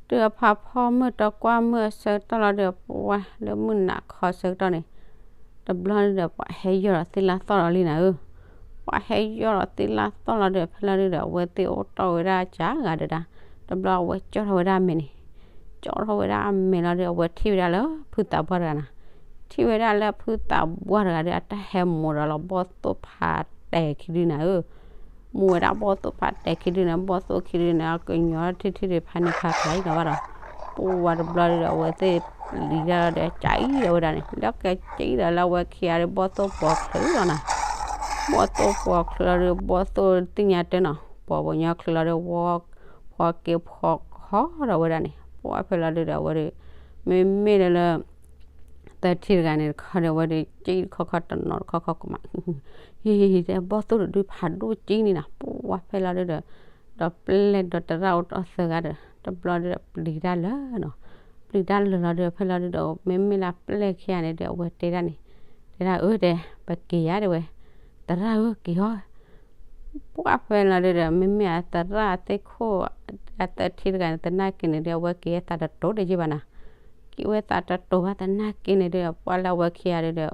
တုၤဖးဖီမုၢ်တကွၢ်မုၢ်အဆၢကတီၢ်လီၤဒီး ပှၤလၢမုၢ်နၤခီဆၢကတီၢ်န့ၣ် တဘျီန့ၣ်ဒီး ပှၤဟဲယီၢ်ဒီးသ့ၣ်လၢသီၣ်ဒီးလံနၤဧၢ. ပှၤဟဲယီၢ်ဒီးသ့ၣ်လၢသီၣ်လီၤဒီး ဖဲလီၤဒုဒီး အဝဲသ့ၣ်အိၣ်တီၢ်ဝဲဒၣ်ကဂၤဒီးဒၣ် တဘျီအဝဲကၠီထီၣ်ဝဲဒၣ်အမဲာ်န့ၣ်, ကၠီထီၣ်ဝဲဒၣ်အမဲာ်လီၤဒီး အဝဲထံၣ်ဝဲဒၣ်လၢဖုသးပှၢ်တဂၤနၤ. ထံၣ်ဝဲဒၣ်လၢဖုသးပှၢ်တဂၤဒီး အတၢ်ဟဲမိၢ်ဒီးလီၤ ဘီၣ်သိၣ်ဖးတဲာ်ခံဒုနၤဧၢ. မိၢ်ဝဲဒၣ်ဘီၣ်သိၣ်ဖးတဲာ်ခံဒုန့ၣ် ဘီၣ်သိၣ်ခံဒုန့ၣ် အကညီထံၣ်ထံၣ်ဒီး ဖးန့ၢ်ဖးကျါအံၤလီၤဘၣ်ဒီး ပှၤတဘျီဒီး အဝဲသ့ၣ်ပျံၤတၢ်ဒီး ကၠီဒီးဝဲဒၣ်န့ၣ် လၢကၠီဒီးလၢအဝဲခံဂၤဒီး ဘီၣ်သိၣ်ပိာ်ချုးလီၤနၤ. ဘီၣ်သိၣ်ပိာ်ချုးလီၤဒီး ဘီၣ်သိၣ်သ့ၣ်ညါတၢ်နီၤ ပိာ်ပညီချုးလီၤဒီး ဝီဖီက့ၤဖီခီဒီးဝဲဒၣ်န့ၣ် ပှၤဖဲလီၤဒုဒီး အဝဲဒီး မ့မ့ၢ်လၢလၢ သၢထံတဂၤန့ၣ်တခီဒီး အဝဲဒီး ကၠီတခီခီတနီၤတခီခီကမး ဟံၣ် တဲဘီၣ်သိၣ်တဒုဖးဒိၣ်ကၠီန့ၣ်နၤ ပှၤဖဲလီၤဒုဒီး ဒီးပျဲၢ်ဒီးသရၣ်အိၣ်တ့ၢ်သၢဂၤဒီး တဘျီဒုဒီး ပျံၤတၢ်လၢာ်နီၤ. ပျံၤတၢ်လၢာ်လီၤဒီး ဖဲလီၤဒုဒီး မ့မ့ၢ်လၢပျဲၢ်ခံဂၤန့ၣ်ဒီး အဝဲတဲဒၣ်န့ၣ် တဲဒၣ်အၢ တဲ ပက့ၤယါ တဲဝဲ, သရၣ်ဧၢ က့ၤဟီ ပှၤဖဲလီၤဒုဒီး မ့မ့ၢ်အသရၣ်အသ့ၣ်ခိၣ် အသၢထံတဂၤန့ၣ် သနာ်က့န့ၣ်ဒီး အဝဲက့ၤသးတတိၤဒံးယ့ၢ်ဘၣ်နၤ. က့ၤဝဲသးတတိၤဘၣ် သနာ်က့န့ၣ်ဒီး ပှၤလၢအဝဲခံဂၤဒုဒီး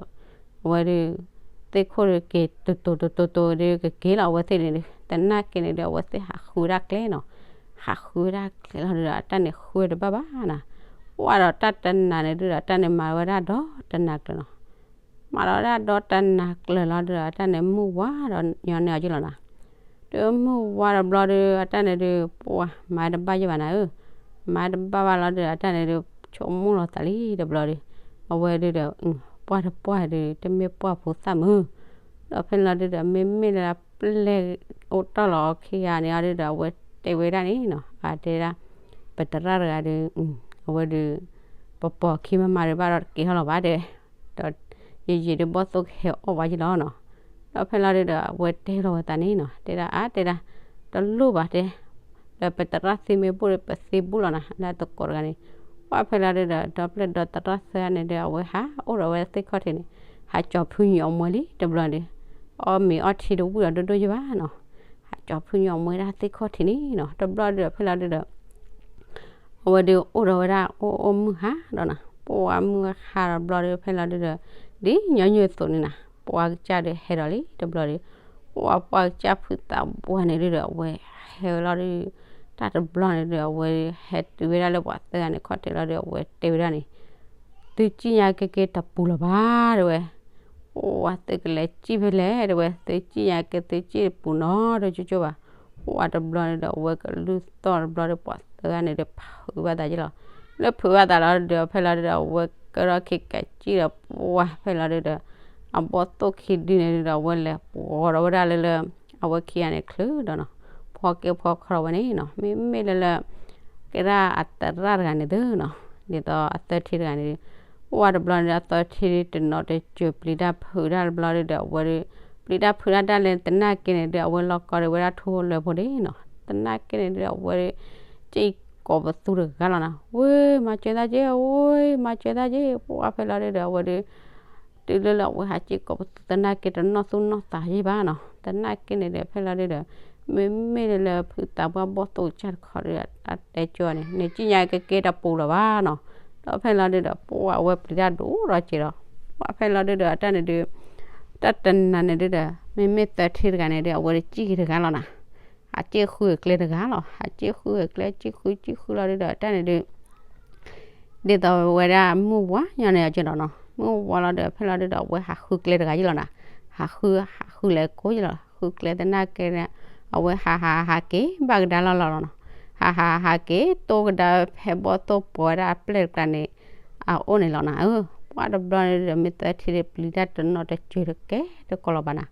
အဝဲဒု သ့ၣ်ခိၣ်ဒုက့ၤတတိၤတတိၤတိၤဒု ကက့ၤလီၤအဝဲသ့ၣ်န့ၣ်ဒု သနာ်က့န့ၣ်ဒီး အဝဲသ့ၣ်ဟးဃုဝဲဒၣ်ကျဲနီၤ. ဟးဃုဝဲဒၣ်ကျဲလီၤဒုဒီး အတၢ်န့ၣ်ဃုဝဲတဘၣ်ဘၣ်နၤ. ပှၤဒီးတၢ်တနၤန့ၣ်ဒုဒီး အတၢ်န့ၣ်မၤဝဲဒၣ်ဒီတနၤကျၢၤနီၤ. မၤလီၤဝဲဒၣ်ဒီတနၤကျၢၤလီၤဒီး အတၢ်န့ၣ်မုၢ်ဝါဒီးညီန့ၢ်အီၤက့လီၤနၤ. တုၤမုၢ်ဝါတဘျီဒီး အတၢ်န့ၣ်ဒုး ပှၤမၤတဘၣ်ယဲၢ်ဘၣ်နၤဧၢ, မၤတဘၣ်ဘၣ်လီၤဒီး အတၢ်န့ၣ်ဒုး ဆိကမိၣ်လီၤသးလံတဘျီဒီး အဝဲဒုးဒီး ပှၢ်တပှၢ်ဒုး တမ့ၢ်ပှၢ်ဖိသၣ်မုၢ်, ဒီးဖဲလီၤဒုးဒီး မ့မ့ၢ်လၢပျဲၢ်အိၣ်တီၢ်လီၤအီၤခံဂၤန့ၣ်အီၤဒုးဒီး အဝဲတဲဝဲဒၣ်န့ၣ်နီၤ အတဲဒၣ် ပသရၣ်တဂၤဒုး အဝဲဒုး ပပိာ်ခံမၤမၤဒုးဘၣ်ဒီးတကဲထီၣ်လီၤဘၣ်တဲ ဒီးယံာ်ယံာ်ဒုးဘီၣ်သိၣ်ကဟဲအီၣ်ဝဲယဲၢ်လီၤနီၤ. ဒီးဖဲလီၤဒုးဒီး အဝဲတဲလီၤဝဲသးန့ၣ်နီၤ တဲဒၣ်အါတဲဒၣ် တလိၣ်ဘၣ်တဲ ဒီးပသရၣ်သ့မ့ၢ်ဘူၣ်ဒီး ပသ့ဘူၣ်လီၤနၤ လၢတကိးတဂၤန့ၣ်, ပှၢ်ဖဲလီၤဒုးဒီး ဒီပျဲၢ်ဒီသရၣ်သၢဂၤန့ၣ်ဒီး အဝဲဟးအိၣ်ဒီးဝဲသ့ၣ်ခီၣ်ထံးန့ၣ်, ဟးကၠီၤဖုညၣ်အီၣ်မွဲလံတဘျီဒီး, အီၣ်မ့ၤအီထံတဝံၣ်ဒီးဒိၣ်ဒိၣ်ယဲၢ်ဘၣ်နီၤ, ဟးကၠီၤဖုညၣ်အီၣ်မွဲဒၣ်သ့ၣ်ခီၣ်ထံးန့ၣ်နီၤ. တဘျီဒုးဒီးဖဲလီၤဒုးဒီး အဝဲဒုးအိၣ်ဒီးဝဲဒၣ်အိၣ်အိၣ်မုၢ်ဟါဒီးနၤ, ပှၢ်မုၢ်ဟါဒီးဘျီဒုးဖဲလီၤဒုးဒီး ဒ်ညီနုၢ်အသိးန့ၣ်နၤ, ပှၢ်ကစၢ်ဒုးဟဲဒီးလံတဘျီဒီး, ပှၤပှၢ်ကစၢ်ဖုသးပှၢ်န့ၣ်ဒုဒီး အဝဲဟဲဝဲလီၤဒုး, တၢ်တဘျီန့ၣ်ဒုဒီး အဝဲဟဲတုၤဝဲဒၣ်လၢပှၤသၢဂၤန့ၣ်ခီၣ်ထံးလီၤဒုဒီး အဝဲတဲဝဲဒၣ်န့ၣ်, သုစံၣ်ညါက့ၤက့ၤတပူၤလၢၤဘၣ် တဲဝဲ, ပှၤသုကလဲၤစံၣ်ဖဲလဲၣ် တဲဝဲ, သုစံၣ်ညါက့ၤသုစံၣ်တပူၤနီတကၠိကၠိဘၣ်. ပှၤတဘျီန့ၣ်ဒီး အဝဲကလူၢ်သီၣ်တဘျီဒီး ပှၤသၢဂၤန့ၣ်ဒီး ဖုးဘၣ်သးက့ၤလီၤ. လၢဖုးဘၣ်သးလီၤဒုဒီး ဖဲလီၤဒုဒီး အဝဲကဲထီၣ်ခံကးစံၣ်ဒီး ပှၤဖဲလီၤဒုဒီး အဘီၣ်သိၣ်ခံဒုန့ၣ်ဒုဒီး အဝဲလဲၤပှီၤဒီးဝဲဒၣ်လၢလၢ အဝဲခံဂၤန့ၣ်ချုးဒီးနီၤ, ဖီကဲဖီခီဒီးဝဲန့ၣ်နီၤ, မ့မ့ၢ်လၢလၢ ကဲဒၣ်အသရၣ်တဂၤန့ၣ်သုနီၤ, ဒ်သိးအသၢထံတဂၤန့ၣ်ဒု, ပှၤတဘျီန့ၣ်ဒီး အသၢထံတနီၤတစၢၤ ပျံၤတၢ်ဖုးတၢ်တဘျီဒုဒီး အဝဲဒု ပျံၤတၢ်ဖုးတၢ်ဒၣ်လဲာ် သနာ်က့န့ၣ်ဒု အဝဲလီၤကီဒံးဝဲဒၣ်ထူဖိလွဲဖိဒၣ်နီၤ, သနာ်က့န့ၣ်ဒု အဝဲဒု စံၣ်ကိးပသူတဂၤလီၤနီၤ, ဝ့ၢ် မၤစၢၤတၢ်က့ၤ, ဝ့ၢ် မၤစၢၤတၢ်က့ၤ, ပှၤဖဲလီၤဒုဒီး အဝဲဒု တုၤလၢလၢအဝဲဟးစံၣ်ကိးပသူ သနာ်က့တနီၣ်သူၣ်နီၣ်သးယံာ်ဘၣ်နီၤ, သနာ်က့န့ၣ်ဒီး ဖဲလီၤဒုဒီး မ့မ့ၢ်လၢလၢဖုသးပှၢ်ဘီၣ်သိၣ်ကစၢ်တခီဒု အတဲကၠီန့ၣ် နစံၣ်ညါက့ၤက့ၤတပူၤလၢၤဘၣ်နီၤ, ဒီးဖဲလီၤဒုဒီး ပှၤအဝဲပျံၤတၢ်ဒိၣ်ဒီးက့ၤဒီး ပှၤဖဲလီၤဒုဒီး အတၢ်န့ၣ်ဒု တၢ်တနၤန့ၣ်ဒုဒီး မ့မ့ၢ်သၢထံတဂၤန့ၣ်ဒု အဝဲတစံၣ်က့ၤတဂၤလီၤနီၤ, ဟးစံၣ်ဃုကျဲတဂၤလီၤ, ဟးစံၣ်ဃုကျဲ စံၣ်ဃု စံၣ်ဃုလီၤဒုဒီး အတၢ်န့ၣ်ဒု ဒ်သိးဝဲဒၣ်မုၢ်ဝါညီန့ၣ်အက့ၤဒီးနီၤ, မုၢ်ဝါလီၤဒီး ဖဲလီၤဒုဒီး အဝဲဟးဃုကျဲတဂၤယ့ၢ်လီၤနီၤ, ဟးဃု ဟးဃုလဲၤကိးယ့ၢ်လီၤ, ဃုကျဲသနာ်က့န့ၣ် အဝဲဟးဟးဟးက့ၤ ဘၣ်ကဒါလီၤလီၤနီၤ, ဟးဟးဟးက့ၤ တိၢ်ကဒါဖဲဘီၣ်သိၣ်ပှီၤဝဲဒၣ်အပျဲၢ်တကျါန့ၣ် အအိၣ်န့ၣ်လီၤနီၤ, ပှၤတဘျီန့ၣ်ဒီး မ့ၢ်သၢထံဒီး ပျံၤတၢ်တနီၤတစၢၤတကဲတကီးလီၤဘၣ်နီၤ,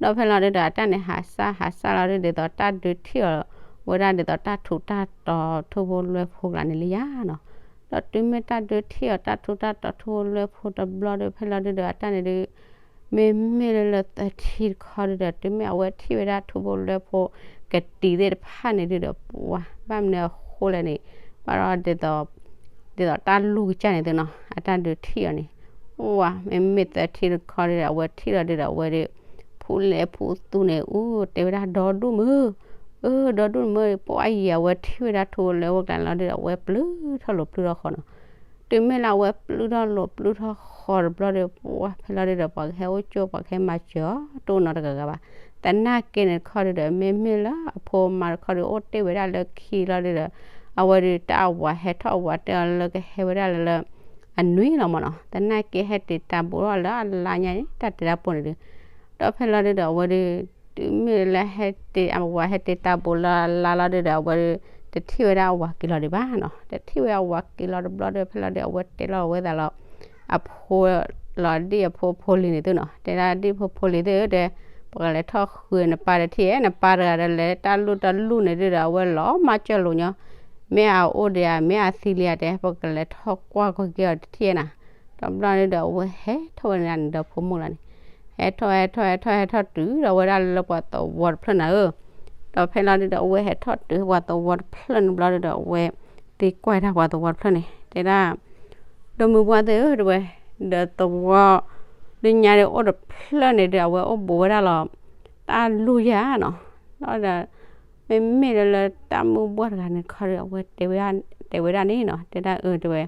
ဒီးဖဲလီၤဒုဒီး အတၢ်န့ၣ်ဟးစၢ်ဟးစၢ်လီၤဒု ဒ်သိးတၢ်ဒုးထံၣ်အီၤ ဝဲဒၣ်ဒ်သိးတၢ်ထူးတၢ်တီၤထူဖိလွဲဖိကျါန့ၣ်လံယါနီၤ, ဒီးတုၤမ့ၢ်တၢ်ဒုးထံၣ်အီၤ တၢ်ထူးတၢ်တီၤထူဖိလွဲဖိတဘျီဒီး ဖဲလီၤဒုဒီး အတၢ်န့ၣ်ဒု မ့မ့ၢ်လၢလၢသၢထံတခီဒုဒီး တုၤမ့ၢ်အဝဲထံၣ်ဝဲဒၣ်ထူဖိလွဲဖိကတံၤသ့ၣ်တဖၣ်န့ၣ်ဒုဒီး ပှၤဘၣ်မနုၤအဃိလဲၣ်န့ၣ် ဘၣ်ဒီးဒ်သိး ဒ်သိးတၢ်လူၢ်ကစၢ်န့ၣ်သုနီၤ အတၢ်ဒုးထံၣ်အီၤန့ၣ် ပှၤမ့မ့ၢ်သၢထံတခီဒုဒီး အဝဲထံၣ်လီၤဒုဒီး အဝဲဒု ဖူလဲၣ်ဖူသူန့ၣ် အူတဲဝဲဒၣ် ဒီဒူၣ်မုၢ်, အၢ ဒီဒူၣ်မုၢ် ပှၤအံၤ အဝဲထံၣ်ဝဲဒၣ်ထူဖိလွဲဖိကျါန့ၣ်လီၤဒုဒီး အဝဲပျုၢ်ထီၣ်လိာ်ပျုၢ်ထီၣ်ဃီနီၤ, တုၤမ့ၢ်လၢအဝဲပျုၢ်ထီၣ်လိာ်ပျုၢ်ထီၣ်ဃီတဘျီဒီး ပှၤဖဲလီၤဒုဒီး ပှၤကဟဲအိၣ်ကၠိ ပှၤကဟဲမၤစၢၤအီၤ တအိၣ်နီတဂၤဂၤဘၣ်. သနာ်က့န့ၣ်တခီဒုဒီး မ့မ့ၢ်လၢအဖိမါတခီဒု အိၣ်တ့ၢ်ဝဲဒၣ်လၢခံလီၤဒုဒီး အဝဲဒု တၢ်အဝၤဟဲထီၣ်အဝၤတဲအီၤလၢကဟဲဝဲဒၣ်လၢလၢ အနွံလီၤမၢ်နီၤ. သနာ်က့ဟဲတ့ၢ်တၢ်ဘူးထီၣ်လၢအလါညါန့ၣ် တၢ်တဲတၢ်ပိၢ်န့ၣ်ဒု ဒီးဖဲလီၤဒုဒီး အဝဲဒု တုၤမ့ၢ်လၢဟဲတ့ၢ်အဝၤ ဟဲတ့ၢ်တၢ်ဘူးလၢအလါလီၤဒုဒီး အဝဲဒု တထံၣ်ဝဲဒၣ်အဝၤက့ၤလီၤဒံးဘၣ်နီၤ. တထံၣ်ဝဲအဝၤက့ၤလီၤတဘျီဒီး ဖဲလီၤဒု အဝဲတဲလီၤဝဲသးလီၤ အဖိလီၤဒံၣ်အဖိဖိလံၤန့ၣ်သုနီၤ,တဲဒၣ်ဒံၣ်ဖိဖိလံၤသ့ၣ်ဧၢ တဲ ပကလဲၤထီၣ်ဃုနပၢ်တထံၣ်ဧဲ, နပၢ်တဂၤဒီးလဲၤတၢ်လူၢ်တၢ်လူၢ်န့ၣ်ဒုဒီး အဝဲလီၤမၢ်ကၢၢ်လိာ်ညီ, မ့ၢ်အအိၣ်ဒံးဧါ မ့ၢ်အသံလံဧါ တဲ ပကလဲၤထီၣ်ကွၢ်ကီက့ၤအီၤတထံၣ်ဧဲနၤ. တဘျီန့ၣ်ဒီး အဝဲဟဲထီၣ်ဝဲဒၣ်န့ၣ်ဒီးဖိမုၣ်လီၤန့ၣ်, ဟဲထီၣ် ဟဲထီၣ် ဟဲထီၣ် ဟဲထီၣ်တုၤဒီးဝဲဒၣ်လၢပှၤသဝီတဖျၢၣ်နၤဧၢ. ဒီးဖဲလီၤဒုဒီး အဝဲဟဲထီၣ်တုၤပှၤသဝီတဖျၢၣ်န့ၣ်ဘျီဒုဒီး အဝဲသံကွၢ်တၢ်ပှၤသဝီတဖျၢၣ်န့ၣ် တဲဒၣ် ဒီမုၢ်ပှၢ်သ့ၣ်ဧၢ တဲဝဲ, ဒီးသဝီ လၢညါဒီးအိၣ်တဖျၢၣ်န့ၣ်ဒီး အဝဲအိၣ်ဘူးဝဲဒၣ်လီၤ တၢ်လူၢ်ယါနီၤ. ဒီး မ့မ့ၢ်လၢလၢတၢ်မုၢ်ပှၢ်တဂၤန့ၣ်တခီဒီး အဝဲတဲဝဲဒၣ်န့ၣ်နီၤ, တဲဒၣ်အၢ တဲဝဲ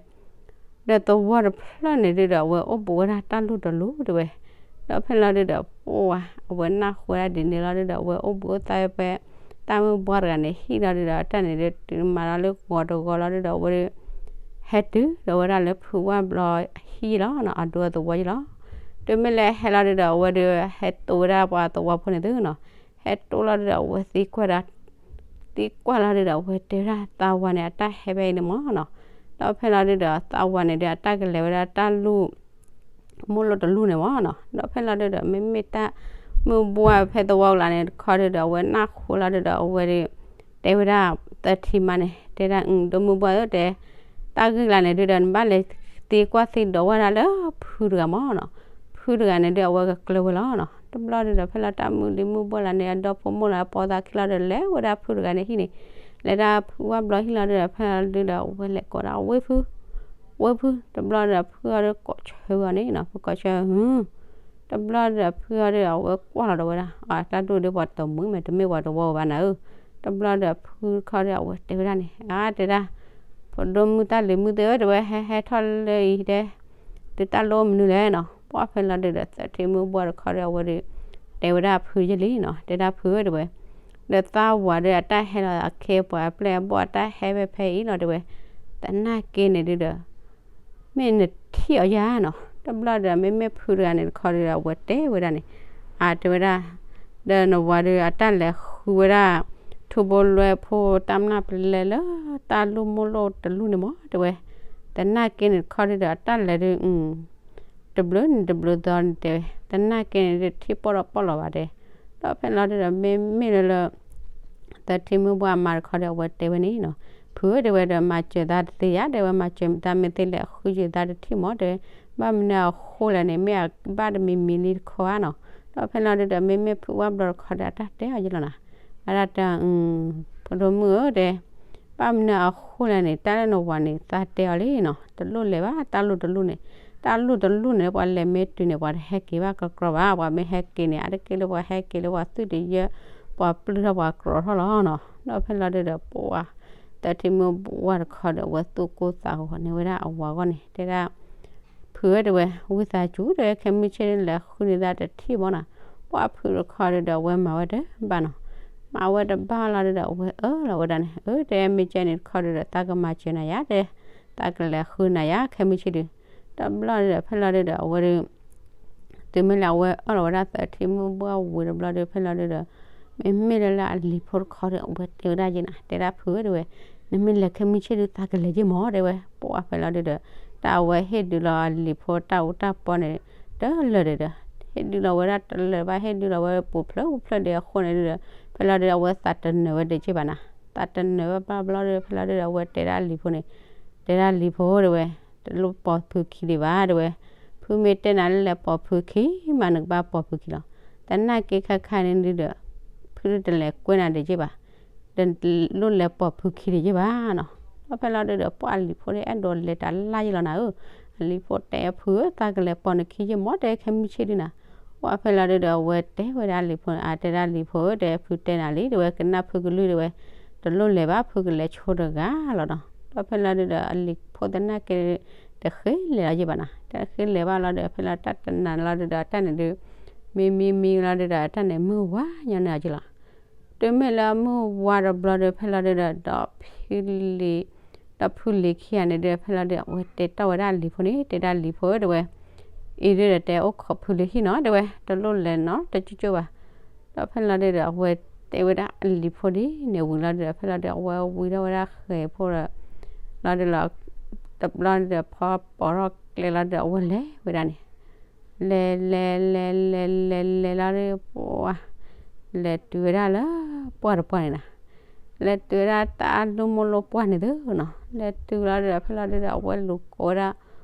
ဒီးသဝီတဖျၢၣ်န့ၣ်ဒုဒီး အဝဲအိၣ်ဘူးဝဲဒၣ်တၢ်လူၢ်တလူၢ် တဲဝဲ. ဒီးဖဲလီၤဒုဒီး ပှၤ အဝဲနၢ်ဟူဝဲဒၣ်ဒ်န့ၣ်လီၤဒုဒီး အဝဲအိၣ်ဘူးအိၣ်သးဝဲဖဲ တၢ်မုၢ်ပှၢ်တဂၤန့ၣ်ဟံၣ်လီၤဒုဒီး တၢ်န့ၣ်ဒု တုၤမၤလီၤလၢဂီၤတဂီၤလီၤဒုဒီး အဝဲဒု ဟဲတုၤဒီးဝဲဒၣ်လၢဖုဝၣ်ဘျီဟံၣ်လီၤနီၤ, အဒိအသဝီယလီၤ. တုၤမ့ၢ်လၢဟဲလီၤဒုဒီး အဝဲဒု ဟဲတိဝဲဒၣ်ပှၤသဝီဖိန့ၣ်သုနီၤ, ဟဲတိလီၤဒုဒီး အဝဲသံကွၢ်ဒီး သံကွၢ်လီၤဒုဒီး အဝဲတဲဝဲဒၣ်သးဝၤန့ၣ် အတၢ်ဟဲဖဲအံၤန့ၣ်မၢ်နီၤ. ဒီးဖဲလီၤဒုဒီး သးဝၤန့ၣ်ဒု အတၢ်ကလဲၤဝဲဒၣ်တၢ်လူၢ် မိၢ်လိၣ်တလူၢ်န့ၣ်မၢ်နီၤ. ဒီးဖဲလီၤဒုဒီး မ့မ့ၢ်တၢ်မုၢ်ပှၢ်ဖဲသဝီကလါန့ၣ်တခီဒုဒီး အဝဲနၢ်ဟူလီၤဒုဒီး အဝဲဒု တဲဝဲဒၣ်သထံမါန့ၣ် တဲဒၣ် ဒီမုၢ်ပှၢ်ဧၢ တဲ တၢ်ဂ့ၢ်ကလါန့ၣ်ဒုဒီး နဘၣ်လဲၤသံကွၢ်သံဒိးဝဲဒၣ်လၢဖုတဂၤမၢ်နီၤ, ဖုတဂၤန့ၣ်ဒု အဝဲကကျၢၤဝဲလီၤနီၤ. တဘျီဒုဒီး ဖဲလီၤတၢ်မုၢ်လံမုၢ်ပှၢ်လါန့ၣ် အဒီဖိမိၢ်လၢအပိာ်သးခံလီၤဒီး လဲၤဝဲဒၣ်ဖုတဂၤန့ၣ်ဟံၣ်န့ၣ်, လဲၤဒၣ်ဖုဝၣ်ဘျီဟံၣ်လီၤဒုဒီး ဖဲလီၤဒုဒီး အဝဲလဲၤကိးဒၣ် ဝ့ၢ်ဖု ဝ့ၢ်ဖု, တဘျီဒီး ဖုအီၤဒုကိးဆၢဝဲအီၤန့ၣ်နီၤ, ဖုကိးဆၢ ဟူ တဘျီဒီး ဖုအီၤဒု အဝဲကွၢ်လီၤဒီးဝဲဒၣ် အတၢ်ဒိၣ်ဒုပှၤတမုာ်မ့ၢ်တမ့ၢ်ပှၤတဝီဘၣ်နၤဧၢ. တဘျီဒီး ဖုတခီဒီး အဝဲတဲဝဲဒၣ်န့ၣ် အါ တဲဒၣ် ဖိဒိၣ်မုၣ်တၢ်လံၤမုၣ်သ့ၣ်ဧၢ တဲဝဲ ဟဲဟဲထီၣ်လၢအံၤတဲ သုတၢ်လိၣ်မနုၤလဲၣ်နီၤ. ပှၢ်ဖဲလီၤဒုဒီး သထံမုၢ်ပှၢ်တခီဒီး အဝဲဒု တဲဝဲဒၣ်ဖုယဲလံနီၤ, တဲဒၣ်ဖုဧၢ တဲဝဲ, ဒီးသးဝၤဒီးအတၢ်ဟဲလီၤအခ့အပှၤအပျဲၢ်အဘီၣ်အတၢ်ဟဲဖဲဖဲအံၤလီၤ တဲဝဲ, သနာ်က့န့ၣ်ဒုဒီး မ့ၢ်နထံၣ်အီၤယၤနီၤ, တဘျီဒီးမ့မ့ၢ်ဖုတဂၤန့ၣ်တခီဒီး အဝဲတဲဝဲဒၣ်န့ၣ်, အတဲဝဲဒၣ်, ဒီးနဝၤဒီးအတၢ်လဲၤဃုဝဲဒၣ် ထူဘိလွဲဖိတၢ်မျၢ်ပလဲလၢ တၢ်လူၢ်မိၢ်လိၣ်တလူၢ်န့ၣ်မး တဲဝဲ, သနာ်က့န့ၣ်တခီဒီး အတၢ်လဲၤဒုး တဘျုးန့ၣ်တဘျုးသီန့ၣ်တဲဝဲ, သနာ်က့န့ၣ်ဒုး ထံၣ်ပီၣ်ဒီးပီၣ်လီၤဘၣ်တဲ, ဒီးဖဲလီၤဒုဒီး မ့မ့ၢ်လၢလၢ သထံမုၢ်ဘှၢ်အမါတခီဒီး အဝဲတဲဝဲန့ၣ်နီၤ, ဖုဧၢ တဲဝဲဒီး မၤစၢၤသးတသ့ယၤ တဲဝဲ, မၤစၢၤသးမ့ၢ်သ့လဲၤဃုယၤသးတထံၣ်မး တဲဝဲ, ဘၣ်မနုၤအဃိလဲၣ်န့ၣ် မ့ၢ်အဘၣ်တမံၤမံၤလံတခီဧါနီၤ, ဒီးဖဲလီၤဒုဒီး မ့မ့ၢ်ဖုဝဲဘျီတခီဒီး အတၢ်တဲအီၤယလီၤနီၤ, အတၢ်တဲ ဖုဒိၣ်မုၣ်ဧၢ တဲ ဘၣ်မနုၤအဃိလဲၣ်န့ၣ် တၢ်လၢနဝၤန့ၣ် သးတဲအီၤလံနီၤ, တလိၣ်လဲၤဘၣ် တၢ်လူၢ်တလူၢ်န့ၣ်, တၢ်လူၢ်တလူၢ်န့ၣ် ပှၤလဲၤမ့ၢ်တုၤန့ၣ် ပှၤတဟဲက့ၤဘၣ်ကကြီဘၣ်, ပှၤမ့ၢ်ဟဲက့ၤန့ၣ် အါတက့ၢ်လၢပှၤဟဲက့ၤလၢပှၤသွံၣ်တယၢ ပှၤပျုၢ်ထီၣ်ပှၤကြီထီၣ်လီၤနီၤ, ဒီးဖဲလီၤဒုဒီး ပှၤ သထံမုၢ်ဘှၢ်တခီဒီး အဝဲသူၣ်ကိၢ်သးဂီၤန့ၢ်ဝဲဒၣ်အဝၤအဂီၢ်န့ၣ် တဲဒၣ် ဖုဧၢ တဲဝဲ, ဝံသးစူၤ တဲဝဲ, ခဲမုၢ်ဆ့ၣ်ဒုလဲၤဃုန့ၢ်သးတထံၣ်မးနီၤ, ပှၤဖုတခီဒုဒီး အဝဲမၤဝဲတဘၣ်နီၤ, မၤဝဲတဘၣ်လီၤဒုဒီး အဝဲအၢၣ်လီၤဝဲဒၣ်န့ၣ်, အၢ တဲ မ့ၢ်ကဲန့ၣ်တခီဒုဒီး သးကမၤစၢၤနၤယၤ တဲ, သးကလဲၤဃုနၤယၤ ခဲမုၢ်ဆ့ၣ်ဒု, တဘျီဒုဒီး ဖဲလီၤဒုဒီး အဝဲဒု တုၤမ့ၢ်လၢအဝဲအၢၣ်လီၤဝဲဒၣ်သထံမုၢ်ဘှၢ်ဝံၤတဘျီဒု ဖဲလီၤဒုဒီး မ့မ့ၢ်လၢလၢအလံၤဖိတခီဒီး အဝဲတဲဝဲဒၣ်ယဲနီၤ, တဲဒၣ်ဖုဧၢ တဲဝဲ, နမ့ၢ်လဲၤခဲမုၢ်ဆ့ၣ်ဒု သးကလဲၤယဲၢ်မး တဲဝဲ, ပှၤဖဲလီၤဒုဒီး တၢ်အဝဲဟ့ၣ်ဒုးလီၤအလံၤဖိတၢ်အူတၢ်ပီန့ၣ် တလၢာ်ဒီးဒီး ဟ့ၣ်ဒုးလီၤဝဲဒၣ်တလၢာ်ဘၣ် ဟ့ၣ်ဒုးလီၤဝဲပူၤဖျၢၣ်ပူၤဖျၢၣ်ဒံးအဃိန့ၣ်ဒုဒီး ဖဲလီၤဒုဒီး အဝဲသးတနၢၤဝဲဒံးက့ၢ်ဘၣ်နီၤ, သးတနၢၤဝဲဘၣ်ဘျီဒု ဖဲလီၤဒုဒီး အဝဲတဲဒၣ်လံၤဖိန့ၣ်, တဲဒၣ်လံၤဖိ တဲဝဲ တလိၣ်ပိာ်ဖုခံဒံးဘၣ် တဲဝဲ, ဖုမ့ၢ်တဲနၤလၢလဲၤပိာ်ဖုခံမး နကဘၣ်ပိာ်ဖုခံလီၤ, သနာ်က့ခါခါန့ၣ်ဒုဒီး ဖုတလဲၤကွဲနၤဒံးက့ၢ်ဘၣ်, တလိၣ်လဲၤပိာ်ဖုခံဒံးက့ၢ်ဘၣ်နီၤ, ဒီးဖဲလီၤဒုဒီး ပှၤအလံၤဖိဒု အဲၣ်ဒိးလဲၤတၢ်လၢ်ယဲၢ်လီၤနၤဧၢ, အလံၤဖိတဲဖုဧၢ သးကလဲၤပိာ်နခံယဲၢ်မး တဲခဲမုၢ်ဆ့ၣ်ဒုနီၤ, ပှၤဖဲလီၤဒုဒီး အဝဲတဲဝဲဒၣ်လံၤဖိန့ၣ် အတဲဒၣ်လံၤဖိဧၢ တဲဖုတဲနၤလံ တဲဝဲ ကနၣ်ဖုကလုၢ် တဲဝဲ, တလိၣ်လဲၤဘၣ် ဖုကလဲၤဆိတဂၤလီၤနီၤ, ဒီးဖဲလီၤဒုဒီး အလံၤဖိသနာ်က့ တဃ့လဲၤလီၤယဲၢ်ဘၣ်နီၤ, တဃ့လဲၤဘၣ်လီၤဒုဒီး ဖဲလီၤတၢ်တနၤလီၤဒုဒီး တၢ်န့ၣ်ဒု မံမံမံလီၤဒုဒီး တၢ်န့ၣ်မုၢ်ဝါညီန့ၢ်အီၤက့ၢ်လီၤ, တုၤမ့ၢ်လၢမုၢ်ဝါတဘျီဒု ဖဲလီၤဒုဒီး ဒီးဖုလံၤ ဒီးဖုလံၤခံဂၤန့ၣ်ဒု ဖဲလီၤဒုဒီးအဝဲတဲတီၢ်ဝဲဒၣ်အလံၤဖိန့ၣ် တဲဒၣ်လံၤဖိဧၢ တဲဝဲ, အံၤဒုဒီးတဲအိၣ်ခိးဖုလံၤဟံၣ်နီၤ တဲဝဲ တလိၣ်လဲၤနီၤ တကၠိကၠိဘၣ်, ဒီးဖဲလီၤဒုဒီး အဝဲတဲဝဲဒၣ်အလံၤဖိဒ်န့ၣ်ဝံၤလီၤဒုဒီး ဖဲလီၤဒုဒီး အဝဲဝံၤထီၣ်ဝဲဒၣ်ဃဲၤဖိဒီး လီၤဒုဒီး တဘျီဒုဒီး ဖီပိာ်ထီၣ်ကျဲလီၤဒုဒီး အဝဲလဲၤဝဲဒၣ်န့ၣ် လဲၤ လဲၤ လဲၤ လဲၤ လဲၤ လဲၤလီၤဒု ပှၤ လဲၤတုၤဝဲဒၣ်လၢ ပှၢ်တပှၢ်န့ၣ်နီၤ, လဲၤတုၤဝဲဒၣ်တၢ်လူၢ်မိၢ်လိၢ်ပှၢ်န့ၣ်သုနီၤ, လဲၤတုၤလီၤဒုဒီး ဖဲလီၤဒုဒီး အဝဲလူၤကိးဝဲဒၣ်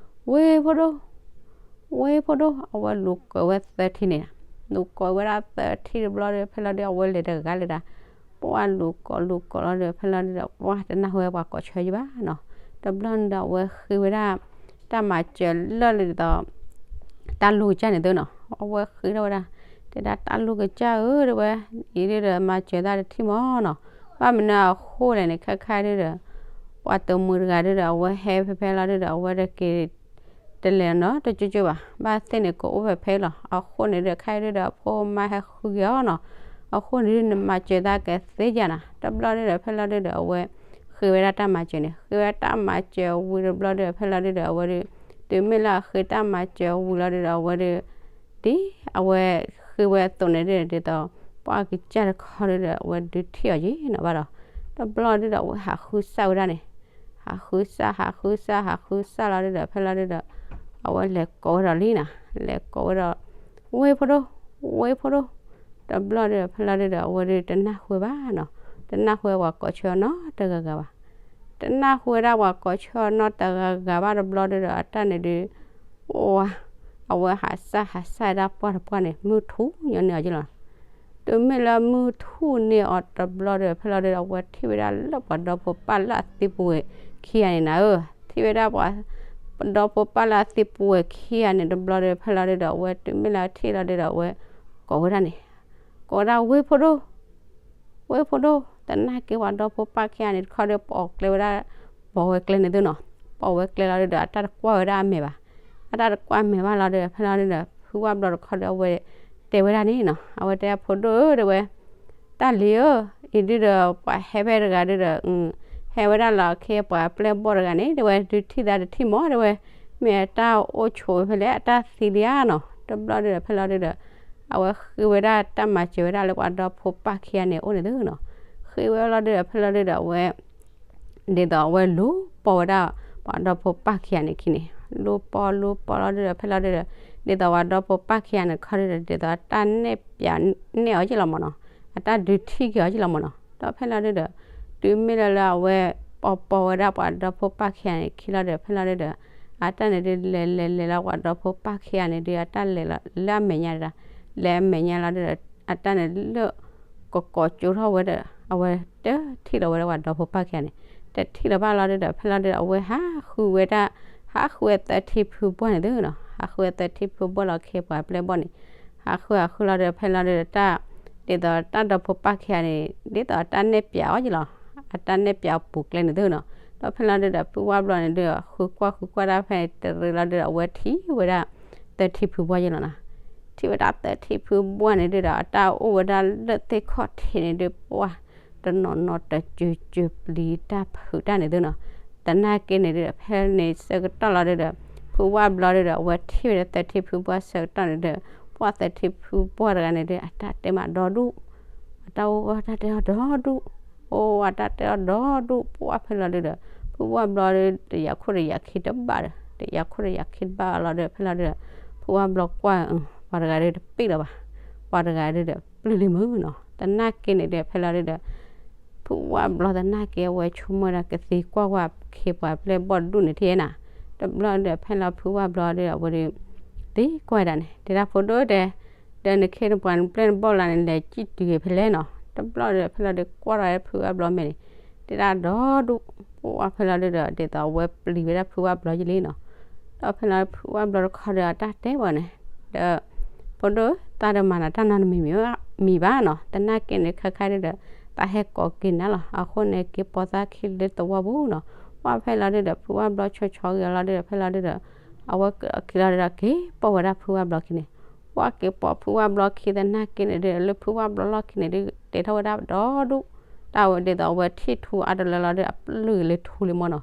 ဝ့ၢ်ဖိဒိၣ် ဝ့ၢ်ဖိဒိၣ် အဝဲလူၤကိးဝဲသၢထံၣ်န့ၣ်, လူၤကိးဝဲဒၣ်သၢထံၣ်တဘျီဒီး ဖဲလီၤဒု အဝဲလဲၤတဂၤလဲၤတၢ်, ပှၢ်လူၤကိးလူၤကိးလီၤဒီး ဖဲလီၤဒုဒီး ပှၢ်တနၢ်ဟူဝဲပှၤကိးဆၢယဲၢ်ဘၣ်နီၤ, တဘျီန့ၣ်ဒီး အဝဲဃ့ဝဲဒၣ် တၢ်မၤစၢၤလၢာ်လၢဒ်သိး တၢ်လူၢ်ကစၢ်န့ၣ်သုနီၤ, အဝဲဃ့ထီၣ်ဝဲဒၣ် တဲဒၣ်တၢ်လူၢ်ကစၢ်ဧၢ တဲဝဲ, အံၤဒုဒီး မၤစၢၤသးတထံၣ်မးနီၤ, ဘၣ်မနုၤအဃိလဲၣ်န့ၣ် ခဲခါဒုဒီး ပှၤတမှံၤတဂၤဒုဒီး အဝဲဟဲဖဲဖဲလီၤဒုဒီး အဝဲတက့ၤတလဲၤနီၤ တကၠိကၠိဘၣ်, ဘၣ်သ့ၣ်န့ၣ်ကအိၣ်ဖဲဖဲလီၤ, အဃိန့ၣ်ဒုဒီး ခဲအံၤဒုဒီး အဖိမါဟဲဃုက့ၤအီၤနီၤ, အဃိန့ၣ်ဒု နမၤစၢၤသးကသ့ယၤနီၤ, တဘျီဒုဒီး ဖဲလီၤဒုဒီး အဝဲဃ့ဝဲဒၣ်တၢ်မၤစၢၤန့ၣ် ဃ့ဝဲဒၣ်တၢ်မၤစၢၤဝံၤတဘျီဒုဒီး ဖဲလီၤဒုဒီး အဝဲဒု တုၤမ့ၢ်လၢအဃ့တၢ်မၤစၢၤဝံၤလီၤဒုဒီး အဝဲဒု ဒ်အဝဲဃ့ဝဲအသိးန့ၣ်ဒု ဒ်သိး ပှၢ်ကစၢ်တခီဒုဒီး အဝဲဒုးထံၣ်အီၤယံၤနီၤဘၣ်ဒီး တဘျီဒုဒီး အဝဲဟးဃုစၢ်ဝဲဒၣ်န့ၣ်, ဟးဃုစၢ် ဟးဃုစၢ် ဟးဃုစၢ်လီၤဒုဒီး ဖဲလီၤဒုဒီး အဝဲလဲၤကိးဝဲဒီးလံနီၤ, လဲၤကိးဝဲဒီး ဝ့ၢ်ဖိဒိၣ် ဝ့ၢ်ဖိဒိၣ်, တဘျီဒုဒီး ဖဲလီၤဒုဒီး အဝဲဒုတနၢ်ဟူဝဲဘၣ်နီၤ, တနၢ်ဟူဝဲပှၤကိးဆၢနီတဂၤဂၤဘၣ်, တနၢ်ဟူဝဲဒၣ်ပှၤကိးဆၢနီတဂၤဂၤဘၣ်တဘျီဒုဒီး အတၢ်န့ၣ်ဒု ပှၤ အဝဲဟးစၢ်ဟးစၢ်ဒၣ်ပှၢ်တပှၢ်န့ၣ် မုၢ်ထူၣ်ညီန့ၢ်အီၤက့ၢ်လီၤ. တုၤမ့ၢ်လၢမုၢ်ထူၣ်န့ၢ်အီၤတဘျီဒီး ဖဲလီၤဒုဒီး အဝဲထံၣ်ဝဲဒၣ်လၢပှၤဒီဖိပၢ်လၢအသံပူၤဝဲခံဂၤန့ၣ်နၤဧၢ, ထံၣ်ဝဲဒၣ်ပှၤ ပှၤဒီဖိပၢ်လၢအသံပူၤဝဲခံဂၤန့ၣ်တဘျီဒီး ဖဲလီၤဒုဒီး အဝဲတုၤမ့ၢ်လၢထံၣ်လီၤဒုဒီး အဝဲကိးဝဲဒၣ်န့ၣ်, ကိးဝဲဒၣ်ဝ့ၢ်ဖိဒိၣ် ဝ့ၢ်ဖိဒိၣ်, သနာ်က့ပှၤဒီဖိပၢ်ခံဂၤန့ၣ်တခီဒီး ပိာ်ကျဲဝဲဒၣ် ပိာ်ဝဲကျဲန့ၣ်သုနီၤ, ပိာ်ဝဲကျဲလီၤဒုဒီး အတၢ်တကွၢ်ဝဲဒၣ်အမဲာ်ဘၣ်, အတၢ်တကွၢ်မဲာ်ဘၣ်လီၤဒီး ဖဲလီၤဒုဒီး ဖုဝၣ်ဘျီတခီဒီး အဝဲ တဲဝဲဒၣ်န့ၣ်နီၤ, အဝဲတဲ ဖိဒိၣ်ဧၢ တဲဝဲ, တၢ်လံၤဧၢ, အံၤဒုဒီး ပှၤဟဲဖဲတဂၤဒုဒီး ဟဲဝဲဒၣ်လီၤအခ့အပှၤပျဲၢ်ဘီၣ်တဂၤန့ၣ် တဲဝဲ ဒုးထံၣ်သးတထံၣ်မး တဲဝဲ, မ့ၢ်အတၢ်အိၣ်ဆိးဝဲဖဲလဲၣ် အတၢ်သံလံဧါနီၤ. တဘျီဒုဒီး ဖဲလီၤဒုဒီး အဝဲဃ့ဝဲဒၣ်တၢ်မၤစၢၤဝဲဒၣ်လၢပှၤဒီဖိပၢ်ခံဂၤန့ၣ် အအိၣ်န့ၣ်သုနီၤ. ဃ့ဝဲလီၤဒုဒီး ဖဲလီၤဒုဒီး အဝဲ ဒ်သိးအဝဲလူၤပိာ်ဝဲဒၣ် ပှၤဒီဖိပၢ်ခံဂၤန့ၣ်ခံန့ၣ်, လူၤပိာ်လူၤပိာ်လီၤဒုဒီး ဖဲလီၤဒုဒီး ဒ်သိးပှၤဒီဖိပၢ်ခံဂၤန့ၣ်ခီဒုဒီး ဒ်သိးတၢ်နဲၣ်ပၠးနဲၣ်အီၤက့လီၤမၢ်နီၤ, အတၢ်ဒုးထံၣ်က့ၤအီၤက့လီၤမၢ်နီၤ. ဒီးဖဲလီၤဒုဒီး တုၤမ့ၢ်လၢလၢအဝဲပိာ်ပိာ်ဝဲဒၣ်ပှၤဒီဖိပၢ်ခံဂၤန့ၣ်ခံလီၤဒုဒီး ဖဲလီၤဒုဒီး အတၢ်န့ၣ်ဒုးလဲၤလဲၤလဲၤလီၤ ပှၤဒီဖိပၢ်ခံဂၤန့ၣ်ဒုး အတၢ်လဲၤလီၤလၢအမဲာ်ညါဒၣ်, လဲၤအမဲာ်ညါလီၤဒုဒီး အတၢ်န့ၣ်လၢ ကကိးကၠိထီၣ်ဝဲဒီး အဝဲတထံၣ်လီၤဝဲဒၣ်ပှၤဒီဖိပၢ်ခံဂၤန့ၣ်, တထံၣ်လီၤဘၣ်လီၤဒုဒီး ဖဲလီၤဒုဒီး အဝဲဟးဃုဝဲဒၣ်, ဟးဃုဝဲသၢထံဖုဘှၢ်န့ၣ်သုနီၤ, ဟးဃုဝဲသၢထံဖုဘှၢ်လီၤခ့ပှၤပျဲၢ်ဘီၣ်န့ၣ်, ဟးဃုဟးဃုလီၤဒုဒီး ဖဲလီၤဒုဒီးတၢ် ဒ်သိးတၢ်ဒီဖိပၢ်ခံဂၤန့ၣ် ဒ်သိးတၢ်နဲၣ်ပၠးအီၤက့လီၤ, အတၢ်နဲၣ်ပၠးအီၤပူၤကျဲန့ၣ်သုနီၤ. ဒီးဖဲလီၤဒုဒီး ဖုဝၢ်ဘျီန့ၣ်ဒုဒီး ဃုကွၢ်ဃုကွၢ်ဒၣ်ဖဲန့ၣ် တရ့လီၤဒုဒီး အဝဲထံၣ်ဝဲဒၣ် သၢထံဖုဘှၢ်က့လီၤနီၤ. ထံၣ်ဝဲဒၣ်သၢထံဖုဘှၢ်န့ၣ်ဒုဒီး အတၢ်အိၣ်ဝဲဒၣ်လၢသ့ၣ်ခီၣ်ထံးန့ၣ်ဒု ပှၢ် တနီၤနီၤတစၢၤစၢၤပျံၤတၢ်ဖုးတၢ်န့ၣ်သုနီၤ. သနာ်က့န့ၣ်ဒုဒီး ဖဲန့ၣ်ဆၢကတီၢ်လီၤဒုဒီး ဖုဝၢ်ဘျီဒုဒီး အဝဲထံၣ်ဝဲဒၣ်သၢထံဖုဘှၢ်ဆၢကတီၢ်န့ၣ်ဒုဒီး ပှၢ်သၢထံဖုဘှၢ်တဂၤန့ၣ်ဒု အတၢ်တဲမးဒီဒူၣ်, အတၢ်အိၣ်အတၢ်တဲအီၤဒီဒူၣ်, အိၣ်အတၢ်တဲအီၤဒီဒူၣ် ပှၢ်ဖဲလီၤဒုဒီး ဖုဝၢ်ဘျီဒု တယာ်ခိၣ်တယာ်ခံတဘၣ်ဒီး တယာ်ခိၣ်တယာ်ခံတဘၣ်လီၤဒုဒီး ဖဲလီၤဒုဒီး ဖုဝ�ဘျီကွၢ် ပှၤတဂၤဒုတပ့ၢ်လီၤဘၣ်, ပှၤတဂၤဒုဒီးပျုၢ်လံမုၢ်နီၤ. သနာ်က့န့ၣ်ဒုဒီး ဖဲလီၤဒုဒီး ဖုဝၢ်ဘျီသနာ်က့ အဝဲဆိကမိၣ်ဒၣ်ကသံကွၢ်ဝဲခ့ပှၤပျဲၢ်ဘီၣ်ဒူၣ်န့ၣ်ထံၣ်နၤ. တဘျီဒုဒီး ဖဲလီၤဖုဝၢ်ဘျီဒုဒီး အဝဲဒုး သံကွၢ်ဒၣ်န့ၣ် တဲဒၣ်ဖိဒိၣ်တဲ, ဒီးနခ့နပှၤနပျဲၢ်နဘီၣ်လၢန့ၣ် လဲၤစံၣ်တုၤဂ့ၤဖဲလဲၣ်နီၤ. တဘျီဒုဒီး ဖဲလီၤဒုးကွၢ်ထီၣ်ဝဲဖုဝၢ်ဘျီမဲာ်န့ၣ် တဲဒၣ်ဒီဒူၣ်, ပှၢ်ဖဲလီၤဒုဒီး ဒ်သိးအဝဲပျံၤဝဲဒၣ်ဖုဝၢ်ဘျီယလံနီၤ. ဒီးဖဲလီၤဖုဝၣ်ဘျီတခီဒီး အတၢ်တဲဝဲန့ၣ်, ဒီး ဖိဒိၣ် သးတမၤနၤတၢ်နီတမံၤမံၤဘၣ်နီၤ, သနာ်က့န့ၣ် ခဲခါဒုဒီး သးဟဲကိးက့ၤနၤလီၤ. အဃိန့ၣ် က့ၤပိာ်သးခံလၢသဝီပူၤနီၤ. ပှၢ်ဖဲလီၤဒုဒီး ဖုဝၣ်ဘျီဆိဆိဂ့ၤအလီၤဒုဒီး ဖဲလီၤဒုဒီး အဝဲက့ၤလီၤဒုဒီး က့ၤပိာ်ဝဲဒၣ်ဖုဝၣ်ဘျီခံန့ၣ်, ပှၢ်က့ၤပိာ်ဖုဝၣ်ဘျီခံသနာ်က့န့ၣ်ဒု လၢဖုဝၣ်ဘျီလီၢ်ခံန့ၣ်ဒု တဲထီၣ်ဝဲဒၣ်ဒီဒူၣ်, တၢ်ဝဲဒ်သိးအဝဲထံၣ်ထူအါတလၢလီၤဒု အပျုၢ်လၢထူလံမၢ်နီၤ.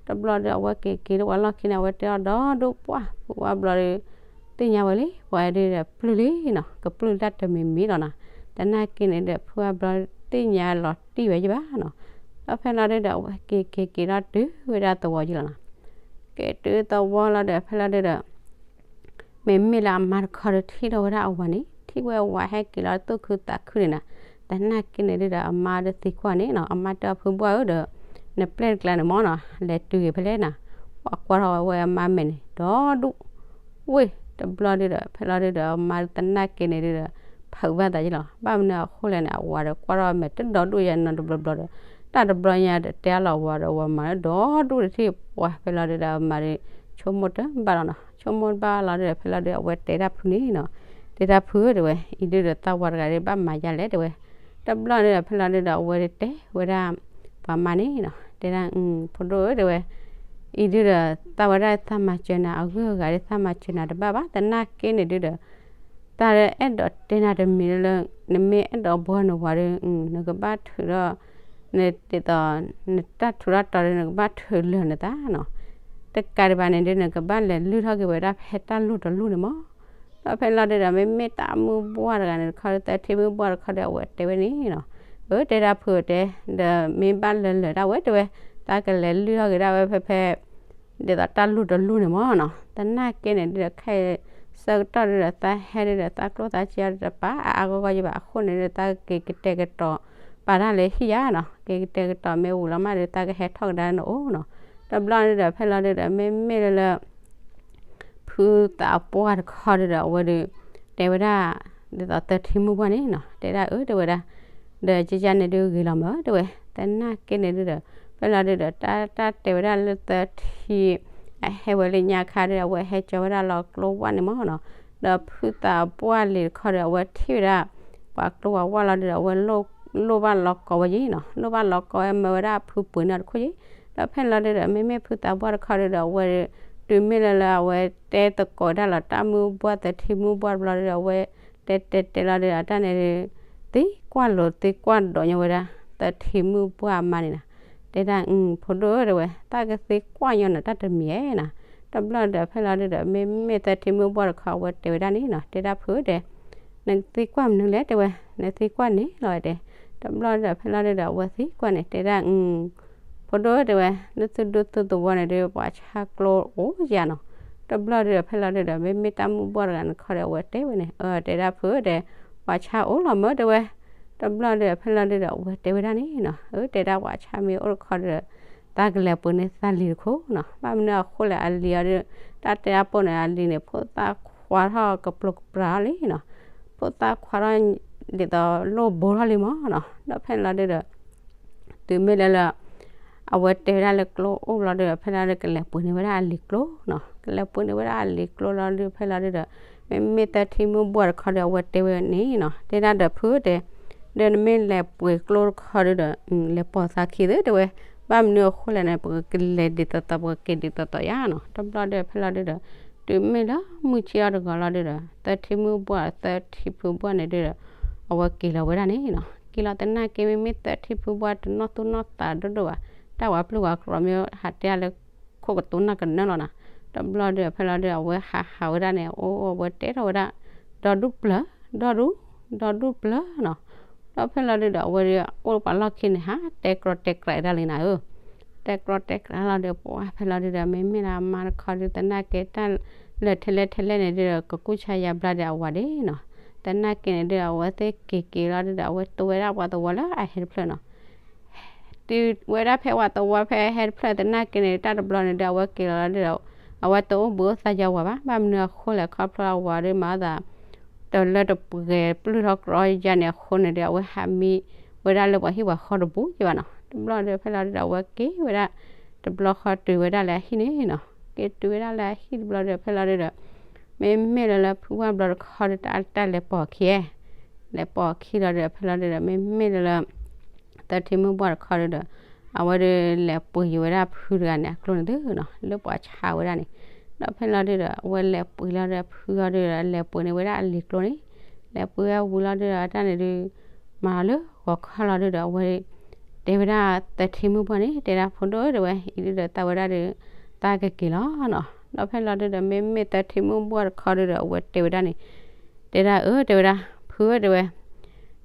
တဘျီဒု အဝဲက့ၤက့ၤဒ်ဝဲလီၢ်ခံန့ၣ် အဝဲတဲအီၤဒီဒူၣ် ပှၢ်ဖုဝၣ်ဘျီဒု သ့ၣ်ညါဝဲလံ ပှၤဒုဒီးပျုၢ်လံနီၤ, ကပျုၢ်တၢ်တမံၤမံၤလီၤနီၤ. သနာ်က့န့ၣ်ဒု ဖုဝၣ်ဘျီသ့ၣ်ညါလီၤတံၢ်ဝဲယဘၣ်နီၤ. ဒီးဖဲလီၤဒုဒီး အဝဲက့ၤက့ၤက့ၤဒီးတုၤဝဲဒၣ်သဝီယလီၤနီၤ. က့ၤတုၤသဝီလီၤဒီး ဖဲလီၤဒုဒီး မ့မ့ၢ်လၢအမါတခီဒီး ထံၣ်ထီၣ်ဝဲဒၣ်အဝၤန့ၣ် ထံၣ်ဝဲအဝၤဟဲက့ၤလီၤသူၣ်ခုသးခုန့ၣ်နၤ. သနာ်က့န့ၣ်ဒုဒီး အမါဒုသံကွၢ်န့ၣ်နီၤ, အမါတဲအီၤဖုဘှၢ်ဧၢဒီး နပျဲၢ်တကျါန့ၣ်မၢ်နီၤ လဲၤတုၤဂ့ၤဖဲလဲၣ်နၤ. ပှၢ်ကွၢ်ထီၣ်ဝဲအမါမဲာ်န့ၣ် ဒီဒူၣ် ဝ့ၢ်တဘျီဒုဒီး ဖဲလီၤဒုဒီး အမါဒုသနာ်က့န့ၣ်ဒုဒီး ဖုးဘၣ်သးယလီၤ. ဘၣ်မနုၤအဃိလဲၣ်န့ၣ် အဝၤဒီးကွၢ်ထီၣ်အမဲာ်တဒီဒူၣ်ယဲ နီတဘျီဘျီဒီး တၢ်တဘျီညါဒီးတဲအလီၤအဝၤဒီး အဝၤမၤလၢဒီဒူၣ်တထံၣ် ပှၢ်ဖဲလီၤဒုဒီး အမါဒု ဆိကမိၣ်တဘၣ်လီၤနီၤ. ဆိကမိၣ်တဘၣ်လီၤဒုဒီး ဖဲလီၤဒု အဝဲတဲဒၣ်ဖုန့ၣ်နီၤ, တဲဒၣ်ဖုဧၢ တဲဝဲ အံၤဒုဒီး သးဝၤတဂၤဒု ဘၣ်မၤယါလဲၣ် တဲဝဲ. တဘျီဒုဒီး ဖဲလီၤဒုဒီး အဝဲတဲဝဲဒၣ် ပှၤမါန့ၣ်နီၤ တဲဒၣ် ဖိဒိၣ်ဧၢ တဲဝဲ အံၤဒုဒီး သးဝဲဒၣ်သးမၤစၢၤနၤ အဂုၤအဂၤဒု သးမၤစၢၤနၤတဘၣ်ဘၣ်. သနာ်က့န့ၣ်ဒုဒီး သးအဲၣ်ဒိးတဲနၤတမံၤလၢ နမ့ၢ်အဲၣ်ဒိးဘှီနဝၤဒီး နကဘၣ်ထုးဒီး နဒ်သိး နတၢ်ထူးတၢ်တီၤဒီး နကဘၣ်ထုးလၢာ်နသးနီၤ. တကးဒံးဘၣ်န့ၣ်ဒု နကဘၣ်လဲၤလုၢ်ထီၣ်က့ၤဝဲဒၣ်ဖဲတၢ်လိၣ်တလိၣ်န့ၣ်မၢ်. ဒီးဖဲလီၤဒုဒီး မ့မ့ၢ်တၢ်မုၢ်ဘှၢ်တဂၤန့ၣ်တခီဒီး သၢထံမုၢ်ဘှၢ်တခီဒီး အဝဲတဲဝဲန့ၣ်နီၤ, အၢ တဲဒၣ်ဖုတဲ ဒီးမ့ၢ်ဘၣ်လၢာ်လၢာ်ဒၣ်ဝဲ တဲဝဲ သးကလဲၤလုၢ်ထီၣ်က့ၤဒၣ်ဝဲဖဲဖဲ ဒ်သိးတၢ်လိၣ်တလိၣ်န့ၣ်မၢ်နီၤ. သနာ်က့န့ၣ်ဒုဒီး ခဲအံၤဆၢကတီၢ်ဒုဒီး သးဟဲဒုဒီး သးကျိၣ်သးစ့တပာ်အါအါဂီၢ်ဂီၢ်ယဘၣ်အဃိန့ၣ်ဒု သးက့ၤကတဲာ်ကတီၤပာ်တၢ်လၢဟံၣ်ယါနီၤ, က့ၤကတဲာ်ကတီၤမ့ၢ်ဝံၤလီၤမးဒု သးကဟဲထီၣ်ကဒါနအိၣ်နီၤ. တဘျီဒုဒီး ဖဲလီၤဒုဒီး မ့မ့ၢ်လၢလၢ ဖုသးပှၢ်တခီဒုဒီး အဝဲဒု တဲဝဲဒၣ် ဒ်သိးသၢထံမုၢ်ဘှၢ်န့ၣ်နီၤ တဲဒၣ်အၢ တဲဝဲဒၣ် ဒီးကကန့ၣ်ဒုဂ့ၤလီၤမၢ် တဲဝဲ. သနာ်က့န့ၣ်ဒုဒီး ဖဲလီၤဒုဒီး တၢ်တၢ်တဲဝဲဒၣ်လၢသၢထံ အဟဲဝဲလၢညါခါဒီး အဝဲဟဲကၠီဝဲဒၣ်လီၤကျိဝၣ်န့ၣ်မၢ်နီၤ. ဒီးဖုသးပှၢ်လံၤတခီဒီး အဝဲထံၣ်ဝဲဒၣ် ပှၤကျိဝၣ်ဝၣ်လီၤဒုဒီး အဝဲလိၣ်ဘၣ်လီၤကိးဝဲယံၤနီၤ, လိၣ်ဘၣ်လီၤကိးဝဲ မၢဝဲဒၣ်ဖုပှ့ၤန့ၢ်တခိၣ်ယံၤ. ဒီးဖဲလီၤဒုဒီး မ့မ့ၢ်ဖုသးပှၢ်တခီဒုဒီး အဝဲ တုၤမ့ၢ်လၢလၢအဝဲတဲသကိးဒၣ်လီၤ တၢ်မုၢ်ဘှၢ်သၢထံမုၢ်ဘှၢ်တဘျီဒုဒီး အဝဲတဲ တဲတဲတဲလီၤဒုဒီး တၢ်န့ၣ်ဒုး သံကွၢ်လိာ်သံကွၢ်ဒိးညီဝဲဒၣ် သၢထံမုၣ်ပှၢ်အမါန့ၣ်နီၤ. တဲဒၣ် အု ဖိဒိၣ်ဧၢ တဲဝဲ, တၢ်ကသံကွၢ်ညီနၤ တၢ်တမံၤဧါနီၤ. တဘျီဒီး ဖဲလီၤဒုဒီး မ့မ့ၢ်သၢထံမုၣ်ပှၢ်တခီ အဝဲတဲဝဲဒၣ်န့ၣ်နီၤ, တဲဒၣ် ဖုဧၢ တဲ နသံကွၢ်မနုၤလဲၣ် တဲဝဲ, နသံကွၢ်န့ၣ်လီၤ တဲ. တဘျီဒီး ဖဲလီၤဒုဒီး အဝဲသံကွၢ်န့ၣ် တဲဒၣ် အု ဖိဒိၣ်ဧၢ တဲဝဲ, လၢသုဒူသုသဝီန့ၣ်ဒုး ပှၤဆါကျိအိၣ်ယၤနီၤ. တဘျီဒီး ဖဲလီၤဒုဒီး မ့မ့ၢ်တၢ်မုၣ်ပှၢ်တဂၤန့ၣ်တခီဒီး အဝဲတဲဝဲန့ၣ် အ တဲဒၣ် ဖုဧၢ တဲ, ပှၤဆါအိၣ်လီၤမၢ တဲဝဲ. တဘျီဒီး ဖဲလီၤဒုဒီး အဝဲတဲဝဲဒၣ်န့ၣ်နီၤ, အ တဲဒၣ် ပှၤဆါမ့ၢ်အိၣ်တခီဒီး သးကလဲၤပှ့ၤန့ၢ်သးလံၤတခိၣ်နီၤ. ဘၣ်မနုၤအဃိလဲၣ် အလံၤအီၤဒုး တၢ်တဲအပိၢ်န့ၣ် အလံၤန့ၣ် ဖိသၣ်ခွါထီၣ်ကပျိကပြးထီၣ်လံနီၤ. ဖိသၣ်ခွါထီၣ် ဒ်သိးလိၣ်ဘိထီၣ်လံမၢ်နီၤ. ဒီးဖဲလီၤဒုဒီး တုၤမ့ၢ်လၢလၢ အဝဲတဲဝဲဒၣ်လၢကျိအိၣ်ဘျီဒီး ဖဲလီၤဒုဒီး ကလဲၤပှ့ၤန့ၢ်ဝဲဒၣ်အလံၤကျိနီၤ. ကလဲၤပှ့ၤန့ၢ်ဝဲဒၣ်အလံၤကျိလီၤဒုး ဖဲလီၤဒုဒီး မ့မ့ၢ်သၢထံမုၣ်ပှၢ်တခီဒီး အဝဲတဲဝဲန့ၣ်နီၤ, တဲဒၣ်ဒီး ဖုဧၢ တဲ, ဒီးနမ့ၢ်လဲၤပှ့ၤကျိတခီဒုဒီး လဲၤပိာ်သးခံသ့ တဲဝဲ. ဘၣ်မနုၤအဃိလဲၣ်န့ၣ် ပကလဲၤဒ်သိးသိး ပကက့ၤဒ်သိးသိးယါနီၤ. တဘျီဒီး ဖဲလီၤဒုဒီး တုၤမ့ၢ်လၢမုၢ်ဆ့ၣ်အီၤတဂီၤလီၤဒုဒီး သၢထံမုၣ်ပှၢ် သၢထံဖုပှၢ်န့ၣ်ဒုဒီး အဝဲက့ၤလီၤဝဲဒၣ်န့ၣ်နီၤ. က့ၤလီၤသနာ်က့ မ့မ့ၢ်သၢထံဖုပှၢ် တနီၣ်သူၣ်နီၣ်သးဒိၣ်ဒိၣ်ဘၣ်, တၢ်ဝးပျုၢ်ဝးကြီမ့ၢ်ဟးတဲလၢ ခိၣ်ကတိၤနၢ်ကနၢလီၤနီၤ. တဘျီဒီး ဖဲလီၤဒုဒီး အဝဲဟးဟးဝဲဒၣ်န့ၣ် အိၣ်အဝဲတဲထီၣ်ဝဲဒၣ် ဒီဒူၣ်ပျၢၤ ဒီဒူၣ် ဒီဒူၣ်ပျၢၤနီၤ. ဒီးဖဲလီၤဒုဒီး အဝဲဒုး အိၣ်ပှၤလီၢ်ခံန့ၣ် ဟးတဲကြီတဲကြီဒၣ်လံနၤဧၢ. တဲကြီတဲကြီလီၤဒီး ပှၤဖဲလီၤဒုဒီး မ့မ့ၢ်လၢအမါတခီဒုး သနာ်က့ တၢ်လၢာ်ထဲလဲၣ်ထဲလဲၣ်န့ၣ်ဒုဒီး ကကူၣ်ဆါယါဘျါဒီးအဝၤဒၣ်နီၤ. သနာ်က့န့ၣ်ဒုဒီး အဝဲသ့ၣ်က့ၤက့ၤလီၤဒုဒီး အဝဲတိဝဲဒၣ်ပှၤသဝီလၢအဟဲတဖျၢၣ်နီၤ. တုၤဝဲဒၣ်ဖဲဝၤသဝီဖဲဟဲတဖျၢၣ်သနာ်က့န့ၣ် တၢ်တဘျီန့ၣ်ဒုး အဝဲက့ၤလီၤလီၤဒုဒီး အဝဲတအိၣ်ဘှံးအိၣ်သါယါဝၤဘၣ်. ဘၣ်မနုၤအဃိလဲၣ် ခီဖျိအဝၤဒုးမၤအသး တလၢတပှဲၤပျုၢ်ထီၣ်ကြီယါန့ၣ်အဃိန့ၣ်ဒုး အဝဲဟးမံဝဲဒၣ်လၢပှၤဟံၣ်ပှၤဃီတဘူးက့ဘၣ်နီၤ. တဘျီဒီး ဖဲလီၤဒုဒီး အဝဲက့ၤဝဲဒၣ် တဘျီဃီတုၤဝဲဒၣ်လၢအဟံၣ်န့ၣ်နီၤ. က့ၤတုၤဝဲဒၣ်လၢအဟံၣ်တဘျီဒီး ဖဲလီၤဒုဒီး မ့မ့ၢ်လၢလၢဖုဝၣ်ဘျီတခီဒီး တၢ်တၢ်လဲၤပိာ်ခံ လဲၤပိာ်ခံလီၤဒီး ဖဲလီၤဒုဒီး မ့မ့ၢ်လၢလၢ သၢထံမုၣ်ပှၢ်တခီဒုဒီး အဝဲဒုးလဲၤပှ့ၤယံၤဝဲဒၣ်ဖုတဂၤန့ၣ် အကျိန့ၣ်သုနီၤ လၢပှၤဆါဝဲဒၣ်န့ၣ်. ဒီးဖဲလီၤဒုဒီး အဝဲလဲၤပှ့ၤလီၤဒီးဖုအီၤဒုဒီး လဲၤပှ့ၤန့ၢ်ဝဲဒၣ်အလံၤကျိန့ၣ်. လဲၤပှ့ၤဝဲဝံၤလီၤဒုဒီး တၢ်န့ၣ်ဒုး မၤလၢဂီၤခီလီၤဒုဒီး အဝဲ တဲဝဲဒၣ်သၢထံမုၣ်ပှၢ်န့ၣ် တဲဒၣ်ဖိဒိၣ်ဧၢ တဲဝဲ အံၤဒုဒီးသးဝဲဒၣ်ဒီး သးကက့ၤလီၤနီၤ. ဒီးဖဲလီၤဒုဒီး မ့မ့ၢ်သၢထံမုၣ်ပှၢ်တခီဒုဒီး အဝဲတဲဝဲဒၣ်န့ၣ် တဲဒၣ်အၢ တဲဝဲဒၣ် ဖုဧၢ တဲဝဲ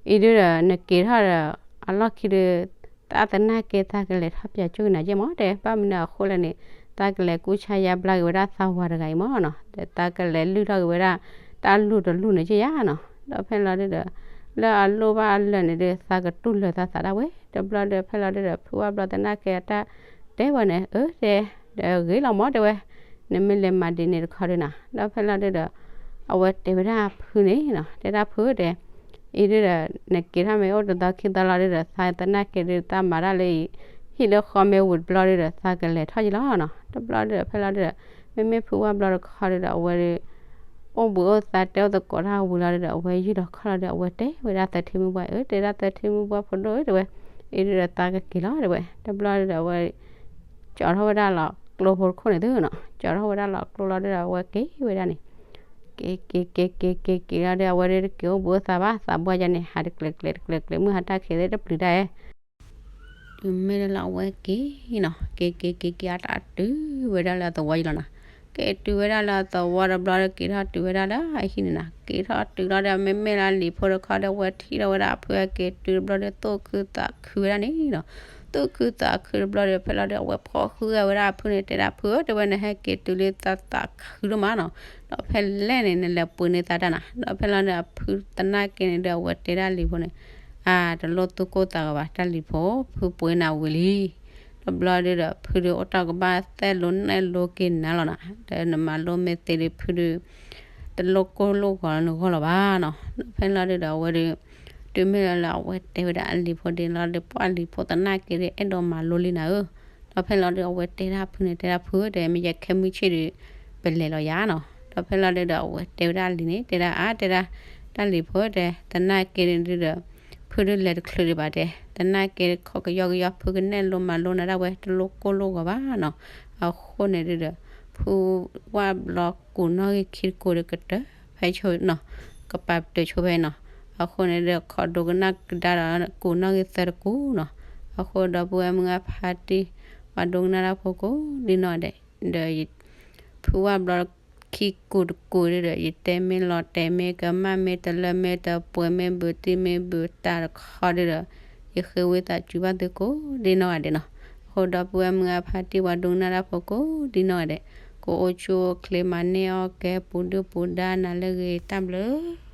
အံၤဒုဒီး နက့ၤထီၣ်ဒီး အလီၢ်ခံဒုး သးသနာ်က့ သးကလဲၤထီၣ်ပၠးကၠိကနၤယဲၢ်မး တဲ ဘၣ်မနုၤအဃိလဲၣ်န့ၣ် သးကလဲၤကူၣ်ဆါယါဘျါက့ၤဝဲဒၣ်သးဝၤတဂၤအံၤမးနီၤ ဒီးသးကလဲၤလုၢ်ထီၣ်က့ၤဝဲဒၣ် တၢ်လူၢ်တလူၢ်န့ၣ်က့ယါနီၤ. ဒီးဖဲလီၤဒုဒီး လၢအလိၣ်ဘၣ်အလၢာ်န့ၣ်ဒုး သးကတူၢ်လၢာ်သးသးဒၣ်ဝဲ တဘျီဒီး ဖဲလီၤဒုဒီး ဖုဝၣ်ဘျီသနာ်က့ အတၢ်တဲဝဲန့ၣ် အၢ တဲ ဒီးဂ့ၤလီၤမး တဲဝဲ နမ့ၢ်လဲၤမၤဒ်န့ၣ်တခီဒုနီၤ. ဒီးဖဲလီၤဒုဒီး အဝဲတဲဝဲဒၣ်ဖုန့ၣ်နီၤ တဲဒၣ်ဖုတဲ အံၤဒုဒီး နက့ၤထီၣ်မ့ၢ်အိၣ်တသီခံသီလီၤဒုဒီး သးသနာ်က့ဒုး သးမၤတၢ်လၢအံၤ ဟံၣ်လၢဃီမ့ၢ်ဝံၤတဘျီဒုဒီး သးကလဲၤထီၣ်ယံၤလီၤနီၤ. တဘျီဒုဒီး ဖဲလီၤဒုဒီး မ့မ့ၢ်ဖုဝၣ်ဘျီတခီဒုဒီး အဝဲဒုး အိၣ်ဘှံးအိၣ်သါတဲအိၣ်သကိးတၢ်ဝံၤလီၤဒုဒီး အဝဲယုၢ်လီၤခီၣ်လီၤဒုး အဝဲတဲဝဲဒၣ်သၢထံမုၣ်ပှၢ် အၢ တဲဒၣ်သၢထံမုၣ်ပှၢ် ဖိဒိၣ်ဧၢ တဲဝဲ အံၤဒုဒီးသးကက့ၤလီၤ တဲဝဲ. တဘျီဒုဒီး အဝဲ ကၠီထီၣ်ဝဲဒၣ်လီၤကျိဖိတခိၣ်န့ၣ်သုနီၤ ကၠီထီၣ်ဝဲဒၣ်လီၤကျိလီၤဒုဒီး အဝဲက့ၤဝဲဒၣ်န့ၣ် က့ၤက့ၤက့ၤက့ၤက့ၤက့ၤလီၤဒုး အဝဲဒုးတက့ၤအိၣ်ဘှံးအိၣ်သါဘၣ် သးဘှါယါန့ၣ် ဟးတကျဲၤတကျဲၤတကျဲၤတကျဲၤ မုၢ်ဟါတၢ်ခံးသ့ၣ်တပျုၤတၢ်ဧဲ တုၤမ့ၢ်လၢလၢအဝဲက့ၤနီၤ က့ၤက့ၤက့ၤက့ၤ အတၢ်တုၤဝဲဒၣ်လၢအသဝီယံၤလီၤနီၤ. က့ၤတုၤဝဲဒၣ်လၢအသဝီတဘျီဒီး က့ၤထီၣ်တုၤဝဲဒၣ်လၢအဟံၣ်န့ၣ်နီၤ. က့ၤထီၣ်တုၤလီၤဒီး မ့မ့ၢ်လၢလံၤဖိတခီဒီး အဝဲထံၣ်ထီၣ်ဝဲဒၣ်အဖုဟဲက့ၤတုၤတဘျီဒီး သူၣ်ခုသးခုဝဲဒၣ်န့ၣ်နီၤ. သူၣ်ခုသးခုတဘျီဒီး ဖဲလီၤဒုး အဝဲဖီၣ်ဃုဂၤဝဲဒၣ်အဖုန့ၣ် တဲဒၣ်ဖုဧၢ တဲဝဲ နဟဲက့ၤတုၤလၢသးသးခုဒိၣ်မးနီၤ. ဒီးဖဲလဲၣ်န့ၣ် နလဲၤပှ့ၤန့ၢ်သးတၢ်နီၤ. ဒီးဖဲလီၤဒုး အဖုသနာ်က့န့ၣ်ဒုး အဝဲတဲဒၣ်လံၤဖိန့ၣ် အါ တလိၣ်သူၣ်ကိၢ်သးဂီၤဘၣ် တၢ်လံၤဖိ ဖုပှ့ၤနၤဝံၤလံ. တဘျီဒုဒီး ဖုဒုအိၣ်တ့ၢ်ကဘၣ်သဲၣ်လိနဲၣ်လိက့ၤနၤလီၤနီၤ. ဒီးနမၤလိမ့ၢ်သ့ဒုး ဖုဒု တလိၣ်ကိၢ်လိၣ်ဂီၤလၢနဂီၢ်လီၤဘၣ်နီၤ. ဒီးဖဲလီၤဒုဒီး အဝဲဒုး တုၤမ့ၢ်လၢလၢအဝဲတဲဝဲဒၣ်အလံၤဖိဒ်န့ၣ်လီၤဒီး ပှၤလံၤဖိသနာ်က့ဒုး အဲၣ်ဒိးမၤလိလံနၤဧၢ. ဒီးဖဲလီၤဒုး အဝဲတဲဒၣ်ဖုန့ၣ် တဲဒၣ်ဖုဧၢ တဲ မ့ၢ်ယခဲမုၢ်ဆ့ၣ်ဒုး ပလဲၤလီၤယါနီၤ. ဒီးဖဲလီၤဒုဒီး အဝဲတဲဝဲဒၣ်လံၤန့ၣ် တဲဒၣ်အါ တဲဒၣ် တၢ်လံၤဖိတဲ သနာ်က့ဒုဒီး ဖုဒုလဲၤတချုးဒံးဘၣ်တဲ သနာ်က့ခီကယီကယီ ဖုကနဲၣ်လိမၤလိနၤဒၣ်ဝဲ တလိၣ်ကိၢ်လိၣ်ဂီၤဘၣ်နီၤ. အဃိန့ၣ်ဒုဒီး ဖုဝၣ်ဘျီကူးနီၣ်ဂံၢ်ခံတကိးဒီးကတၢၢ် ဖဲဆိနီၤ. ကပာ်ပတုာ်ဆိဖဲနီၤ. အဃိန့ၣ်ဒီး ခိးဒိကနၣ်ကဒါဒီး ကိးနီၣ်ဂံၢ်သၢတကိးနီၤ. အဃိဒီပုၢ်ဝဲၢ်မုၢ်ဂၢ်ဖါတံၢ် ပှၤဒိကနၣ်တၢ်ဖိကိးဒ်နီၢ်ဂၤဒဲးဒီး ယဖုဝၣ်ဘျီခံကိးတကိးဒ်ဒီး ယတဲမ့ၢ်လီၤတဲာ်မ့ၢ်ကမၣ်မ့ၢ်တလၢမ့ၢ်တပှဲၤမ့ၢ်ဘုးတံၢ်မ့ၢ်ဘုးတၢ်တခီဒ်ဒီး ယဃ့ဝံသးစူၤဘၣ်သုကိးဒ်နီၢ်ဂၤဒဲးနီၤ. အဃိဒီပုၢ်ဝဲၢ်မုၢ်ဂၢ်ဖါတံၢ် ပှၤဒိကနၣ်တၢ်ဖိကိးဒ်နီၢ်ဂၤဒဲး ကအိၣ်ဆူၣ်အိၣ်ချ့မၤန့ၢ်အီၣ်ကဲ ပူၤဒုၣ်ပူၤဒါနၤလၢအဂ့ၤ တၢ်ဘျုး